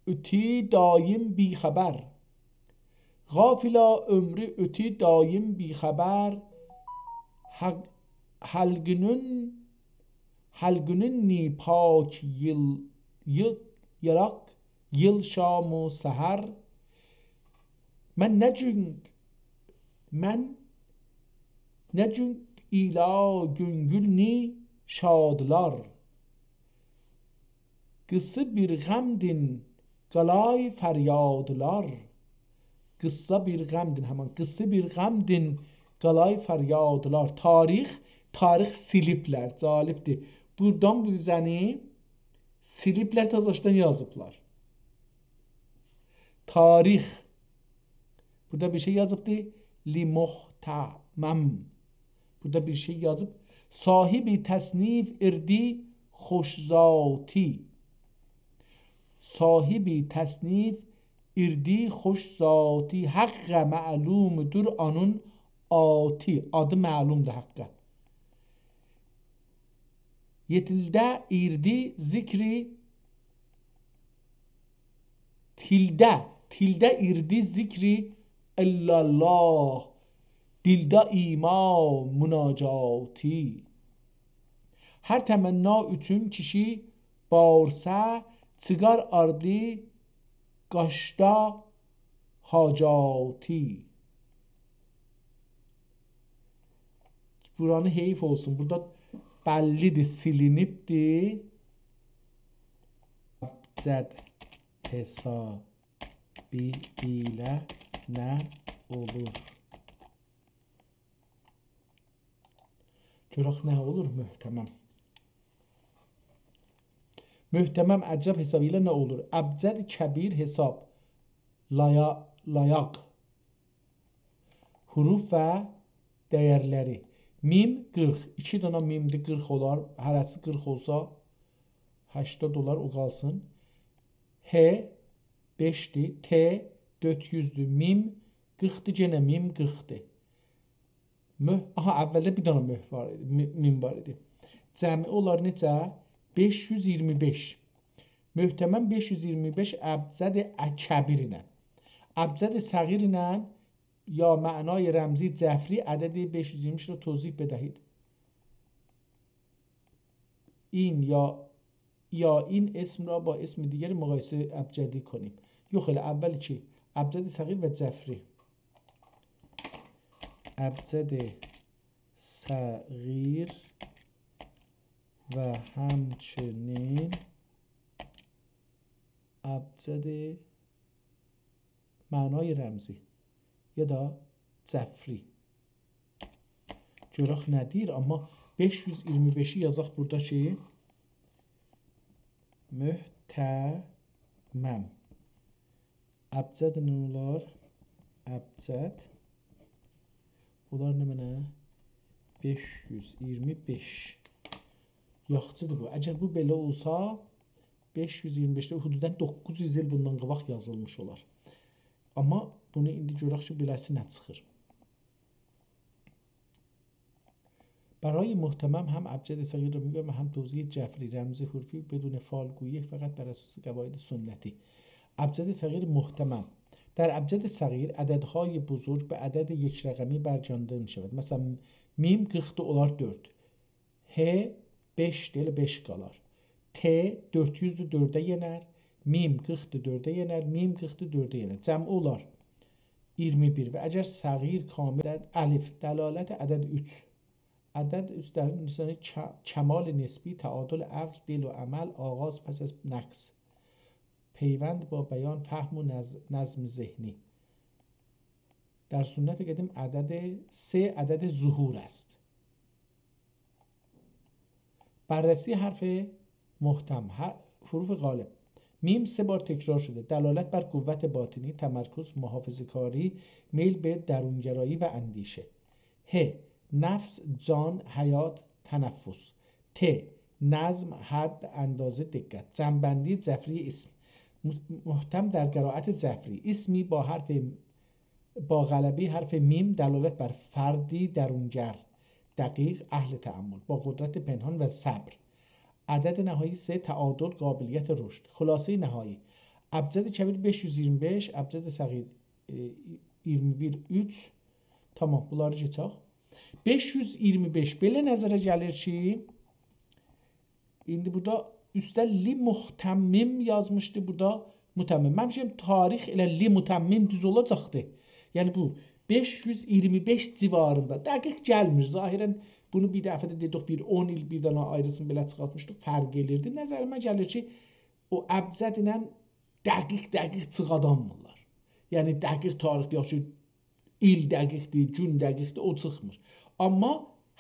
اؤتو دایم بی‌خبر. غافلا عؤمرو اؤتو دایم بی‌خبر. حق، حلقینین، حلقینین نی پاک ییل، یی-، ییراق ییل شام و سحر. من نه گون، من نه گون ایلا گؤنگول نی شادلار. قیسی بیر غمدین قالای فریادلار. قیسا بیر غمدین، همین قیسی بیر غمدین قالای فریادلار. تاریخ، تاریخ سیلیبلر، جالبدیر. بورادان بو اوزه‌نی سیلیبلر، تازاشدان یازیبلار. تاریخ. بورادا بیر شئی یازیبدی. لیمهتمم. بورادا بیر شئی یازیب. صاحب تصنیف ایردی خوش ذاتی. صاحب تصنیف ایردی خوش ذاتی. حقه معلومدور آنین آتی. آدی معلومدور حقه. یئتیلده ایردی ذکری تیلده، تیلده ایردی ذکری الا الله، دیلده ایما مناجاتی. هر تمنا اوچون کیشی باغیرسا، چیخار آردی قاشدا حاجاتی. بورانی حیف اولسون. بورادا بللی‌دیر، سیلینیبدیر. ابجد حسابی ایله نه اولور؟ گؤرک نه اولور محتمم. محتمم ابجد حسابی ایله نه اولور؟ ابجد کبیر حساب. لایا-، لایاق. حروف و دیرلری. میم قیرخ. ایکی دنه میمدیر، قیرخ اولار. هره‌سی قیرخ اولسا، هشتاد اولار، او قالسین. ه بئشدیر. ت دؤرد یوزدور. میم قیرخدیر، یئنه میم قیرخدیر. مه-، آها، اولده بیر دنه مه وار ایدی، می-، میم وار ایدی. جمعی اولار نئچه؟ بئش یوز اییرمی بئش. محتمم بئش یوز اییرمی بئش ابجد کبیر ایله. ابجد صغیر ایله یا معنای رمزی جفری عدد بئش یوز اییرمی بئش را توضیح بدهید. این یا، یا این اسم را با اسم دیگری مقایسه ابجدی کنیم. یوخ، ائله اول ایکی. ابجد صغیر و جفری. ابجد صغیر و همچنین ابجد معنای رمزی. یا دا جفری. گؤرک نه دئییر، آمما بئش یوز اییرمی بئشی یازاق بورادا کی، محتمم. ابجد نه اولار؟ ابجد اولار نمنه؟ بئش یوز اییرمی بئش. یاخشیدیر بو. اگر بو بئله اولسا، بئش یوز اییرمی بئشده حدوداً دوققوز یوز ایل بوندان قاباق یازیلمیش اولار. آمما بونو ایندی گؤرک کی، بئله‌سی نه چیخیر. برای محتمم هم ابجد صغیر را می‌گویم و هم توضیح جفری، رمزی، حروفی، بدون فال گویی، فقط بر اساس قواعد سنتی. ابجد صغیر محتمم. در ابجد صغیر عددهای بزرگ به عدد یک رقمی برگردانده می‌شود. مثلاً، میم قیرخ دا اولار دؤرد. ه بئشدیر، ائله بئش قالار. ت دؤرد یوزدور، دؤرده یئنر. میم قیرخدیر، دؤرده یئنر. میم قیرخدیر، دؤرده یئنر. جمعی اولار اییرمی بیر. و اگر صغیر کامل، الف، دلالت عدد اوچ. عدد اوچ در نشانهٔ ک-، کمال نسبی، تعادل عقل، دل و عمل، آغاز پس از نقص، پیوند با بیان، فهم و نظ-، نظم ذهنی. در سنت قدیم عدد سه عدد ظهور است. بررسی حرف محتم، ح-، حروف غالب. میم سه بار تکرار شده. دلالت بر قوت باطنی، تمرکز، محافظه‌کاری، میل به درونگرایی و اندیشه. ه، نفس، جان، حیات، تنفس. ت، نظم، حد، اندازه، دقت. جمع‌بندی جفری اسم. م-، محتم در قرائت جفری. اسمی با حرف با غلبهٔ حرف میم دلالت بر فردی درونگر، دقیق، اهل تأمل، با قدرت پنهان و صبر. عدد نهایی سه، تعادل، قابلیت رشد. خلاصهٔ نهایی: ابجد کبیر بئش یوز اییرمی بئش، ابجد صغیر، ائ، اییرمی بیر اوچ. تامام، بونلاری کئچک. بئش یوز اییرمی بئش بئله نظره گلیر کی، ایندی بورادا اوسته لمحتمم یازمیشدی، بورادا متمم. من فیکریم تاریخ ائله لمتمم دوز اولاجاقدی. یعنی بو بئش یوز اییرمی بئش جیواریندا. دقیق گلمیر. ظاهراً بونو بیر دفعه ده دئدیک، بیر اون ایل بیر دنه آیریسینی بئله چیخارتمیشدی، فرق ائلیردی. نظریمه گلیر کی، او ابجد ایله دقیق، دقیق چیخادانمیرلار. یعنی دقیق تاریخ دئیک کی، ایل دقیقدیر، گون دقیقدیر، او چیخمیر. آمما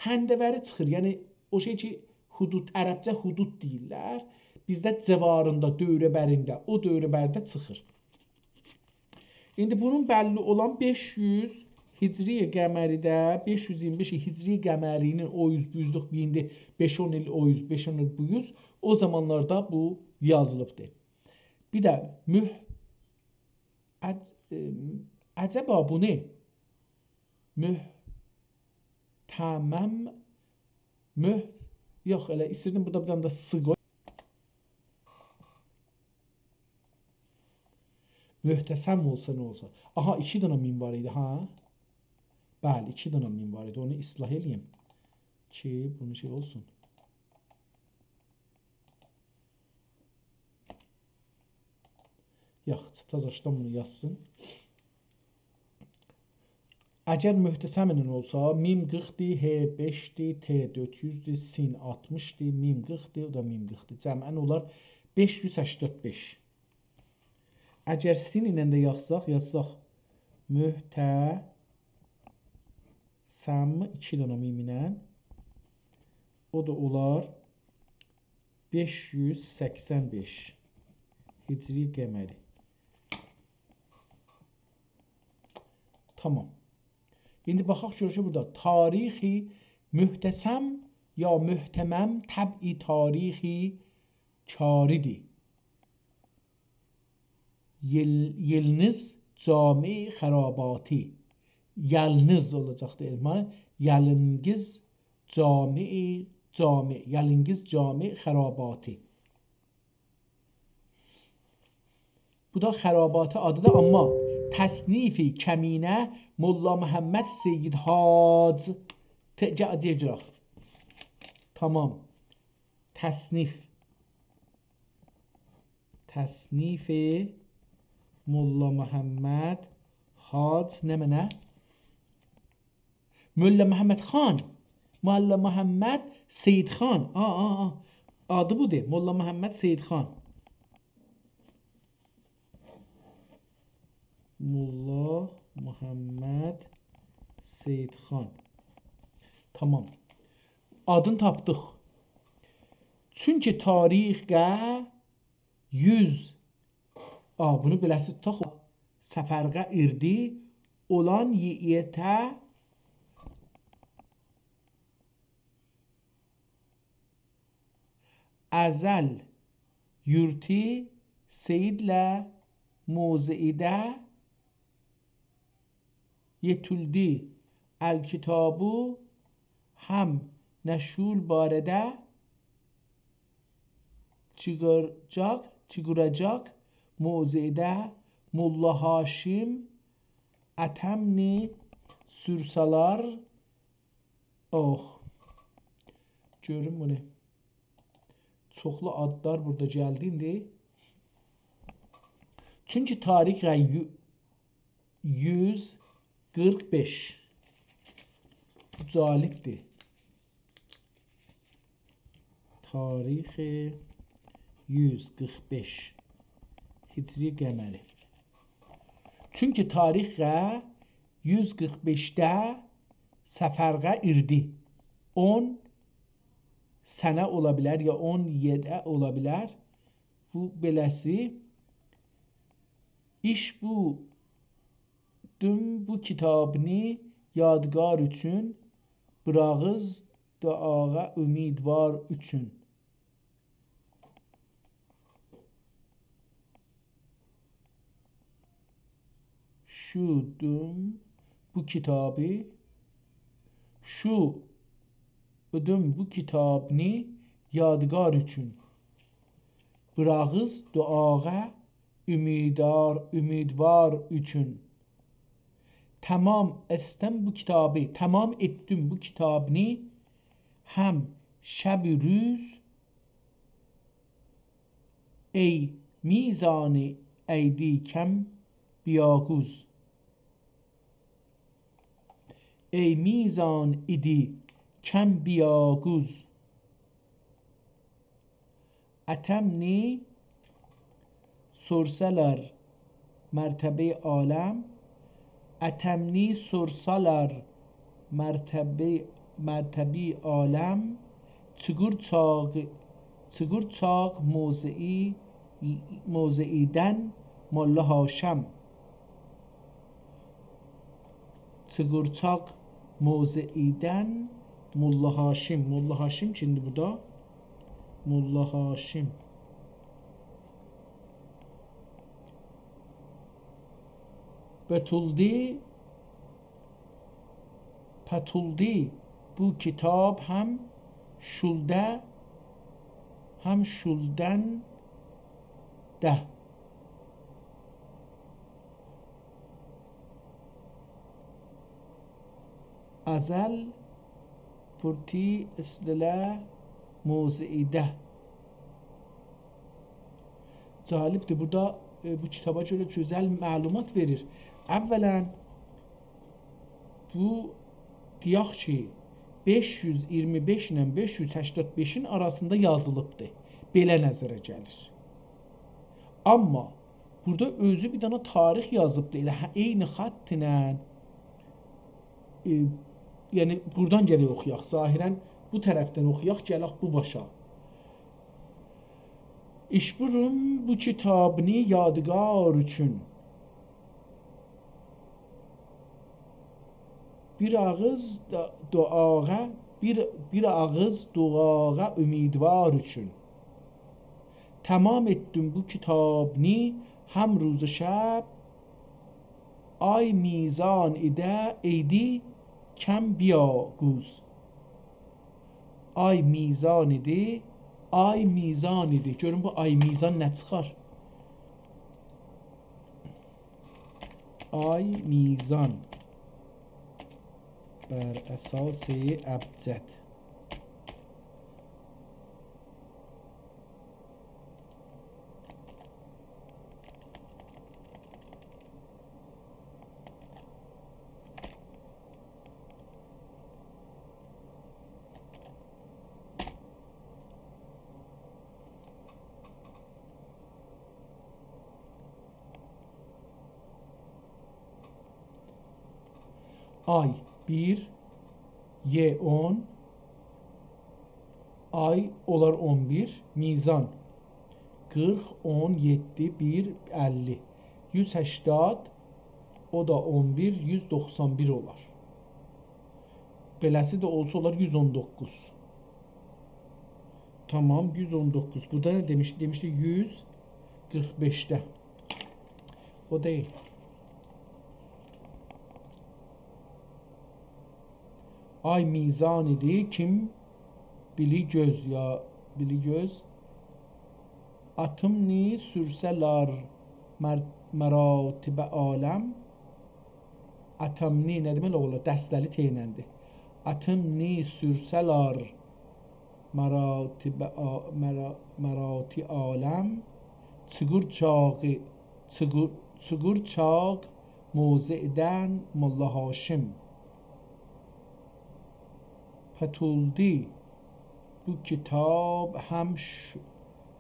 هنده‌وری چیخیر. یعنی او شئی کی، حدود، عربجه حدود دئییرلر. بیزده جیواریندا، دؤوره‌برینده، او دؤوره‌برده چیخیر. ایندی بونون بللی اولان بئش یوز هجری قمری‌ده، بئش یوز اییرمی بئش هجری قمری‌نین او اوز بو اوزلوک، ایندی بئش اون ایل او اوز، بئش اون ایل بو اوز، او زامانلاردا بو یازیلیبدیر. بیر ده مح-، عج-، ائ، عجبا بو نه؟ محتمم، مح-، یوخ، ائله ایستیردیم بورادا بیر دنه ده س قوی. محتسم اولسا نه اولسا؟ آها، ایکی دنه میم وار ایدی، ها؟ بلی، ایکی دنه میم وار ایدی. اونو اصلاح ائله‌ییم کی، بونو شئی اولسون. یاخشی، تازاشدان بونو یازسین. اگر محتسمینن اولسا، میم قیرخدیر، ه بئشدیر، ت دؤرد یوزدور، سین آلتمیشدیر، میم قیرخدیر، او دا میم قیرخدیر. جمعاً اولار بئش یوز سکسن بئش. اگر سین ایله ده یازساق، یازساق محتسم ایکی دنه میم ایله، او دا اولار بئش یوز سکسن بئش هجری قمری. تامام. ایندی باخاق، گؤرک کی، بورادا تاریخ محتسم یا محتمم طبعی تاریخ کاری‌دیر. یل-، یلنیز جامع خراباتی. یلنیز اولاجاقدی، ائلمان. یلنگیز جامع، جامع، یلنگیز جامع خراباتی. بو دا خراباتی آدی‌دیر، آمما تصنیف کمینه ملا محمد سید حاج. ت-، گل، دئیک گؤرک. تامام. تصنیف. تصنیف ملا محمد حاج نمنه؟ ملا محمد خان. ملا محمد سید خان. آ، آ، آ. آدی بودور. ملا محمد سید خان. ملا محمد سیدخان. تامام. آدینی تاپدیق. چونکی تاریخه یوز، آ، بونو بئله‌سی توتاق. سفرغه ایردی اولان یئیته ازل یورتی سیدله موضعیده یئتولدی الکتابو هم نشول باره‌ده چیغیرجاق، چیغیرجاق موضعیده ملا هاشم اتمنی سورسالار. اوه. گؤرون بونو. چوخلو آدلار بورادا گلدی ایندی. چونکی تاریخه یو-، یوز قیرخ بئش. بو جالبدیر. تاریخ یوز قیرخ بئش هجری قمری. چونکی تاریخه یوز قیرخ بئشده سفرغه ایردی. اون سنه اولا بیلر، یا اون یئده اولا بیلر. بو بئله‌سی. ایش بو دوم بو کیتابینی یادگار اوچون، بیر آغیز دعاغا امیدوار اوچون. شو دوم بو کیتابی، شو دوم بو کیتابینی یادگار اوچون. بیر آغیز دعاغا امیدوار، امیدوار اوچون. تامام ائتدیم بو کیتابی، تامام ائتدیم بو کیتابینی، هم شب و روز، ای میزان ایدی کم بیاغوز. ای میزان ایدی کم بیاغوز. اتمنی سورسالار مرتبه‌ی عالم، اتمنی سورسالار مرتبه‌ی، مرتبه‌ی عالم، چیغیرجاق، چیغیرجاق موضعی، موضعیدن ملا هاشم. چیغیرجاق موضعیدن ملا هاشم. ملا هاشم کیمدیر بورادا؟ ملا هاشم. بتولدی، پتولدی بو کیتاب هم شولده، هم شولدن ده. ازل پورتی اسلله موضعیده. جالبدیر. بورادا، ائ، بو کیتابا گؤره گؤزل معلومات وئریر. اولاً، بو، دئیک کی، بئش یوز ایگیرمی بئش ایله بئش یوز سکسن بئشین آراسیندا یازیلیبدیر. بئله نظره گلیر. آمما بورادا اؤزو بیر دنه تاریخ یازیبدی، ائله هه، عینی خط ایله. ائ، یعنی، بورادان گرک اوخویاق. ظاهراً بو طرفدن اوخویاق، گلک بو باشا. ایشبوروم بو کیتابینی یادگار اوچون. بیر آغیز دا-، دعاغا، بیر، بیر آغیز دعاغا امیدوار اوچون. تامام ائتدیم بو کیتابینی هم روز و شب، آی میزان ایده ایدی کم بیاغوز. آی میزان ایدی، آی میزان ایدی. گؤرون بو آی میزان نه چیخار؟ آی میزان بر اساس ابجد. آی بیر، ی اون، آی اولار اون بیر، میزان قیرخ، اون، یئددی، بیر، اللی. یوز هشتاد، او دا اون بیر، یوز دوخسان بیر اولار. بئله‌سی ده اولسا اولار یوز اون دوققوز. تامام، یوز اون دوققوز. بورادا نه دئمیش؟ دئمیشدی یوز قیرخ بئشده. او دئییل. آی میزان ایدی، کیم بیلی گؤز یا بیلی گؤز. آتیمنی سورسه‌لر مر-، مراتب عالم. آتیمنی نه دئمک اولار؟ دسته‌لی ت ایلندی. آتیمنی سورسه‌لر مراتب آ-، مرا-، مراتی عالم، چیغیر چاغی، چیغیر، چیغیر چاغ موضعدن ملا هاشم. پتولدی بو کیتاب هم ش-،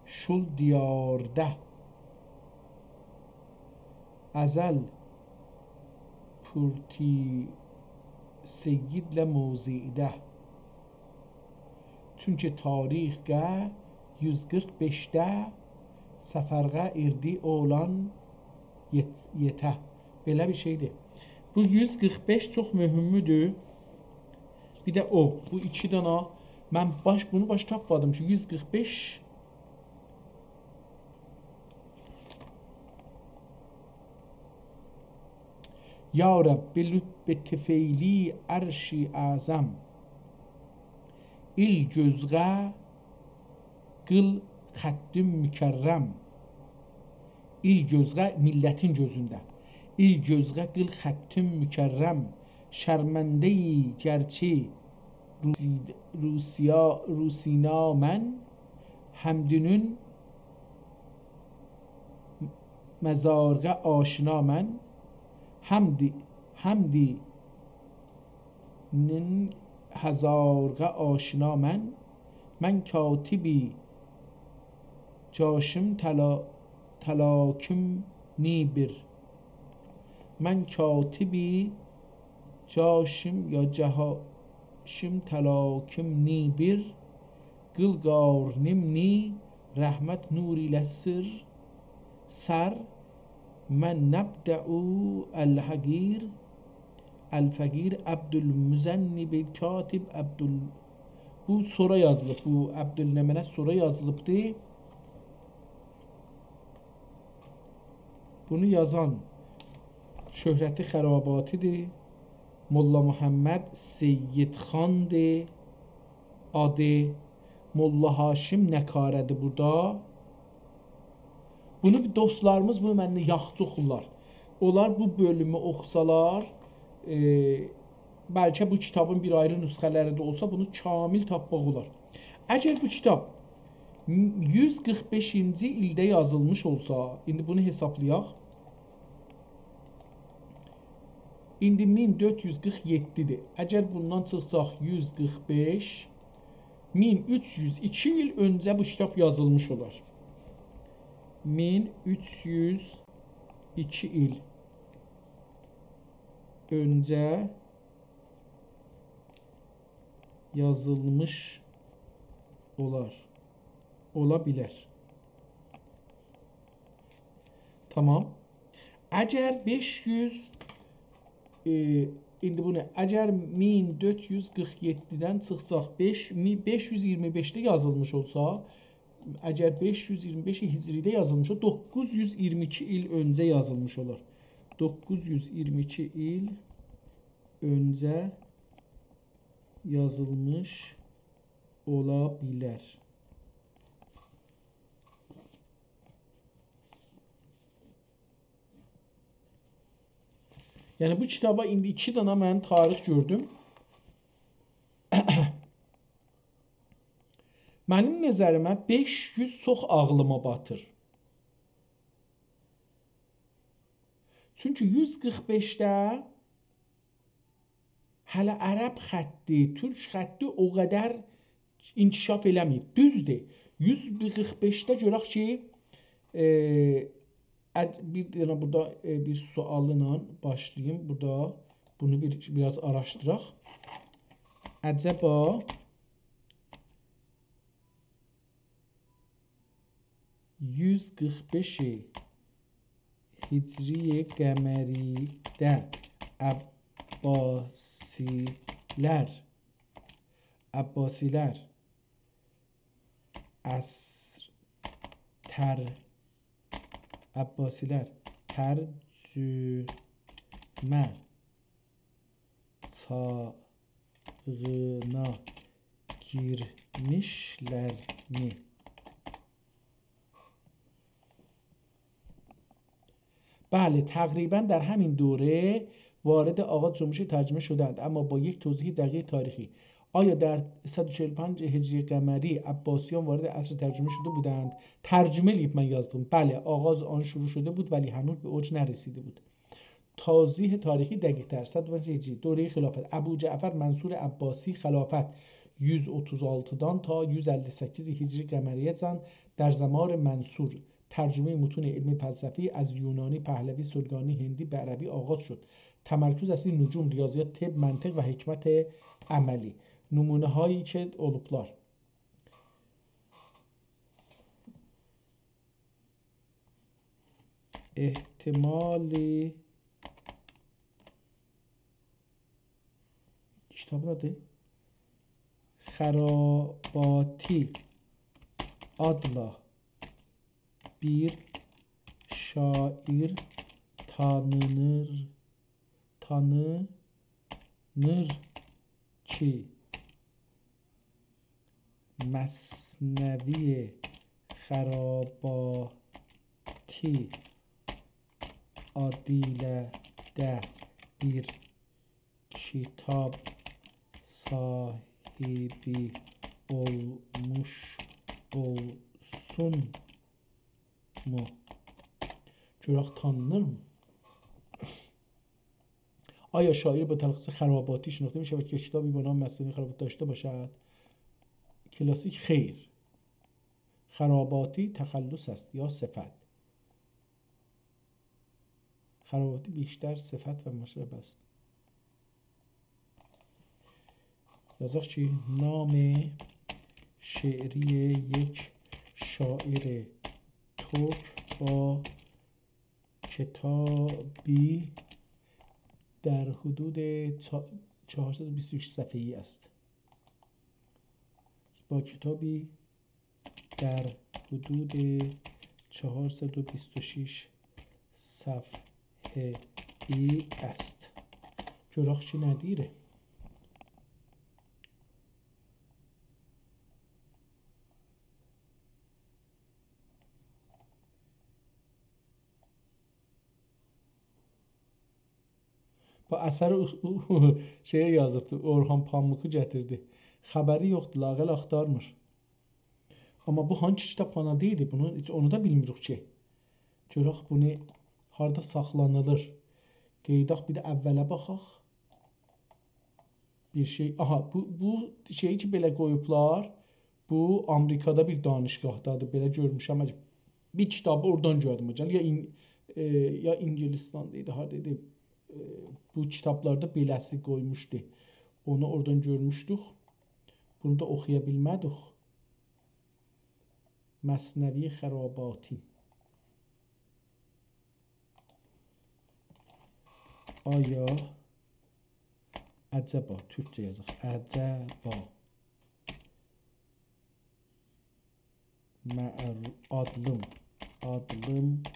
شول دیارده. ازل پورتی سیدله موضعده. چونکی تاریخ قه یوز قیرخ بئشده سفرغه ایردی اولان یئت-، یئته. بئله بیر شئیدیر. بو یوز قیرخ بئش چوخ مهمدور. بیر ده او، بو ایکی دانا، من باش، بونو باش تاپمادیم کی، یوز قیرخ بئش. یا رب، به لطف طفیلی عرش اعظم، ایل گؤزغه قیل خط مکرم. ایل گؤزغه، میللتین گؤزونده. ایل گؤزغه قیل خط مکرم، شرمنده‌ای گرچی روسی-، روسیا-، روسینا من، حمدی‌نین مزارغه آشنا من، حمدی، حمدی نین هزارغه آشنا من، من کاتبی جاشم تلا-، تلاکم نی بیر. من کاتبی جاشم یا جهاشم تلاکم نی بیر، قیل قارنیم نی رحمت نور ایله سیر، سر، من نبدأ الحقیر، الفقیر عبدالمذنب الکاتب عبدال-، بو سونرا یازیلیب، بو عبدالنمنه سونرا یازیلیبدی. بونو یازان شهرتی خراباتی‌دیر. ملا محمد سید خاندیر آدی. ملا هاشم نه‌کاره‌دیر بورادا؟ بونو بیر دوستلاریمیز بونو مندن یاخشی اوخورلار. اونلار بو بؤلومو اوخوسالار، ائ، بلکه بو کیتابین بیر آیری نسخه‌لری ده اولسا، بونو کامل تاپماق اولار. اگر بو کیتاب یوز قیرخ بئشینجی ایلده یازیلمیش اولسا، ایندی بونو حسابلایاق. ایندی مین دؤرد یوز قیرخ یئددی‌دیر. اگر بوندان چیخساق یوز قیرخ بئش، مین اوچ یوز ایکی ایل اؤنجه بو کیتاب یازیلمیش اولار. مین اوچ یوز ایکی ایل اؤنجه یازیلمیش اولار. اولا بیلر. تامام. اگر بئش یوز، ائ، ایندی بونو، اگر مین دؤرد یوز قیرخ یئددی‌دن چیخساق، بئش، می-، بئش یوز ایگیرمی بئشده یازیلمیش اولسا، اگر بئش یوز ایگیرمی بئش هجری‌ده یازیلمیش اولسا، دوققوز یوز ایگیرمی ایکی ایل اؤنجه یازیلمیش اولار. دوققوز یوز ایگیرمی ایکی ایل اؤنجه یازیلمیش اولا بیلر. یعنی بو کیتابا ایندی ایکی دانا من تاریخ گؤردوم. منیم نظریمه بئش یوز چوخ عاغلیما باتیر. چونکی یوز قیرخ بئشده هله عرب خطی، تورک خطی او قدر انکشاف ائله‌مه‌ییب. دوزدور. یوز قیرخ بئشده گؤرک کی، ائ، اد-، بیر دنه بورادا، ائ، بیر سؤاللا باشلاییم. بورادا بونو بیر، بیر آز آراشدیراق. عجبا یوز قیرخ بئش هجری قمری‌ده عباسی‌لر، عباسی‌لر عصر تر-، عباسی‌لر ترجمه چاغینا گیرمیشلرمی؟ بله، تقریباً در همین دوره وارد آغاز جنبش ترجمه شدند، اما با یک توضیح دقیق تاریخی. آیا در صد و چهل و پنج هجری قمری عباسیان وارد عصر ترجمه شده بودند؟ ترجمه ائله‌ییب من یازدیم. بله، آغاز آن شروع شده بود، ولی هنوز به اوج نرسیده بود. توضیح تاریخی دقیق‌تر: صد و پنج هجری، دورهٔ خلافت، ابوجعفر منصور عباسی، خلافت یوز اوتوز آلتیدان تا یوز اللی سککیز هجری قمری‌یه‌جن در زمان منصور، ترجمهٔ متون علمی فلسفی از یونانی، پهلوی، سرگانی، هندی به عربی آغاز شد. تمرکز اصلی نجوم، ریاضیات، طب، منطق و حکمت عملی. نمونه‌هایی که اولوبلار. احتمالی کیتابین آدی؟ خراباتی آدلا بیر شاعر تانینیر، تانینیر کی، مثنوی خراباتی آدی ایله ده بیر کیتاب صاحیبی اولموش اولسونمو؟ گؤرک تانینیرمی؟ آیا شاعر با تلخیص خراباتی شناخته می‌شود که کتابی با نام مثنوی خراباتی داشته باشد؟ کلاسیک، خیر. خراباتی تخلص است یا صفت؟ خراباتی بیشتر صفت و مشرب است. یازاق کی، نام شعری یک شاعر ترک با کتابی در حدود چا-، چهارصد و بیست و شش صفحه‌ای است. با کتابی در حدود چهارصد و بیست و شش صفحه‌ای است. گؤرک کی، نه دئییر؟ بو اثری او-، او-، شئیه یازیبدی، اورهان پاموکو گتیردی. خبری یوخدور، لااقل آختارمیر. آمما بو هانسی کیتابخانادا ایدی؟ بونو، اونو دا بیلمیریک کی. گؤرک بونو هاردا ساخلانیلیر. قئییداق، بیر ده اوّله باخاق. بیر شئی، آها، بو، بو شئیی کی، بئله قویوبلار، بو آمریکادا بیر دانشگاهدادیر، بئله گؤرموشم. بیر کیتابی اورادان گؤردوم، حاجی. یا این-، ائ، یا اینگیلیستاندا ایدی، هاردا ایدی. ائ، بو کیتابلاردا بئله‌سی قویموشدو. اونو اورادان گؤرموشدوک. بونو دا اوخویا بیلمه‌دیک. مثنوی خراباتی. آیا، عجبا، تورکجه یازاق. عجبا. معرو-، آدلیم، آدلیم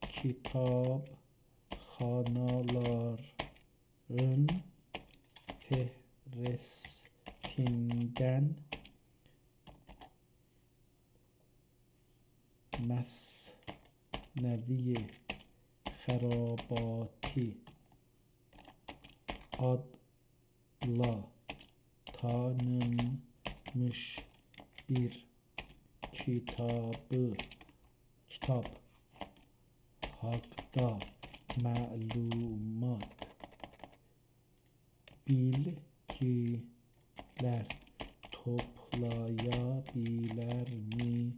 کیتابخانالارین فهرستیندن مثنوی خراباتی آدلا تانینمیش بیر کیتابی، کیتاب حاقدا معلومات، بیلگیلر توپلایا بیلرمیسن؟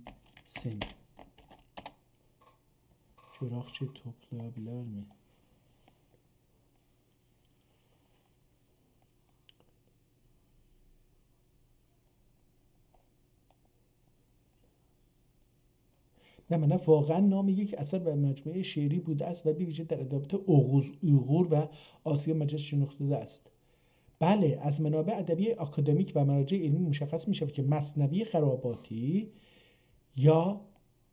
گؤرک کی، توپلایا بیلرمی؟ نمنه؟ واقعاً نام یک اثر و مجموعهٔ شعری بوده است و به ویژه در ادبیات اوغوز، اویغور و آسیای مرکزی شناخته شده است. بله، از منابع ادبی آکادمیک و مراجع علمی مشخص می‌شود که مثنوی خراباتی یا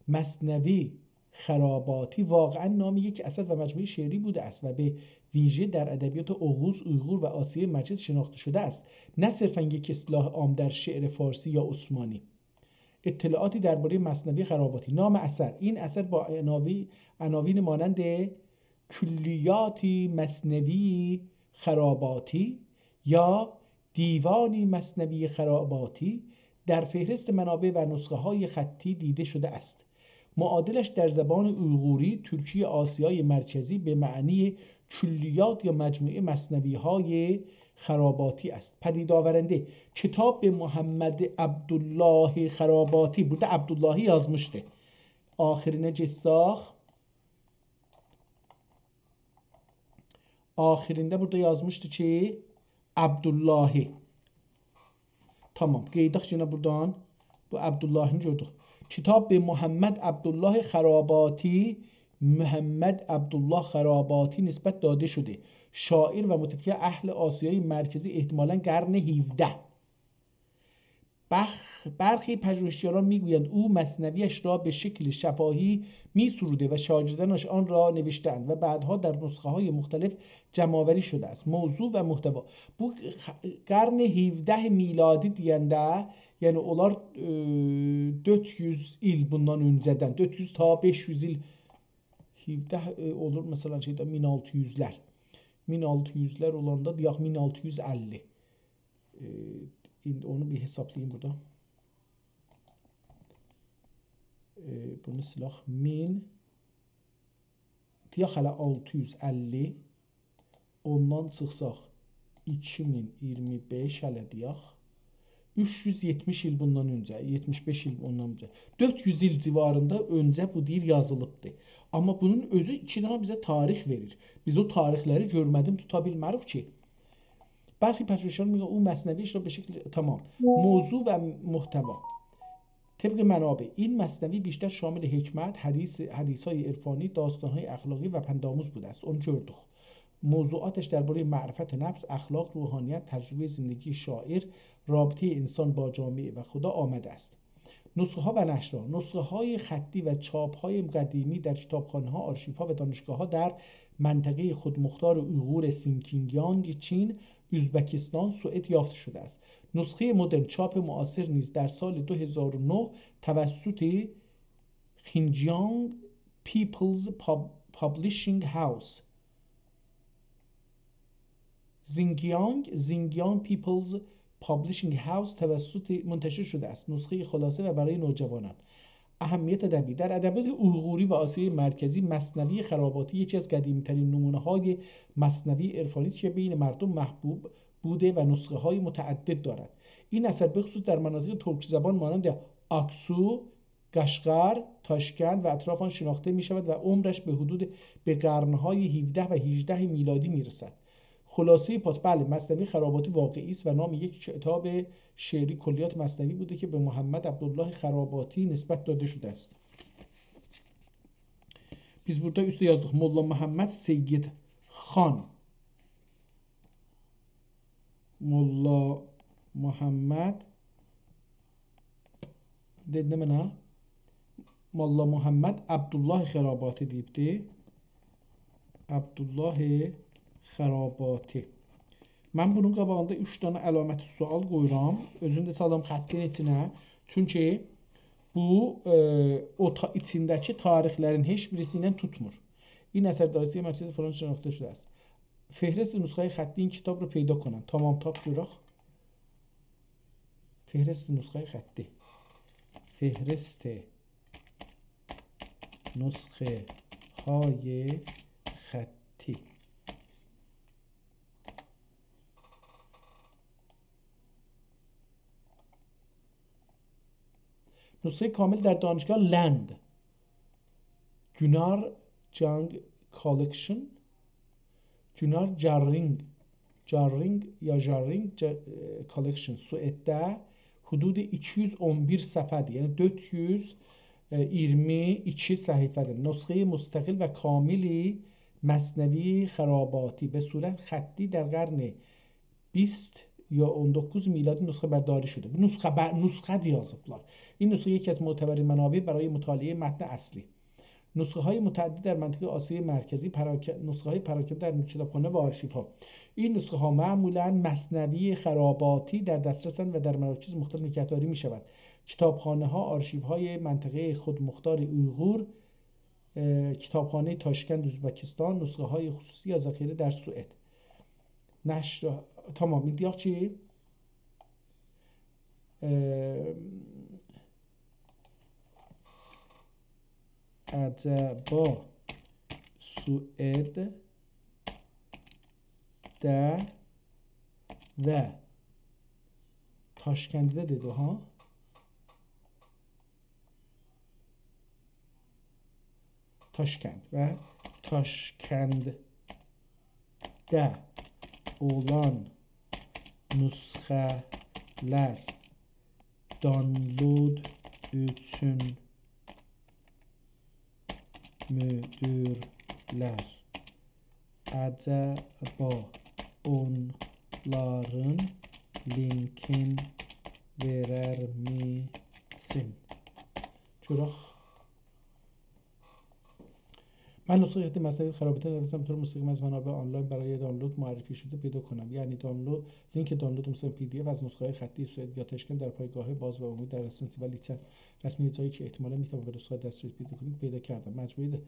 مثنوی خراباتی واقعاً نام یک اثر و مجموعهٔ شعری بوده است و به ویژه در ادبیات اوغوز، اویغور و آسیای مرکزی شناخته شده است، نه صرفاً یک اصطلاح عام در شعر فارسی یا عثمانی. اطلاعاتی دربارهٔ مثنوی خراباتی. نام اثر: این اثر با عناوی-، عناوین مانند کلیات مثنوی خراباتی یا دیوان مثنوی خراباتی در فهرست منابع و نسخه‌های خطی دیده شده است. معادلش در زبان اویغوری، ترکی آسیای مرکزی، به معنی کلیات یا مجموعهٔ مثنوی‌های خراباتی است. پدید آورنده: کتاب محمد عبدالله خراباتی. بورادا عبداللهی یازمیشدی. آخیرینه گئتسک، آخیرینده بورادا یازمیشدی کی، عبداللهی. تامام، قئییداق یئنه بورادان. بو عبداللهینی گؤردوک. کتاب به محمد عبدالله خراباتی، محمد عبدالله خراباتی نسبت داده شده. شاعر و متفکر اهل آسیای مرکزی، احتمالاً قرن هفده. بخ-، برخی پژوهشگران می‌گویند او مثنویش را به شکل شفاهی می‌سروده و شاگردانش آن را نوشته‌اند و بعدها در نسخه‌های مختلف جمع‌آوری شده است. موضوع و محتوا: بو خ-، قرن هفده میلادی دئینده، یعنی اونلار، ائ، دؤرد یوز ایل بوندان اؤنجه‌دن، دؤرد یوز تا بئش یوز ایل، هفده، ائ، اولور، مثلاً، شئیده، مین آلتی یوزلر. مین آلتی یوزلر اولاندا، دئیک، مین آلتی یوز اللی. ائ، ایندی اونو بیر حسابلاییم بورادا. ائ، بونو سیلک. مین، دئیک هله آلتی یوز اللی، اوندان چیخساق ایکی مین اییرمی بئش هله دئیک. اوچ یوز یئتمیش ایل بوندان اؤنجه، یئتمیش بئش ایل بوندان اؤنجه، دؤرد یوز ایل جیواریندا اؤنجه بو دئییر یازیلیبدی. آمما بونون اؤزو ایکی دنه بیزه تاریخ وئریر. بیز او تاریخلری گؤرمه‌دیم، توتا بیلمه‌ریک کی. برخی پژوهشگران می‌گویند او مثنویش را به شکل، تامام. موضوع و محتوا: طبق منابع، این مثنوی بیشتر شامل حکمت، حدیث، حدیث‌های عرفانی، داستان‌های اخلاقی و پندآموز بوده است. اونو گؤردوک. موضوعاتش دربارهٔ معرفت نفس، اخلاق، روحانیت، تجربهٔ زندگی شاعر، رابطهٔ انسان با جامعه و خدا آمده است. نسخه‌ها و نشرها: نسخه‌های خطی و چاپ‌های قدیمی در کتابخانه‌ها، آرشیوها و دانشگاه‌ها در منطقهٔ خودمختار اویغور سینکینگیانگ، چین، ازبکستان، سوئد یافت شده است. نسخهٔ مدرن، چاپ معاصر نیز در سال دو هزار و نه توسط Xinjiang People's Pub-، Publishing House، Xinjiang، Xinjiang People's Publishing House توسط منتشر شده است. نسخهٔ خلاصه و برای نوجوانان. اهمیت ادبی: در ادبیات اویغوری و آسیای مرکزی، مثنوی خراباتی یکی از قدیمی‌ترین نمونه‌های مثنوی عرفانی است که بین مردم محبوب بوده و نسخه‌های متعدد دارد. این اثر به خصوص در مناطق ترک‌زبان مانند آکسو، قشقر، تاشکند و اطراف آن شناخته می‌شود و عمرش به حدود، به قرن‌های هفده و هجده میلادی می‌رسد. خلاصهٔ پاس، بله، مثنوی خراباتی واقعی است و نام یک کتاب شعری کلیات مثنوی بوده که به محمد عبدالله خراباتی نسبت داده شده است. بیز بورادا اوسته یازدیق: ملا محمد سید خان. ملا محمد، دئدی منه، ملا محمد عبدالله خراباتی دئییبدی. عبدالله خراباتی. من بونون قاباغیندا اوچ دنه علامت سؤال قویورام. اؤزونو ده سالام خطین ایچینه. چونکی بو، ائ، او تا-، ایچینده‌کی تاریخلرین هئچ بیریسی ایله توتمور. این اثر در آسیای مرکزی فلان شناخته شده است. فهرست نسخه‌های خطی این کتاب رو پیدا کنم. تامام، تاپ گؤرک. فهرست نسخه‌های خطی. فهرست نسخه‌های خطی. نسخهٔ کامل در دانشگاه لند. گونار جانگ کالکشن. گونار جارینگ. جارینگ یا جارینگ جا-، ائ، کالکشن. سوئدده حدود ایکی یوز اون بیر صفحه‌دیر. یعنی دؤرد یوز ائ، ایگیرمی ایکی صفحه‌دیر. نسخهٔ مستقل و کامل مثنوی خراباتی به صورت خطی در قرن بیست یا اون دوققوز میلادی نسخه‌برداری شده. نسخه بر-، نسخه ده یازیبلار. این نسخه یکی از معتبرین منابع برای مطالعهٔ متن اصلی. نسخه‌های متعدد در منطقهٔ آسیای مرکزی، پراک-، نسخه‌های پراکنده در کتابخانه و آرشیوها. این نسخه‌ها معمولاً مثنوی خراباتی در دسترسند و در مراکز مختلف نگهداری می‌شوند. کتابخانه‌ها، آرشیوهای منطقهٔ خودمختار اویغور، اه، کتابخانهٔ تاشکند ازبکستان، نسخه‌های خصوصی یا ذخیره در سوئد. نشر، تمام، ایندی دئیک کی، اه، عجبا سوئدده و تاشکندده دئدی، ها؟ تاشکند و تاشکندده اولان نسخه‌لر دانلود اوچون مودورلر. عجبا اونلارین لینکین وئررمیسن؟ گؤرک. من نسخهٔ خطی مثنوی خراباتی را نتونستم به طور مستقیم از منابع آنلاین برای دانلود معرفی شده پیدا کنم. یعنی دانلود، لینک دانلود مثلاً پی دی اف از نسخه‌های خطی سوئد یا تاشکند در پایگاه‌های باز و عمومی در دسترسه، ولی چند رسمی جایی که احتمالاً می‌توان به نسخه دسترسی پیدا کنید، پیدا کردم. مجموعهٔ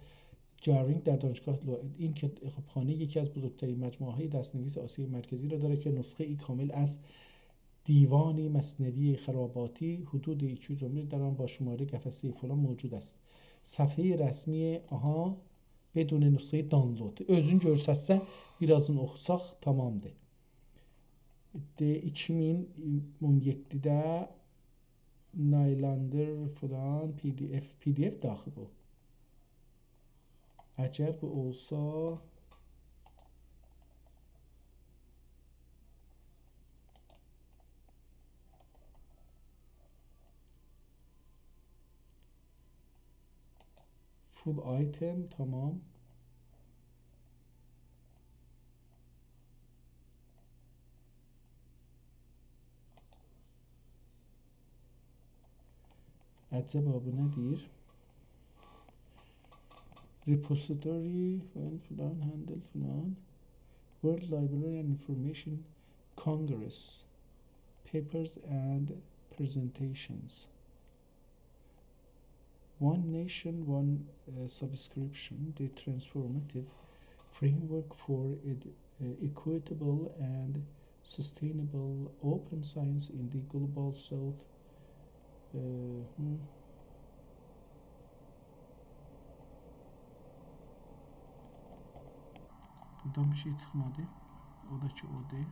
جارینگ در دانشگاه لو-، این که خب، خانه یکی از بزرگترین مجموعه‌های دست‌نویس آسیای مرکزی را داره که نسخه‌ای کامل از دیوان مثنوی خراباتی، حدود ایکی یوز و بیست، در آن با شمارهٔ قفسهٔ فلان موجود است. صفحهٔ رسمی، آها، بدون نسخهٔ دانلود. اؤزون گؤرستسه، بیر آزین اوخوساق، تمامدیر. دئ، ایکی مین اون یئددیده Naylander فلان، پی دی اف، پی دی اف داخیل بو. اگر بو اولسا، full item، تمام. عجبا بو نه دئییر؟ Repository، when فلان، handle فلان. World Library and Information Congress. Papers and presentations. One Nation, One, uh, Subscription, the transformative framework for ed-, uh, equitable and sustainable open science in the Global South. اه، هم. بورادان بیر شئی چیخمادی. او دا کی، اودور.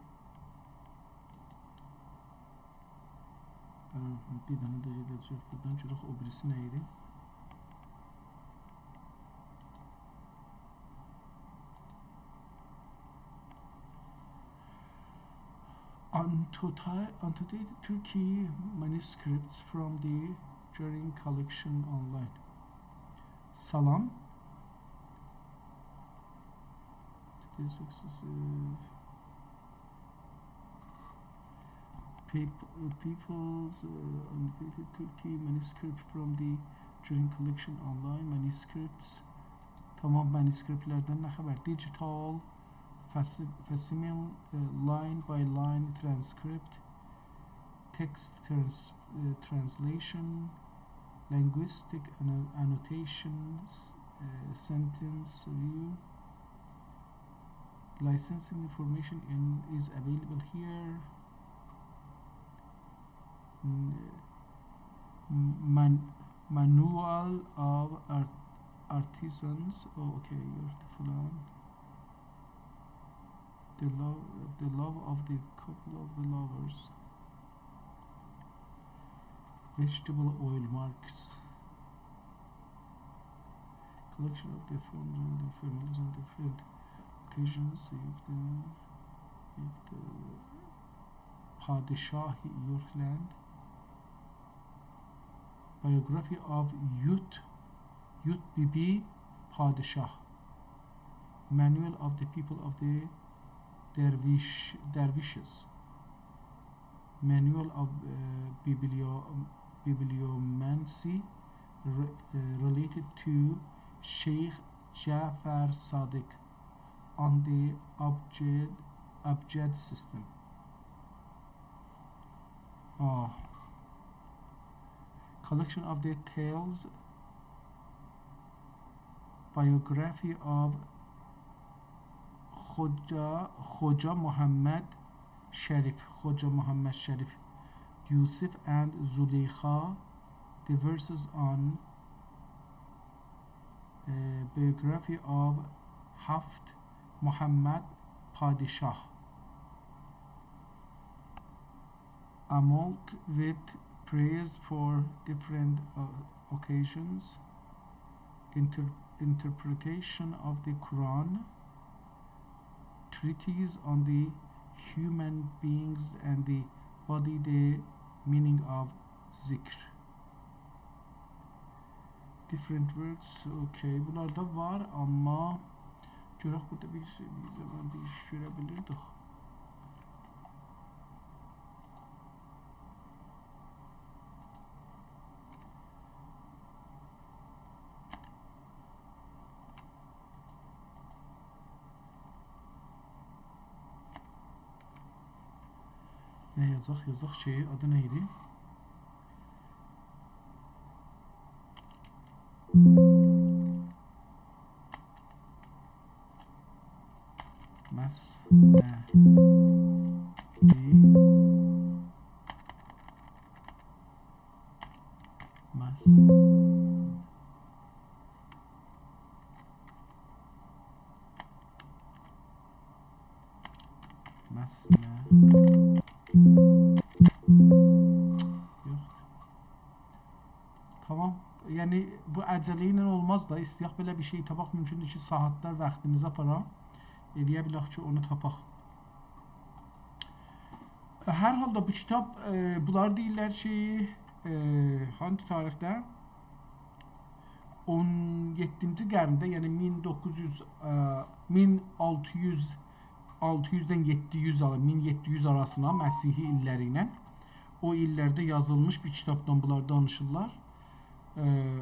اه، بیر دنه ده گئده‌جک بورادان. گؤرک او بیریسی نه ایدی؟ Annotated Turkey manuscripts from the Jurrien collection online. Salam. Today's exclusive. Peop-, uh, People's, uh, Annotated Turkey manuscript from the Jurrien collection online. Manuscripts. تمام، مانوسکریپت‌لردن نه خبر؟ Digital faci-, facsimile, uh, line by line transcript, text trans-, uh, translation, linguistic anno-, annotations, uh, sentence review, licensing information in, is available here. Mm, man-, Manual of Art-, Artisans. Oh, okay, you're the فلان. The love, the love of the couple of the lovers. Vegetable oil marks. Collection of the food and the families on different occasions. York, the, York, the پادشاه یورکلند. Biography of Yut, Yut Bibi Padishah. Manual of the People of the Dervish, Dervishes. Manual of, uh, Biblio-, Bibliomancy re-, uh, related to Sheikh Jafar Sadiq on the Abjad, Abjad system. آه. Collection of the tales, biography of Khoja, Khoja Muhammad Sharif, Khoja Muhammad Sharif, Yusuf and Zuleikha, the verses on, uh, biography of Haft Muhammad Padishah. Amount with prayers for different, uh, occasions, inter-, interpretation of the Quran, treatise on the human beings and the body, the meaning of zikr. Different works, okay, بونلار دا وار، آمما گؤرک بورادا بیر شئی، بیر زامان بیر ایش گؤره بیلیردیک. نه یازاق؟ یازاق کی، آدی نه ایدی؟ مثنوی. مثنوی. مثنوی. یوخدور. تامام. یعنی، بو عجله ایله اولماز دا، ایسته‌یک بئله بیر شئی تاپاق، مومکوندور کی، ساعاتلار واختیمیزی آپارا. ائلیه بیلک کی، اونو تاپاق. هر حالدا بو کیتاب، ائ، بونلار دئییرلر کی، ائ، هانسی تاریخده؟ اون یئددینجی قرنده، یعنی مین دوققوز یوز، ائ، مین آلتی یوز، آلتی یوزدن یئددی یوز آلا-، مین یئددی یوز آراسینا مسیحی ایللری ایله، او ایللرده یازیلمیش بیر کیتابدان بونلار دانیشیرلار. ائ،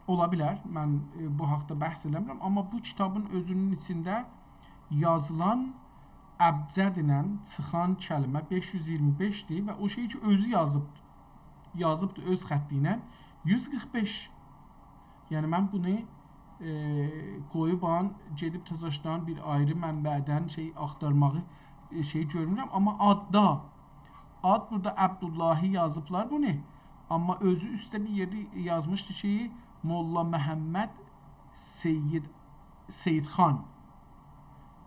اولا بیلر، من، ائ، بو حاقدا بحث ائله‌میرم، آمما بو کیتابین اؤزونون ایچینده یازیلان ابجد ایله چیخان کلمه بئش یوز ایگیرمی بئشدیر و او شئی کی، اؤزو یازیب، یازیبدیر اؤز خطی ایله، یوز قیرخ بئش. یعنی، من بونو، ائ، قویوبام، گئدیب تزاشدان بیر آیری منبعدن شئی آختارماغی، ائ، شئی گؤرمورم، آمما آددا، آد بورادا عبداللهی یازیبلار بونو، آمما اؤزو اوسته بیر یئرده یازمیشدی کی، ملا محمد سید، سید خان.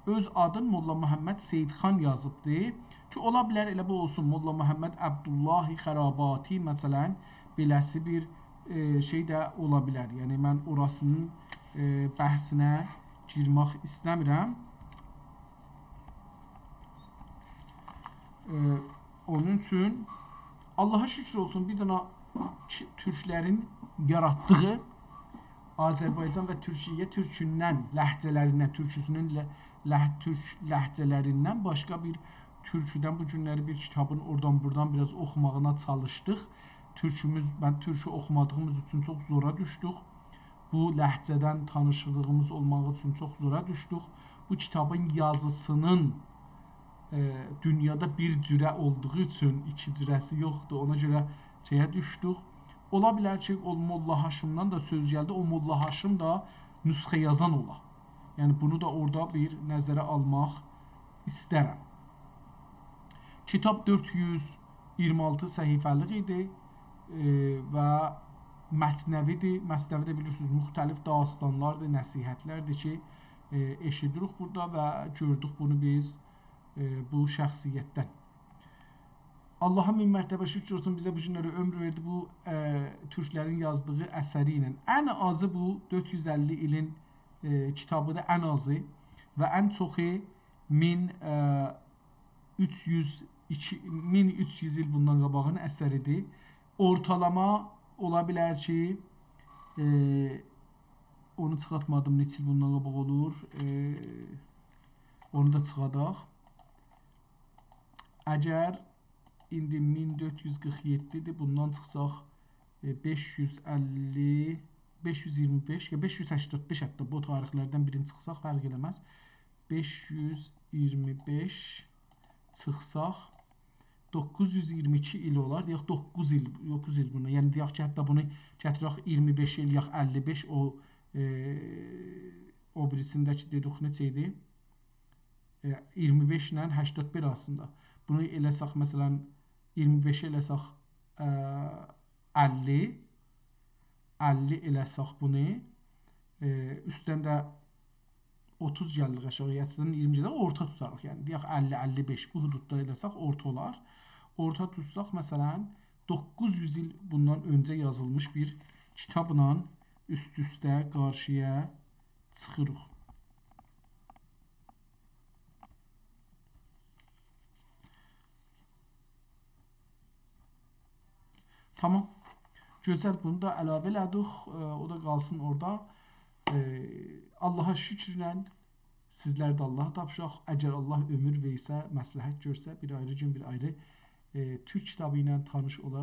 اؤز آدین ملا محمد سید خان یازیبدی کی، اولا بیلر ائله بو اولسون، ملا محمد عبدالله خراباتی، مثلا، بئله‌سی بیر، ائ، شئی ده اولا بیلر. یعنی، من اوراسینین، ائ، بحثینه گیرمک ایسته‌میرم. ائ، اونون اوچون آللاها شوکور اولسون، بیر دنه کی-، تورکلرین یاراتدیغی آذربایجان و تورکیه تورکوندن، لهجه‌لریندن، تورکوسونون ل-، له-، تورک لهجه‌لریندن باشقا بیر تورکودن بو گونلری بیر کیتابین اورادان بورادان بیر آز اوخوماغینا چالیشدیق. تورکوموز، من تورکو اوخومادیغیمیز اوچون چوخ زورا دوشدوک. بو لهجه‌دن تانیشلیغیمیز اولماغی اوچون چوخ زورا دوشدوک. بو کیتابین یازیسینین، ائ، دونیادا بیر جوره اولدوغو اوچون ایکی جوره‌سی یوخدور. اونا گؤره شئیه دوشدوک. اولا بیلر کی، او ملا هاشیمدان دا سؤز گلدی. او ملا هاشیم دا نسخه یازان اولا. یعنی، بونو دا اورادا بیر نظره آلماق ایسترم. کیتاب دؤرد یوز ایگیرمی آلتی صفحه‌لیک ایدی، ائ، و مثنوی‌دیر. مثنوی ده بیلیرسینیز، مختلف داستانلاردیر، نصیحتلردیر کی، ائ، ائشیدیریک بورادا و گؤردوک بونو بیز، ائ، بو شخصیتدن. آللاها مین مرتبه شوکور اولسون، بیزه بو گونلری عؤمور وئردی بو، ائ، تورکلرین یازدیغی اثری ایله. ان آزی بو دؤرد یوز اللی ایلین، ائ، کیتابی‌دیر، ان آزی. و ان چوخو مین، ائ، اوچ یوز ایکی، مین اوچ یوز ایل بوندان قاباغین اثری‌دیر. اورتالاما اولا بیلر کی، ائ، اونو چیخارتمادیم، نئچه ایل بوندان قاباق اولور. ائ، اونو دا چیخاداق. اگر ایندی مین دؤرد یوز قیرخ یئددی‌دیر، بوندان چیخساق، ائ، بئش یوز اللی، بئش یوز ایگیرمی بئش یا بئش یوز سکسن بئش، حتی بو تاریخلردن بیرینی چیخساق فرق ائله‌مز. بئش یوز ایگیرمی بئش چیخساق، دوققوز یوز ایگیرمی ایکی ایل اولار. دئیک، دوققوز ایل، دوققوز ایل بوندان. یعنی، دئیک کی، حتی بونو گتیرک ایگیرمی بئش ائله‌یک اللی بئش، او، ائ، او بیریسینده کی، دئدیک، نئچه ایدی؟ ائ، ایگیرمی بئش ایله هشتاد بیر آراسیندا. بونو ائله‌سک، مثلا، ایگیرمی بئشی ائله‌سک، ائ، اللی، اللی ائله‌سک بونو، ائ، اوستدن ده اوتوز گلدیک آشاغییا، اصلینده ایگیرمی گلدیک، اورتا توتاریق، یعنی، دئیک، اللی، اللی بئش، بو حدوددا ائله‌سک، اورتا اولار. اورتا توتساق، مثلا، دوققوز یوز ایل بوندان اؤنجه یازیلمیش بیر کیتابلا اوست-اوسته قارشییا چیخیریق. تامام. گؤزل، بونو دا علاوه ائله‌دیک. ائ، او دا قالسین اورادا. ائ، آللاها شوکورله سیزلر ده آللاها تاپشیراق. اگر آللاه عؤمور وئرسه، مصلحت گؤرسه، بیر آیری گون، بیر آیری، ائ، تورک کیتابی ایله تانیش اولار.